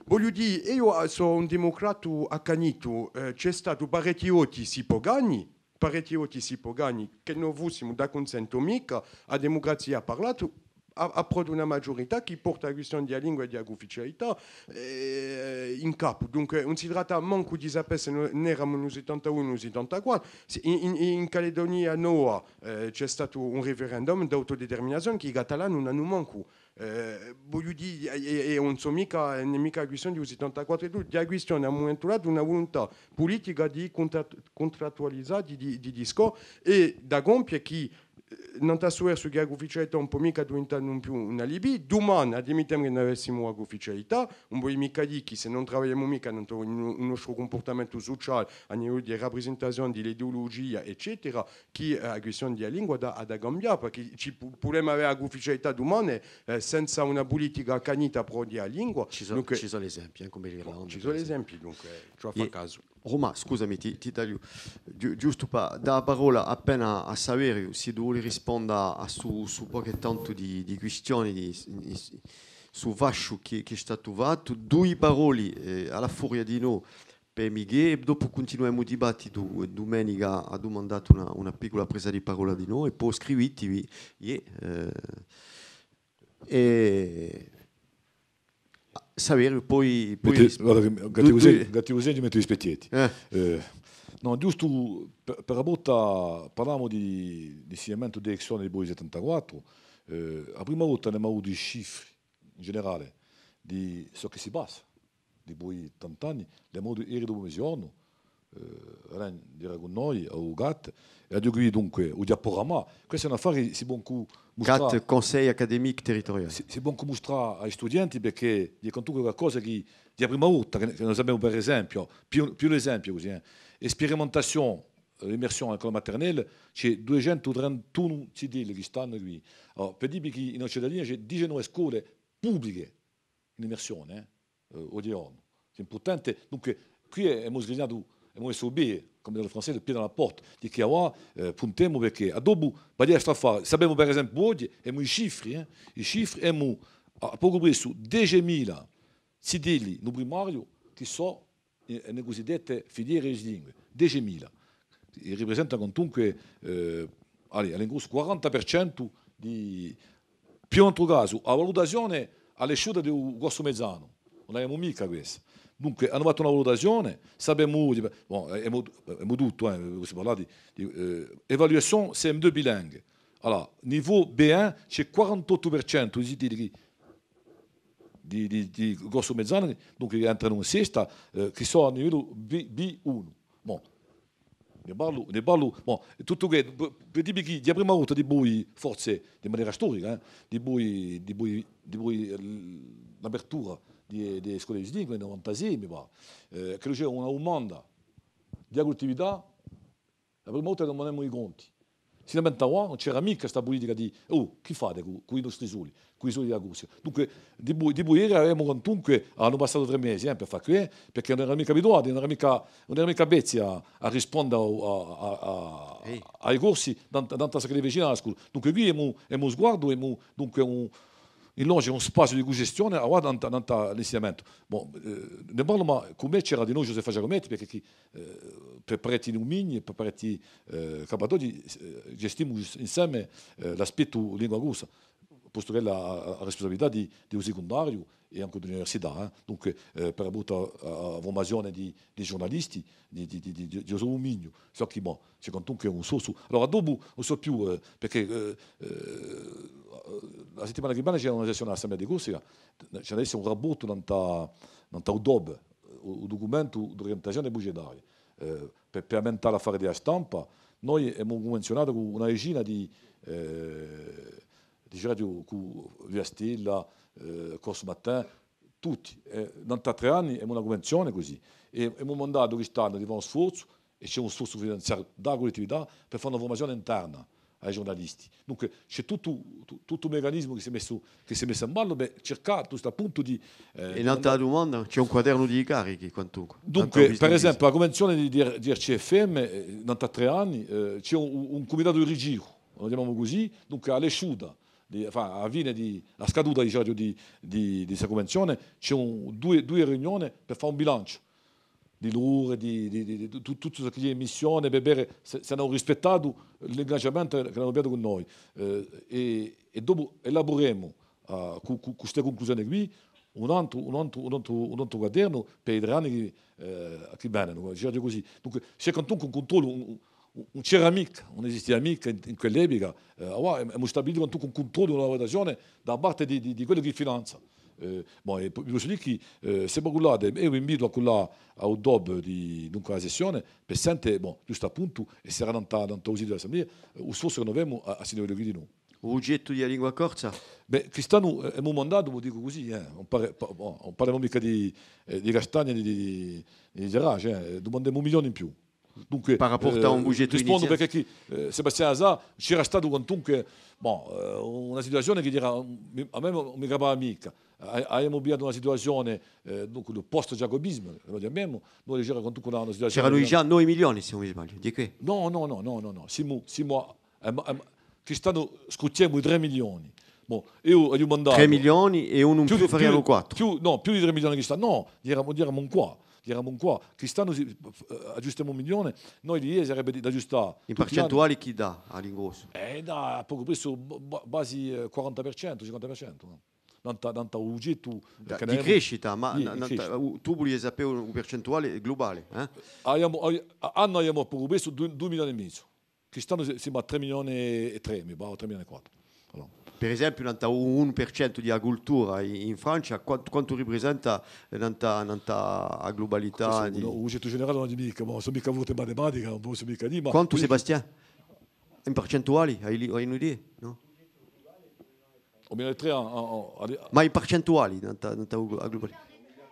Vogliu dì, eiu, eh, sò un demucratu accanitu, eh, ci hè statu parechji voti, si pò ghjè, parechji voti si pò ghjè, chì no fussimu d'accunsentu o micca, a demucrazia hà parlatu, hà, hà prodottu una maghjurità chì porta a quistione di a lingua è di a cuufficialità, eh, in capu. Dunque, ùn si tratta mancu di sapè s'è no, n'eramu in u settantunu o in u settantaquattru. Sì, in, in, in Caledonia Nova, eh, ci hè statu un referendum d'autodeterminazione chì i Catalani ùn anu mancu. Eh, vogliu dì, hè, hè, hè ùn sò micca, ùn hè micca a quistione di u settantaquattru è tuttu, hè a quistione à un mumentu datu d'una vuluntà pulitica di cuntrat-, cuntrattualizà, di, di, di discor-, è da compie chì, eh, nant'à stu versu chì a cuufficialità ùn pò micca diventà non più un alibi, dumane, ammittemu chì no avessimu a cuufficialità, ùn vole micca dì chì s'è ùn travagliemu micca nant'à u, u nostru cumpurtamentu suciale, à livellu di raprisentazione, di l'ideulugia, eccetera, chì, eh, a quistione di a lingua hà da, hà da cambià, perchè ci pu-, pudemu avè a cuufficialità dumane, eh, senza una pulitica accanita prò di a lingua. Ci sò, dunque, ci sò l'esempi, eh, cum'è l'Irlanda, ci sò l'esempi, dunque, ci vole à fà casu. Romain, scusami, ti, ti tagliu. Ghju-, ghjustu pà dà a parolla appena à Saveriu, s'è tù voli risponda à stu, stu pocu è tantu di, di quistioni, di, di, stu fasciu chì, chì hè statu fattu, dui paroli, eh, à a furia di nò, pè Michè, è dopu cuntinuemu u dibattitu. Dumenica hà dumandatu una, una piccula presa di parolla di nò, è po scrivitivi, iè, eh, è Saveriu, poi, poi... Metti, guarda chì, ghjè cusì, ghjè cusì, ci mettu i specchietti. Eh. Eh, nò, ghjustu per, per a volta parlemu di, di insignamentu, di elezzione dipoi settantaquattru, eh, a prima volta n'emu avutu i cifri in generale di ciò chì si passa dipoi tant'anni, l'emu avutu eri dopu meziornu, eh, Alain era cù noi, à u cat, è aghju quì dunque u diaporama. Questu hè un affare, si pò ancu mustrà, cat, Conseil Académique Territorial. Si, si pò ancu mustrà à i studienti, perchè hè quantunque qualcosa chì, di a prima volta, chì, chì no sapemu, per esempiu, pigliu, pigliu l'esempiu cusì, eh, sperimentazione, eh, immersion à a maternelle, ci hè duiecentu trentunu zitelli chì stanu quì. Allora, per dì chì in Occitania ci hè diciannove scole publiche in immersione, eh, eh, oghje ghjornu. Hè impurtante. Dunque, quì emu sgrignatu, emu messu u piè, cum'è dicenu i Francesi, le pied dans la porte, di chì avà, eh, puntemu, perchè à dopu, per dì a straffa, sapemu per esempiu oghje, emu i cifri, eh, i cifri, emu à, à pocu pressu dece mila zitelli in u primariu chì sò in, in e cusiddette filiere bislingue, dece mila. È ripresenta quantunque, eh, allez, à l'ingrossu quaranta per centu di, pigliu un antru casu, a valutazione à l'esciuta di u corsu mezanu, ùn l'avemu micca quessa. Dunque, anu fattu una valutazione, sapemu, bon, eh, emu, emu tuttu, eh, si parla di, di, eh, évaluation C M deux bilingue. Allora, niveau B un, ci hè quarantottu per centu di, di, di, di, di, di corsu mezanu, dunque, chì entrenu in sesta, eh, chì sò à livellu B, B unu. Bon, ne parlu, ne parlu, bon, tuttu què, per, per dì chì, di a prima volta dipoi, forse, di manera storica, eh, dipoi, dipoi, dipoi, eh, l'apertura di, di e scole bislingue, in novantasei, mi pare, eh, chì ci hè una dumanda di a cullettività, a prima volta chì dumandemu i conti. Sin'à avà ùn c'era micca sta pulitica di, oh, chì fate cù, cù i nostri soldi, cù i soldi di a Corsica? Dunque, dipoi, dipoi eri avemu quantunque, anu passatu trè mesi, eh, per fà què, eh, perchè ùn eranu micca abituati, ùn eranu micca, ùn eranu micca avvezzi à, à risponde à, à, à, à, à i Corsi, nant'à, nant'à ciò chì li avvicina à a scola. Dunque, quì emu, emu un sguardu, emu, dunque, un, in longu un spaziu di cuggestione, avà, nant'à, nant'à l'insignamentu. Bon, eh, ne parlu, ma cù mè c'era dinò Josepha Giacometti, perchè chì eh, per parechji dumini è per parechji, eh, capitoli, eh, gestimu inseme, eh, l'aspettu lingua corsa, postu ch'ella hà, hà, hà a rispunsabilità di, di u sicundariu è ancu di l'università, eh. Dunque, eh, per a volta a, a furmazione di, di ghjurnalisti, di, di u so duminiu, ciò chì, bon, ci hè quantunque un sforzu. Allora, dopu, ùn sò più, eh, perchè, eh, eh, a settimana chì vene ci hè una sessione à l'Assemblea di Corsica, ci hà da esse un raportu nant'à, nant'à u DOB, u, u ducumentu d'orientazione budgetaria, eh, per, per ammentà l'affare di a stampa, noi emu cunvenziunatu cù una decina di, eh, di radio, cù Via Stella, eh, Corse Matin, tutti. È nant'à trè anni emu una cunvenzione cusì. È emu mandatu quist'annu di fà un sforzu, è ci hè un sforzu finanziariu da a cullettività per fà una furmazione interna. à i ghjurnalisti. Dunque, ci hè tuttu, tu-, tuttu un meccanisimu chì s'hè messu, chì s'hè messu in ballu, per circà, ghjustu à puntu, di, eh, è di un'altra dumanda, ci hè un quadernu di i carichi, quantunque. Dunque, per esempiu, a cunvenzione di, di, di R C F M, eh, nantu à trè anni, eh, ci hè un, un cumitatu di rigiru, a chjamemu cusì, dunque, à l'esciuta, di, enfin, à a fine di, à a scaduta, dicemu, di, di, di sta cunvenzione, ci hè un, duie, duie riunione per fà un bilanciu di l'ore, di, di, di, di tu-, tuttu ciò chì hè missione, per vede s'è, s'elli anu rispettatu l'ingagiamentu ch'elli anu pigliatu cù noi. Eh, è, è dopu elaburemu, eh, cù, cù, cù ste cunclusione quì, un antru, un antru, un antru, un antru quadernu per i trè anni chì, eh, chì venenu, dicemu cusì. Dunque, ci hè quantunque un cuntrollu, un, un, ùn c'era micca, ùn esistia micca in, in quell'epica, eh, avà emu, emu stabilitu quantunque un cuntrollu, una valutazione da parte di, di, di quellu chì finanza. Eh, bon, è po, vi possu dì chì, eh, s'è vo cullate, eiu vi invitu à cullà à u dopu di, dunque, à a sessione, per sente, bon, ghjustu à puntu, è sarà nantu à, nantu à u situ di l'Assemblea, eh, u sforzu chì no femu à, à sta lingua quì di noi. U bugettu di a lingua corsa? Bè, quist'annu, eh, emu mandatu, vi dicu cusì, eh, ùn pare, pa-, bon, ùn parlemu micca di, eh, di castagne, di, di, di, di cerasge, eh, dumandemu un milione in più. Dunque, par rapport à un bugettu iniziale? Rispondu perchè chì, eh, Sébastien a sà, c'era statu quantunque, bon, eh, una situazione chì era, mi, à mè ùn mi capava micca. A-, avemu pigliatu una situazione, eh, dunque, di post-giacobismu, a chjamemu, noi c'era quantunque una, una situazione... C'eranu digià nove milioni, s'è ùn mi sbagliu, di chì? Nò, nò, nò, nò, nò, nò. Simu, simu à, em, em, quist'annu scruttemu i trè milioni. Bon, eiu aghju mandatu... Trè milioni è unu in più, più farianu quattru. Più, nò, più di trè milioni quist'annu. Nò, eramu, eramu in quà, eramu in quà. Quist'annu si, eh, aghjustemu un milione, noi l'idea sarebbe di, d'aghjustà tutti l'anni. In percentuali chì dà à l'ingrossu? Eh, dà pocu pressu, ba-, ba-, basi, eh, quaranta per centu, cinquanta per centu, nò? Nantu à, nantu à u bugettu, eh, chì n'avemu. Di crescita, ma nantu à, u, tù vulia sapè u, u percentuale glubale, eh? Avemu, a-, annu avemu pocu pressu dui, dui milioni è mezu. Quist'annu si-, simu à trè milioni è trè, mi pare, o trè milioni è quattru. Allora. Per esempiu, nantu à u unu per centu di a cultura in, in Francia, quantu, quantu riprisenta, eh, nantu à, nantu à a glubalità di... Questu, u bugettu generale ùn hè micca, ma sò micca forte in matematica, ùn possu micca dì, ma... Quantu, Sébastien? In percentuali, ai li-, ai un'idea, nò? O meno di trè à, à, à, à... Ma in percentuali, nantu à, nantu à a glubalità.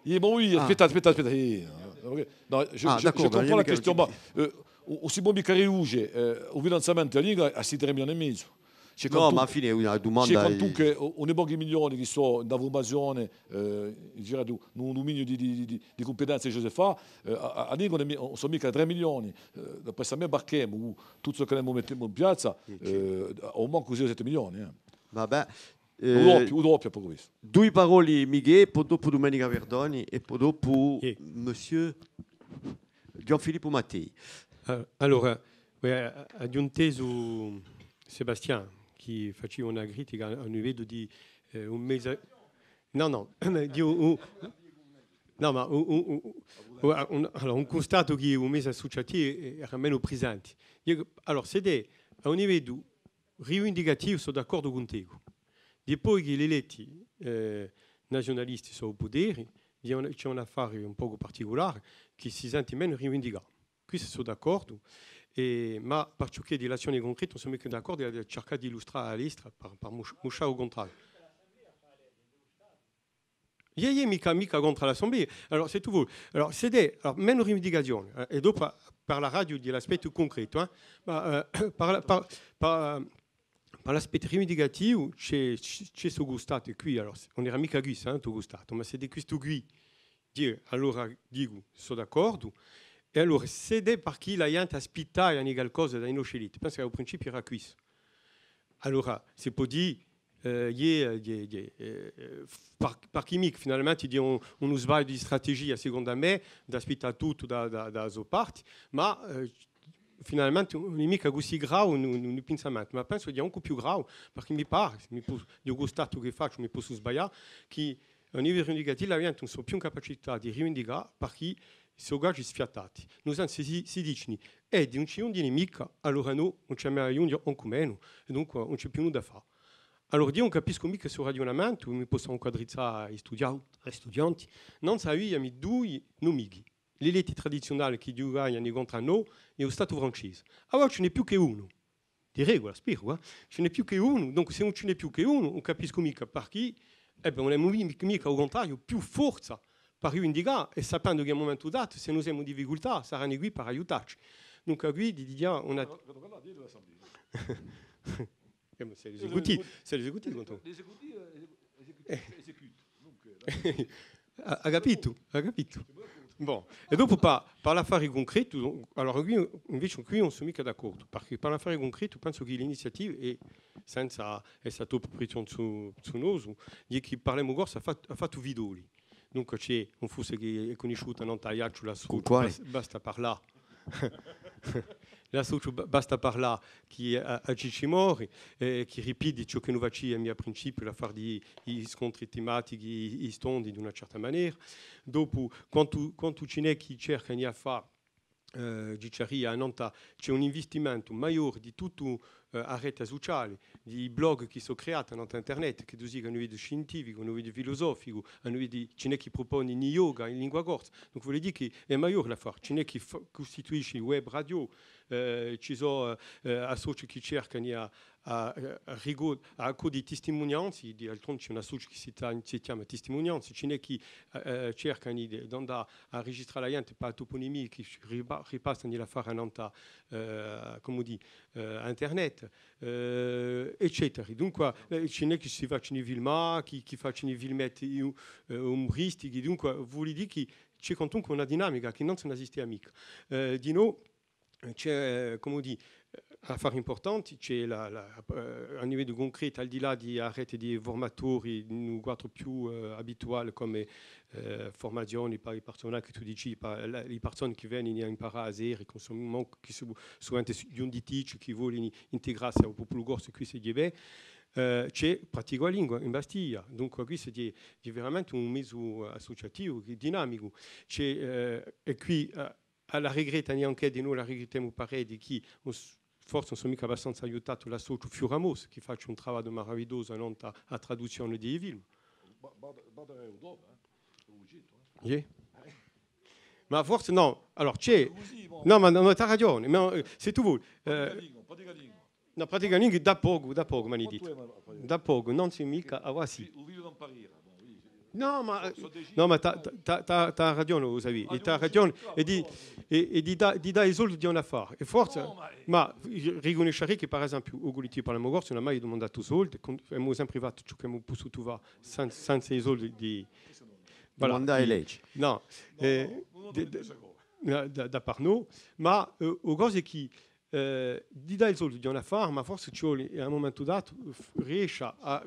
Iè, bon, oui, aspetta, aspetta, aspetta, iè, ok. Nò, je, je, je comprends la question, ma, eh, ùn, ùn si pò micca riduce, eh, u finanziamentu di a lingua à sti trè milioni è mezu. Nò, ma à a fine hè una dumanda. Ci hè quantunque u-, uni pochi milioni chì sò in a furmazione, eh, in giru di un, un duminiu di, di, di, di, di cumpetenze chì si face, eh, a, a, a lingua ùn hè mi-, ùn sò micca trè milioni, eh, d'apressu à mè, barchemu, tuttu ciò chì no mettemu in piazza, eh, à u mancu sei o sette milioni, eh. Vabbè. U doppiu, u doppiu, pocu pressu. Dui paroli Michè, po dopu Dumenica Verdoni è po dopu Monsieur Ghjuvan Filippu Mattei. Eh, allora, eh, aghju intesu Sébastien chì facia una critica à, à u livellu di, eh, un mese, nò, nò, di un, un, nò, ma un, un, un, un, un, allora, un cunstatu chì u mese assuciativu era menu prisenti. Eiu, allora, s'eddu hè à un livellu rivindicativu, sò d'accordu cun tè. Dipoi chì l'eletti, eh, naziunalisti sò à u puteri, ci hè un, ci hè un affari un pocu particulari, chì si senti menu rivindicà. Quistu sò d'accordu, è, ma per ciò chì hè di l'azzioni cuncreti, ùn sò micca d'accordu, è circà d'illustrà à a lestra per, per mus-, mustrà u cuntrariu. Iè, iè, micca, micca contr'à l'Assemblea. Allora, s'è tù voli. Allora, s'eddu hè, allora, menu rivindicazioni, eh, è dopu parleraghju di l'aspettu cuncretu, eh. Ma, eh, per, per, per, per l'aspettu rivindicativu, ci hè, ci hè stu custatu quì, allora, ùn era micca quistu, eh, stu custatu, ma s'eddu hè quistu quì, dì, allora dicu, sò d'accordu, è allora, s'eddu hè perchè a ghjenti aspittava qualcosa da i nosci eletti, pensu chì à u principiu era quistu. Allora, si pò dì, eh, iè, iè, iè, eh, par-, parchì micca, finalmenti, hè un, unu sbagliu di strategia, secondu à mè, d'aspittà tuttu da, da, da a so parti, ma, eh, finalmenti ùn hè micca cussì gravu u, u, u pinsamentu, ma pensu chì hè ancu più gravu, parchì mi pari, mi pos-, di u custatu chì facciu, mi possu sbaglià, chì à u livellu rivindicativu a ghjenti ùn sò più in capacità di rivindicà, parchì sò ghjà sfiattati. Nant'à si, si dicini, eh, di ùn ci ghjunghjini micca, allora no, ùn ci emu à ghjunghja ancu menu, è dunque ùn ci hè più nudda da fà. Allora, eiu ùn capiscu micca stu ragiunamentu, mi possu ancu addrizzà à i studia-, à i studianti, nanzu aviamu dui nimichi, l'eletti tradiziunali chì ghjucavani contr'à no è u Statu francese. Avà ci n'hè più chè unu. Di regula, speru, eh. Ci n'hè più chè unu, donc s'è ùn ci n'hè più chè unu, ùn capiscu micca parchì, eh bè, ùn emu mi-, micca, à u cuntrariu, più forza per rivindicà, è sapendu chì à un mumentu datu, s'è no semu in difficultà, sarani quì per aiutacci. Dunque, quì, di, di, una... Vedu, vedu, vedu, vedu, vedu. Eh, ma c'est l'exécutif, c'est l'exécutif, quand on... L'exécutif, euh, exécu-, exécute, exécute. Donc, euh, là, ha, ha capitu? Ha capitu? Bon. È dopu pà, pà l'affare cuncretu, allora quì, invece quì ùn sò micca d'accordu, perchè pà l'affare cuncretu pensu chì l'iniziativa, è senza esse troppu pretenziosu, hè chì Parlemu Corsu hà fat-, hà fattu fiddoli. Dunque, ci hè, ùn fussi chì hè cunnisciuta nant'à Aiacciu l'associu Bas-, Basta Parlà. L'associu Ba-, Basta Parlà, chì hè à, à Cicci Mori, eh, chì ripeti ciò chì no faciami à principiu, l'affare di i scontri tematichi, i, i stondi, d'una certa manera. Dopu, quantu, quantu ci n'hè chì cercani à fà, eh, diciaria, nant'à, ci hè un investimentu maiori di tuttu, eh, a rete suciale, di blog chì sò creati nant'à internet, chì tù sii chì anu un vidu scientificu, anu un vidu filusoficu, anu un vidu, ci n'hè chì pruponini yoga in lingua corsa. Dunque, vole dì chì hè maiori l'affare, ci n'hè chì fa-, custituisci web radio, eh, ci sò, eh, eh, associ chì cercani à, à, à rico-, à accoglie testimunianzi, d'altronde ci hè un associu chì si ta-, si chjama Testimunianzi, ci n'hè chì, eh, eh, cercani di, d'andà à registrà a ghjente pà a tupunimia, chì ripa-, ripassani l'affare nant'à, eh, cumu dì, eh, internet, eh, eccetera. Dunque, eh, ci n'hè chì si facini filmà, chì, chì facini filmetti, eh, umuristichi, dunque, vole dì chì ci hè quantunque una dinamica chì ùn si esistia micca. Eh, dinò, ci hè, eh, cumu dì, eh, affari impurtanti, ci hè la, la, eh, à livellu cuncretu, al di là di a rete di furmatori, un quadru più, eh, abituale cum'è, eh, furmazioni pà i parsoni chì tù dici, pà la, i parsoni chì venini à imparà a seria, chì sò, chì sò suvente ghjunghjiticci, chì volini integrassi à u populu corsu, quì si vede, eh, ci hè Praticalingua in Bastia, dunque quì si vede, vede veramente un mezu assuciativu chì hè dinamicu. Ci hè, eh, è quì, eh, à la rigretta, ancu dinò la rigrettemu parechji, chì ùn s-, forse ùn sò micca abbastanza aiutatu l'associu Fiuramosu, chì face un travagliu maravigliosu nant'à a traduzzione di i film. Ba-, ba-, ba-, eh. Iè. Ma forse nò, allora ci hè, nò, ma nò, t'hai ragione, ma, eh, s'è tù voli, eh, Nò, Praticalingua, da pocu, da pocu, m'ani dittu. Da pocu, ùn sò micca, ah, và sì. Nò, ma, eh, nò, ma t'hà, t'hà, t'hà, t'hà ragione, u sapii, è t'hà ragione, è di, è, è di dà, di dà i soldi di un affare, è forse, ma ricunniscerei chì, per esempiu, u Cullettivu Parlemu Corsu ùn hà mai dumandatu soldi, emu sempre fattu ciò ch'emu pussutu fà senza, senza i soldi di, voilà, dumandà e legi. Nò, eh, da, da, da par noi, ma, eh, u cosu hè chì eh, di dà i soldi di un affare, ma forse ci vole, à un mumentu datu, f-, riesce à,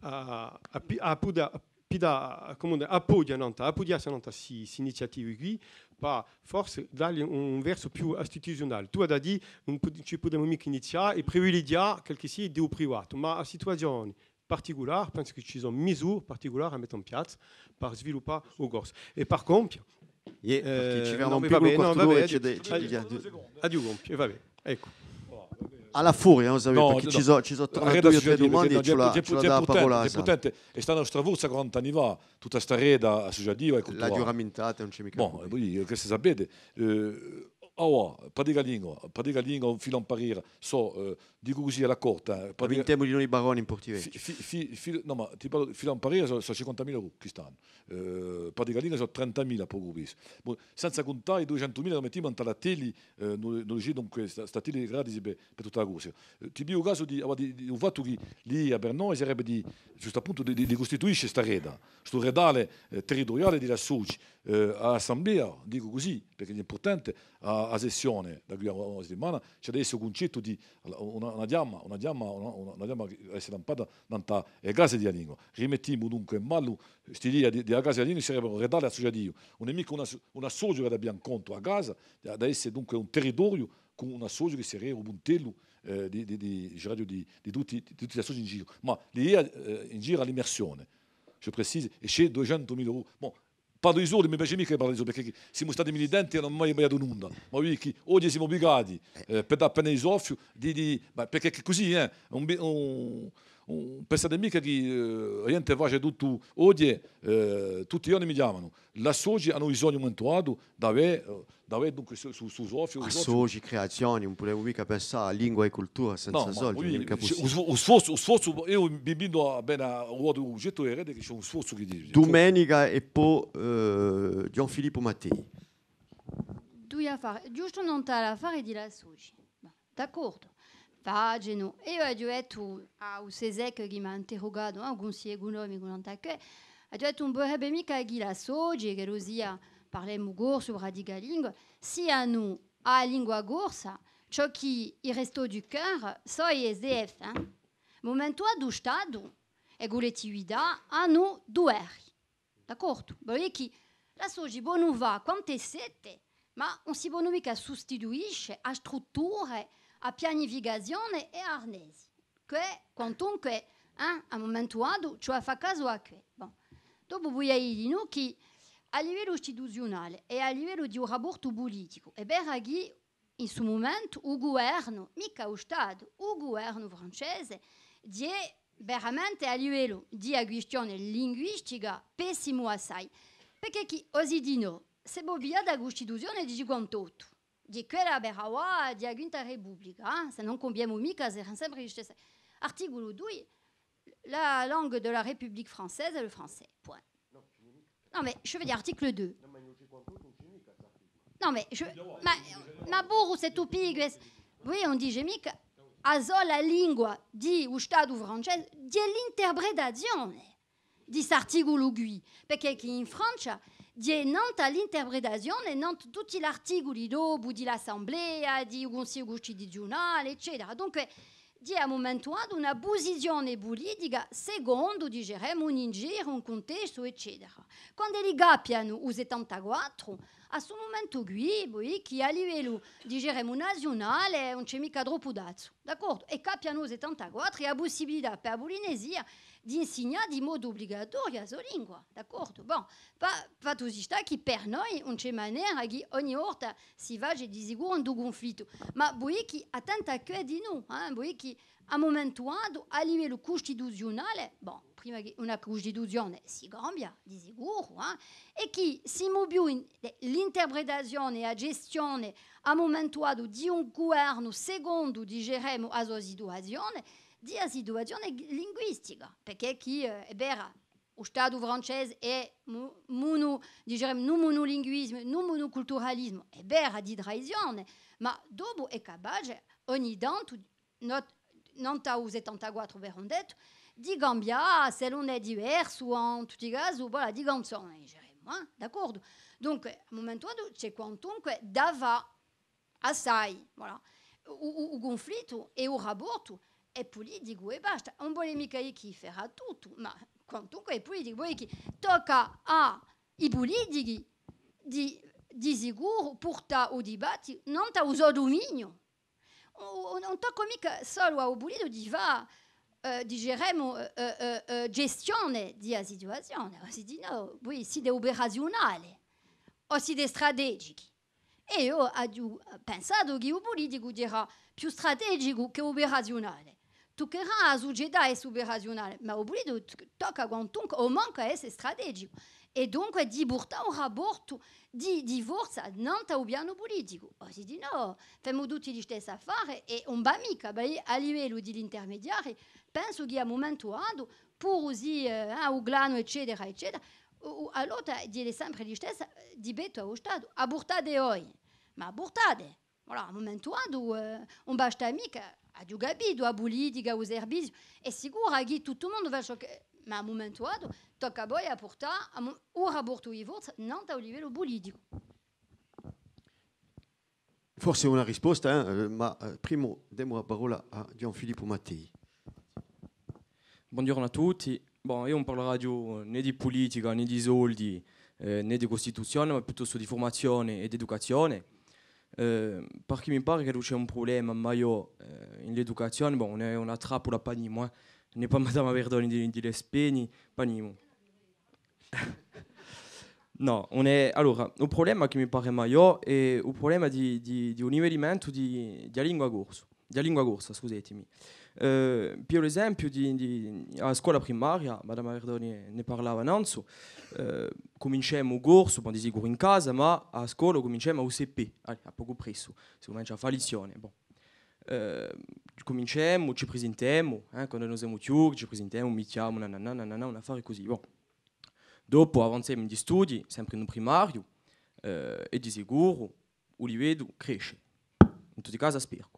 à, à pi-, à pudè, à pudè, cumu dì, appughjà nant'à, appughjassi nant'à sti, sti iniziativi quì, pà forse dalli un, un versu più istituziunale. Tù hai da dì, ùn put-, ci pudemu micca inizià è privilegià qualchissia di u privatu, ma a situazione particulare, pensu chì ci sò misure particulare à mette in piazza per sviluppà u corsu. È per compie, iè, perchè ci ferma un picculu quartu d'ora è ci hè, ci hè... Aghju compiu, è va bè, eccu. À la furia, ùn sapete, perchè ci sò, ci sò torna dui o trè dumande è ci hè, ci hè da dà a parolla à Sandra. Hè stata a nostra forza quaranta anni fà, tutta sta rete assuciativa è culturale. L'aghju ramintata, ùn ci hè micca... Bon, eh, voi, eh, chì si sapete, eh, allora, Praticalingua, Praticalingua, Filu in Parera, sò, eh, dicu cusì à l'accorta, eh, pratica-... Vintitrè milioni di baroni in Portivechju. Fi-, fi-, fi-, fi-, nò, ma ti parlu, Filu in Parera sò, sò cinquantamila euro quist'annu. Eh, Praticalingua sò trentamila pocu più. Bon, senza cuntà i duiecentumila chì mettimu in l'attelli, eh, no, no dice dunque sta, st'attelli gratis per, per tutta a Corsica. Eh, ti pigliu u casu di, di, di, u fattu chì l'idea per noi sarebbe di, ghjustu appuntu, di, di, di custituisce sta rete, stu redale, eh, territuriale di l'associ, eh, à l'assemblea, dicu cusì, perchè hè impurtante, a, a sessione, da quì à una settimana, ci hà da esse u cuncettu di, una, una chjama, una chjama, una, una, una chjama chì hà da esse lampata nant'à e case di a lingua. Rimettimu dunque in ballu st'idea di, di a casa di a lingua, sarebbe un redale assuciativu. Ùn hè micca un as-, un associu chì abbia in contu a casa, hà da esse dunque un territoriu cù un associu chì sarebbe u puntellu, eh, di, di, di, diceraghju di, di tutti, di tutti l'associ in giru. Ma l'idea, eh, in giru à l'immersione, je précise, è ci hè duiecentumila euro. Bon, parlu di soldi, mi piace micca di parlà di soldi, perchè chì simu stati militanti è ùn emu mai, mai dato nunda. Ma vedi chì oghje simu ubligati, eh, per dà appena di soffiu, di, di, ma perchè chì cusì, eh, un bi-, un, un, pensate micca chì, eh, a ghjente face tuttu, oghje, eh, tutti i ghjorni mi chjamanu. L'associ anu bisognu un mumentu datu d'avè, eh, d'avè dunque stu, stu, stu soffiu, stu soffiu. Associ, creazioni, ùn pudemu micca pensà à lingua è cultura senza soldi, ùn hè micca pussibule. U sfo-, u sforzu, u sforzu, eiu vi invitu à bè à u votu u cuncettu è vedete chì ci hè un sforzu chì dice. Dumenica è po, eh, Ghjuvan Filippu Mattei. Dui affari, ghjustu nant'à l'affare di l'associ. Bon, d'accordu. facenu. È eiu aghju dettu à u CESEC chì m'hà interrugatu, eh, u Cunsigliu ecunomicu, nant'à què, aghju dettu: ùn vulerebbe micca chì l'associ, ch'ellu sia Parlemu Corsu, Praticalingua, sianu à a lingua corsa ciò chì i Restos du Cœur sò à i S D F, eh. Mumentu datu u Statu è a Cullettività anu duveri. D'accordu? Vole dì chì l'associ ponu fà quant'è sette, ma ùn si ponu micca sustituisce à strutture, à pianificazione è à arnesi. Què, quantunque, eh, à mumentu datu, ci hè à fà casu à què. Bon. Dopu vogliu dì, nò, chì à livellu istituziunale è à livellu di un raportu puliticu, hè vera chì in stu mumentu u guvernu, micca u Statu, u guvernu francese, ghjè veramente à livellu di a quistione linguistica pessimu assai. Perchè chì, o sì dinò, s'è vo pigliate a Custituzione di cinquantottu, ghjè quella per avà di a Quinta Republica, eh, s'è ùn cambiemu micca, serà sempre listessu. Articulu dui, la langue de la République française est le français. Point. Non, mais je veux dire, article deux. Non, mais je, ma, ma puru s'è tù pigli, oui, ùn dice micca, a sola lingua di u Statu francese, di l'interpretazione di st'articulu quì, perchè chì in Francia ghjè nant'à l'interpretazione, nant'à tutti l'articuli dopu di l'Assemblea, di u Cunsigliu Custituziunale, eccetera. Dunque, ghjè à mumentu datu una pusizione pulitica secondu, diceremu, un ingiru, un cuntestu, eccetera. Quand'elli cappianu u settantaquattru, à stu mumentu quì, voi, chì à livellu, diceremu, naziunale, ùn ci hè micca troppu dazzu. D'accordu? È cappianu u settantaquattru è a pussibilità per a Pulinesia d'insignà di modu ubligatoriu a so lingua. D'accordu? Bon, fa-, fattu si stà chì per noi ùn ci hè manera chì ogni volta si face di sicuru un cunflittu. Ma voi chì, attenti à què dinù, eh, voi chì à mumentu datu, à livellu custituziunale, bon, prima chì una Custituzione si cambia, di sicuru, eh, è chì simu più in, eh, l'interpretazione è a gestione à mumentu datu di un guvernu secondu, diceremu, a so situazione, di a situazione linguistica, perchè chì, eh, hè vera, u Statu francese hè mu-, munu-, diceremu, in un munulinguisimu, in un munuculturalisimu, hè vera, di tradizione, ma dopu hè capace ogni tantu, no-, nant'à u settantaquattru per un dettu, di cambià, s'ellu ùn hè diversu, in tutti i casi, voilà, di canzone, diceremu, eh? D'accordu? Dunque, à mumentu datu, ci hè quantunque da fà assai, voilà. U, u, u cunflittu è u raportu hè puliticu è basta. Ùn vole micca dì chì ferà tuttu, ma quantunque hè puliticu, poi chì tocca à i pulitichi di, di sicuru purtà u dibattitu nant'à u so duminiu. Ùn, ùn, ùn tocca micca solu à u puliticu di fà, eh, diceremu, eh, eh, eh, eh, gestione di a situazione, o sì dinò, voi site operaziunale, o site strategichi. È eiu aghju pensatu chì u puliticu era più strategicu chè operaziunale. Tuccherà à a sucetà esse operaziunale, ma u puliticu t-, tocca quantunque, o mancu à esse strategicu. È dunque di purtà un raportu di, di forza nant'à u pianu puliticu. O sì dinò, femu tutti listessi affari è ùn và micca, bè, à livellu di l'intermediari, pensu chì à mumentu datu, puru sì, eh, ah, u clanu, eccetera, eccetera, u, u, allora ghjè sempre listessa, eh, di pettu à u Statu, a purtate voi, ma a purtate, voilà, à mumentu datu, eh, ùn basta micca, aghju capitu, a pulitica, u serviziu, hè sicuru chì tuttu u mondu face ciò chì, ma à mumentu datu, tocca à voi à purtà à mu-, u raportu di forza nant'à u livellu puliticu. Forse una risposta, eh, ma, eh, prima demu a parolla à Ghjuvan Filippu Mattei. Bonghjornu à tutti. Bon, eiu ùn parlaraghju nè di pulitica, nè di soldi, eh, nè di Custituzione, ma piuttostu di furmazione è d'educazione. Eh, perchè mi pare chì ci hè un prublema maiò, eh, in l'educazione, bon, ùn hè una trappula pà nimu, eh. Nè pà Madama Verdoni di, di l'Espeni, pà nimu. Nò, ùn hè, allora, u prublema chì mi pare maiò hè u prublema di, di, di u nivellimentu di, di a lingua corsu, di a lingua corsa, scusatemi. Eh, pigliu l'esempiu di, di, à a scola primaria, Madama Verdoni ne parlava nanzu, eh, cuminciemu u corsu, bon, di sicuru in casa, ma à a scola cuminciemu à u C P, allez, à pocu pressu, si cumencia à fà lizzione, bon. Eh, cuminciemu, ci prisintemu, eh, quandu no semu chjuchi, ci prisintemu, mi chjamu, nananà, nananà, un affare cusì, bon. Dopu avanzemu in i studii, sempre in u primariu, eh, è di sicuru u liveddu cresce. In tutti i casi, speru.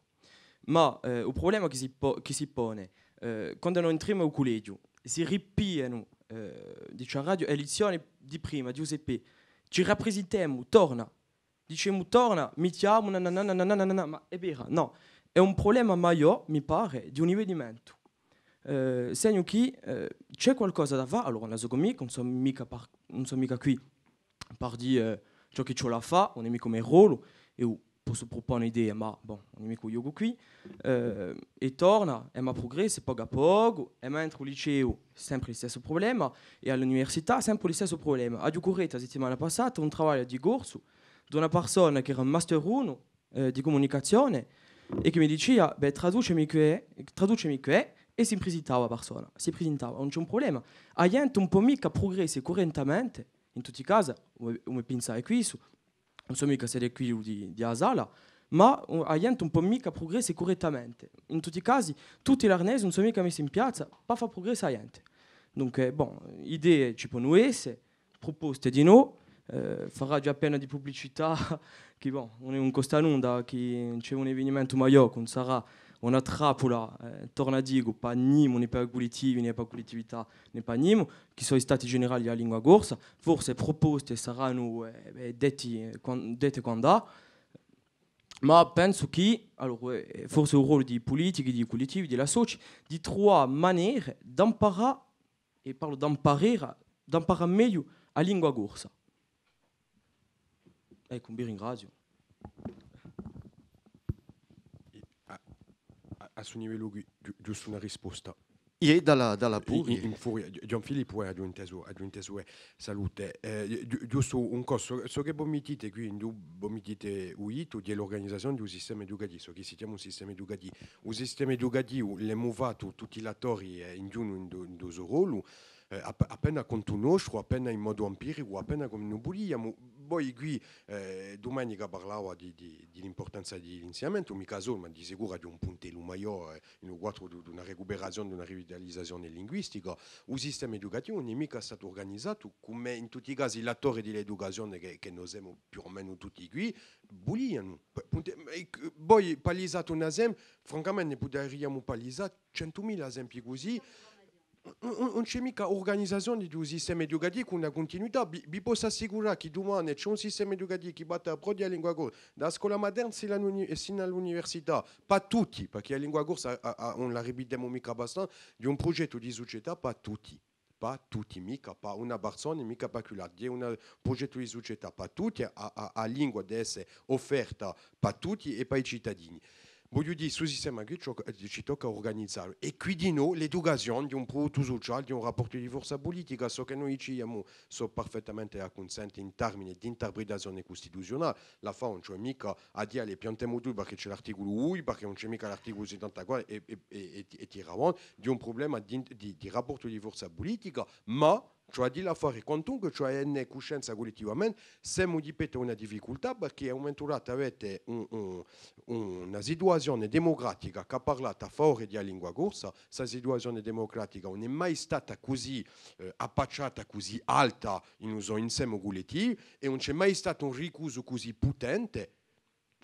Ma, eh, u prublema chì si po-, chì si pone, eh, quandu no intrimu à u cullegiu, si ripiglianu, eh, diceraghju, e lizzioni di prima, di u C P, ci raprisintemu, torna, dicemu torna, mittiamu, nananana, ma hè vera, nò. Hè un prublema maiò, mi pare, di un livellimentu. Eh, segnu chì, eh, ci hè qualcosa da fà, allora ùn la sò micca, ùn sò micca par-, ùn sò micca quì par dì, eh, ciò chì ci vole à fà, ùn hè micca u me rollu, eiu possu prupone idee, ma, bon, ùn hè micca u ghjocu quì. Eh, è torna, emu à prugresse pocu à pocu, è mentre u liceu, sempre u listessu prublema, è à l'università, sempre u listessu prublema. Aghju currettu a settimana passata un travagliu di corsu d'una persona chì era in master unu, eh, di cumunicazione, è chì mi dicia, bè, traducimi què, traducimi què, è si prisintava a persona, si prisintava, ùn ci hè un prublema. A ghjente ùn pò micca prugresse currentamente, in tutti i casi, u me, u me pinsà hè quessu, ùn sò micca s'ellu hè quellu di, di a sala, ma, uh, a ghjente ùn pò micca prugresse currettamente. In tutti i casi, tutti l'arnesi ùn sò micca messi in piazza pà fà prugresse a ghjente. Dunque, bon, idee ci ponu esse, pruposte dinò, eh, faraghju appena di publicità, chì, bon, ùn hè, ùn costa nunda, chì ci hè un evenimentu maiò, chì ùn sarà una trappula, eh, torna dicu, pà nimu, nè pà cullettivi, nè pà cullettività, nè pà nimu, chì sò i stati generali di a lingua corsa, forse e pruposte saranu, eh, bè, detti, eh, quan-, dette quand'hà, ma pensu chì, allora, eh, forse hè u rollu di i pulitichi, di i cullettivi, di l'associ, di truvà manere d'amparà, è parlu d'amparà, d'amparà megliu a lingua corsa. Eccu, vi ringraziu. À, à, à stu livellu quì, ghju-, ghjustu una risposta. Iè, dalla, dalla puru. In, in, in furia, Ghjuvan Filippu, eh, aghju intesu, aghju intesu, eh, salute. Eh, ghju-, ghjustu un cosu, ciò chì vo mi dite quì, induve vo mi dite u ditu, hè l'urganizazione di un sistema educativu, ciò chì si chjama un sistema educativu. Un sistema educativu, l'emu fattu tutti l'attori, eh, ognunu in u, in u so rollu, eh, ap-, appena à contu nostru, appena in modu empiricu, appena cum'è no vuliamu. Poi quì, eh, Dumenica parlava di, di, di l'impurtanza di l'insignamentu, micca solu, ma di sicuru di un puntellu maiò, eh, in u quadru di, d'una recuperazione, d'una rivitalizazione linguistica. U sistema educativu ùn hè micca statu urganizatu, cum'è in tutti i casi l'attori di l'educazione chì, chì no semu più o menu tutti quì, vulianu. P-, punte-, è c-, voi palisate un esem-, francamente ne puderiamu palisà centumila esempii cusì, ùn, ùn, ùn ci hè micca urganizazione di un sistema educativu cù una cuntinuità. Vi, vi possu assicurà chì dumane ci hè un sistema educativu chì batte à prò di a lingua corsa, da a scola materna sinu à l'uni-, sinu à l'università, pà tutti, perchè a lingua corsa, a, a, ùn la ripitemu micca abbastanza, hè un prughjettu di sucetà pà tutti. Pà tutti, micca pà una parsona, micca pà quill'altra. Hè un prughjettu di sucetà pà tutti, a, a, a lingua deve esse offerta pà tutti è pà i citadini. Vogliu dì, stu sistema quì ci, ci tocca à urganizallu. È quì dinò l'educazione hè un pruduttu suciale, hè un rapportu di forza pulitica, ciò chì no diciamu, sò perfettamente d'accunsentu in termini d'interpretazione custituziunale. L'affare ùn ci hè micca à dì, allez, piantemu tuttu perchè ci hè l'articulu dui, perchè ùn ci hè micca l'articulu settantaquattru è, è, è, è, è tira avanti, hè un prublema di, di, di rapportu di forza pulitica, ma ci hè à dì l'affare quantunque, ci hè à enne cuscenza cullettivamente, semu di pettu à una difficultà, perchè à un mumentu datu avete un, un, una situazione demucratica chì hà parlatu à favore di a lingua corsa, sta situazione demucratica ùn hè mai stata cusì, eh, affacciata, cusì alta in u so inseme cullettivu, è ùn ci hè mai statu un ricusu cusì putente,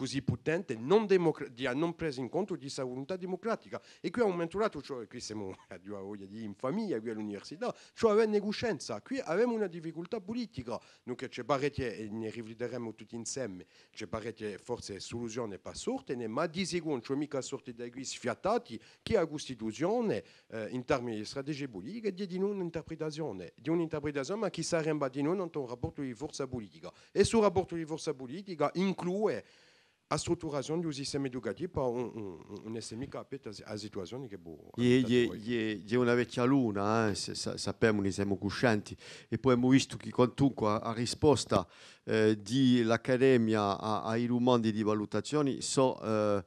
cusì putente, non demucra-, di a non presa in contu di sta vuluntà demucratica. È quì à un mumentu datu, ciò, è quì semu, aghju a voglia di dì, in famiglia, quì à l'università, ciò, avenne cuscenza, quì avemu una difficultà pulitica, dunque ci hè parechje, è ne riflitteremu tutti inseme, ci hè parechje forse suluzione pà sortene, ma di sicuru ùn ci hè micca à sorte da quì sfiatati, chì a Custituzione, eh, in termini di strategia pulitica, hè di un'interpretazione, di un'interpretazione, ma chì s'arremba dinò à un rapportu di forza pulitica. È stu rapportu di forza pulitica include a strutturazione di un sistema educativu pà ùn, ùn, ùn esse micca à pettu à, à situazioni chì vo... Iè, iè, iè, iè una vechja luna, eh, sa-, sa-, sapemu, ne semu cuscenti. È po emu vistu chì quantunque a, a risposta, eh, di l'Accademia à, à i dumandi di valutazioni sò, eh,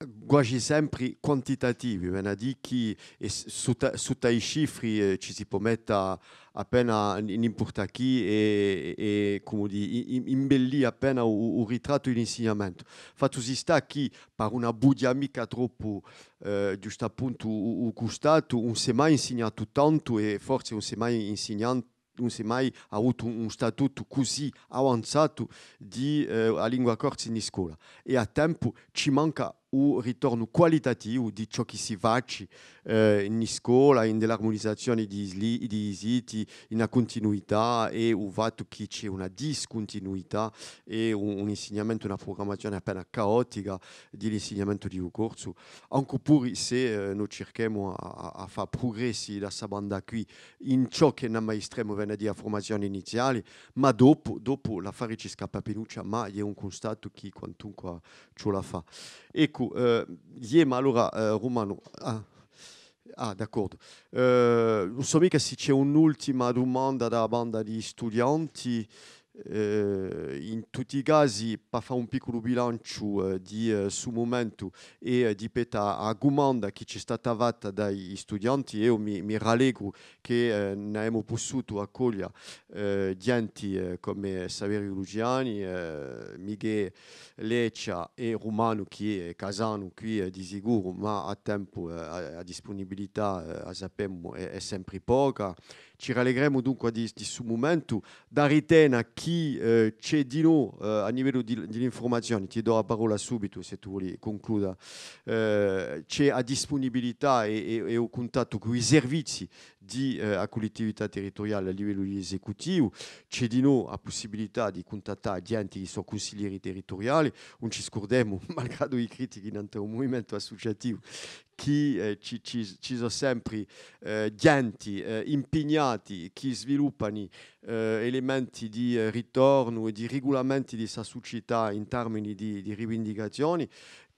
guasi sempri quantitativi, vene à dì chì, è s-, sutta, sutta i cifri, eh, ci si pò metta appena n-, n'impurta chì è, è, cumu dì, i-, i-, imbellì appena u, u ritrattu di l'insignamentu. Fattu si stà chì, par ùn abbughjà micca troppu, eh, ghjustappuntu u, u custatu, ùn s'hè mai insignatu tantu è forse ùn s'hè mai insignan-, ùn s'hè mai avutu un, un statutu cusì avanzatu di, eh, a lingua corsa in iscola. È à tempu ci manca u ritornu qualitativu di ciò chì si faci, eh, in scola, in l'armunizazioni di i sli-, di i siti, in a cuntinuità è u fattu chì ci hè una discuntinuità è un, un insignamentu, una prugrammazioni appena caotica di l'insignamentu di u corsu, ancu puru s'è, eh, no circhemu à, à, à fà prugressi da sta banda quì in ciò chì n'ammaistremu, vene à dì, a furmazioni iniziali, ma dopu, dopu l'affari ci scappa appinuccia, ma hè un cunstatu chì quantunqua ci vole à fà. Eccu, eh, iè, ma allora, eh, Rumanu, ah, ah, d'accordu. Eh, ùn sò micca s'è ci hè un'ultima dumanda da a banda di i studianti, eh, in tutti i casi, pà fà un picculu bilanciu, eh, di, eh, stu mumentu è, eh, di pettu à a dumanda chì ci hè stata fatta da i, i studianti, eiu mi, mi rallegru chì, eh, n'avemu pussutu accoglia, eh, ghjenti, eh, cum'è Saveriu Luciani, eh, Michè Leccia è Rumanu, chì hè casanu quì, eh, di sicuru, ma à tempu, eh, a, a dispunibilità, eh, a sapemu, hè, hè sempri poca. Ci rallegremu dunque di, di stu mumentu, da ritena chì, eh, ci hè dinò, eh, à livellu di, di l'infurmazioni, ti dò a parolla subitu, s'è tù voli cuncluda, eh, ci hè a dispunibilità è, è, è u cuntattu cù i servizii di, eh, a cullittività territuriali à livellu di esecutivu, ci hè dinò a pussibilità di cuntattà ghjenti chì sò cunsiglieri territuriali, ùn ci scurdemu, malgradu i critichi nant'à u muvimentu assuciativu, chì, eh, ci, ci, ci sò sempri, eh, ghjenti, eh, impignati, chì sviluppani, eh, elementi di, eh, ritornu è di rigulamenti di sta sucità in termini di, di rivindicazioni.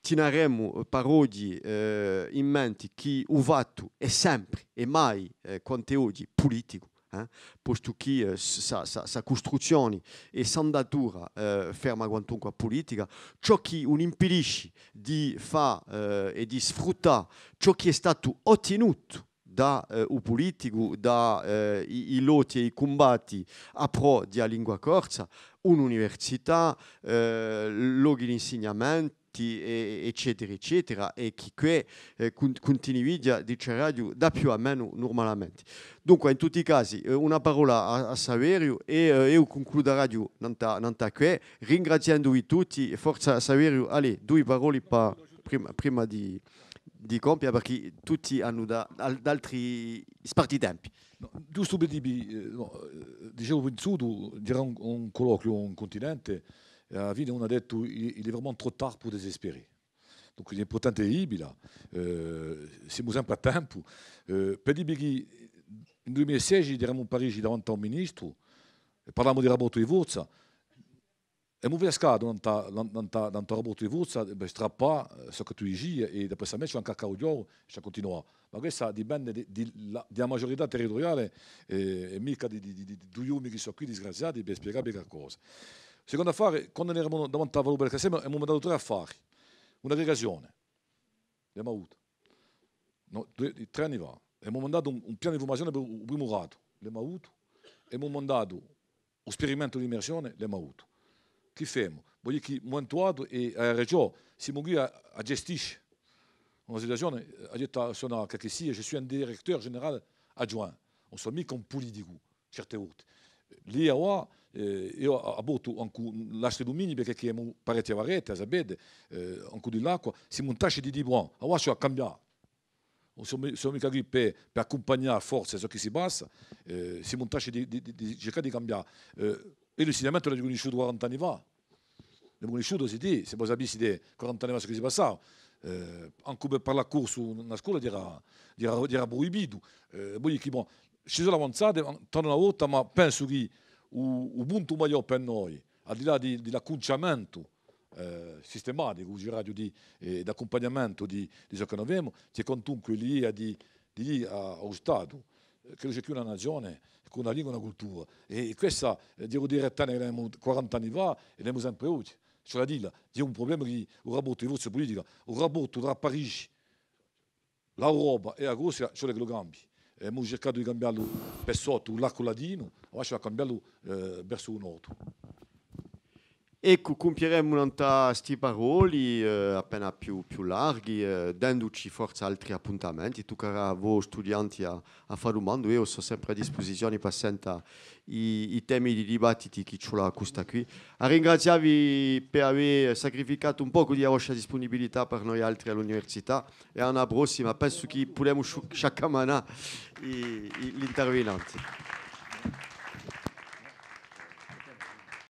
Tinaremu, eh, par oghji, eh, in menti chì u fattu hè sempri è mai, eh, quant'è oghji, puliticu, eh, postu chì, eh, s-, sa, sa, sa custruzzioni è s'andatura, eh, ferma quantunqua pulitica, ciò chì ùn impidisci di fà, eh, è di sfruttà ciò chì hè statu ottinutu da, eh, u puliticu, da, eh, i, i lotti è i cumbatti à prò di a lingua corsa, un'università, eh, lochi d'insignamentu, è, eccetera, eccetera, è chì què, eh, cun-, cuntinuighja, diceraghju, da più à menu nurmalamenti. Dunque, in tutti i casi, eh, una parolla à, à Saveriu è, eh, eiu cuncludaraghju nant'à, nant'à què, ringrazienduvi tutti è forza Saveriu, allez, dui paroli pà, prima, prima di, di compia, perchè tutti anu da, al-, d'altri spartitempi. Nò, ghjustu per dì, eh, nò, eh, dicevu, pensu, c'era un, un colloquiu in cuntinente, è à a fine unu hà dettu, il, il est vraiment trop tard pour désespérer. Donc, l'impurtante hè di dilla, eh, simu sempre à tempu. Eh, per dì chì in dui mila è sedici eramu in Parigi davanti à un ministru, è parlavemu di rapportu di forza, emu pescatu nant'à, nant'à, nant'à u rapportu di forza, per strappà, eh, ciò chì tù dici, è dapressu à mè ci hè ancu à Caudiò, ci hè à cuntinuà. Ma quessa dipende di, di la, di a maghjurità territuriale, eh, è micca di, di, di, di dui omi chì sò quì disgraziati per spiegà vi qualcosa. Secondu affare, quandu eramu davanti à a Valle Belkacem, emu mandatu trè affari. Un'aggregazione, l'emu avuta. Nò, dui, trè anni fà. Emu mandatu un, un pianu di furmazione per u, u primu gradu, l'emu avutu. Emu mandatu u sperimentu d'immersione, l'emu avutu. Chì femu? Vogliu dì chì, mumentu datu, è, eh, hà ragiò, simu quì à, à gestisce una situazione, eh, hà dettu, sò qualchissia, je suis un directeur général adjoint. Ùn sò micca un puliticu, certe volte. Lì avà, eh, eiu a-, apportu ancu l'astri duminii, perchè chì emu parechje varrette, a sapete, eh, ancu di l'acqua, simu in traccia di dì, bon, avà ci hè à cambià. Ùn sò mi-, sò micca quì per, per accumpagnà forse ciò chì si passa, eh, simu in traccia di, di, di, di circà di cambià. Eh, eiu l'insignamentu l'aghju cunnisciutu quaranta anni fà. L'aghju cunnisciutu, sì, sì, s'è vo sapissite quaranta anni fà ciò chì si passava. Eh, ancu per parlà corsu in a scola era, era, era pruibitu. Eh, vogliu dì chì, bon, ci sò avanzate, ma, tandu una volta, ma pensu chì u, u puntu maiò per noi, al di là di, di l'accunciamentu, eh, sistematicu, diceraghju, di, eh, d'accumpagnamentu di, di ciò chì no avemu, ci hè quantunque l'idea di, di dì à, à u Statu, eh, chì ùn ci hè più una nazione, cù una lingua è una cultura. È, è quessa, eh, devu dì, tandu chì l'avemu quaranta anni fà, è l'avemu sempre oghje. Ci vole à dilla, hè un prublema di u rapportu di forza pulitica, u rapportu trà Parigi, l'Europa è a Russia, ci vole ch'ellu cambii. È emu circatu di cambiallu per sottu, l'arcu latinu, avà ci vole à cambiallu, eh, versu u nordu. Eccu, cumpieremu nant'à sti paroli, eh, appena più, più larghi, eh, denduci forse altri appuntamenti. Tuccarà à voi studianti à, à fà dumandu, eiu sò sempre à dispusizioni per senta i, i temi di dibattiti chì ci vole à custa quì. À ringraziavvi per avè sacrificatu un pocu di a vostra dispunibilità per noi altri à l'università è à una prossima, pensu chì pudemu sciu-, sciaccamanà i, i, l'intervinanti.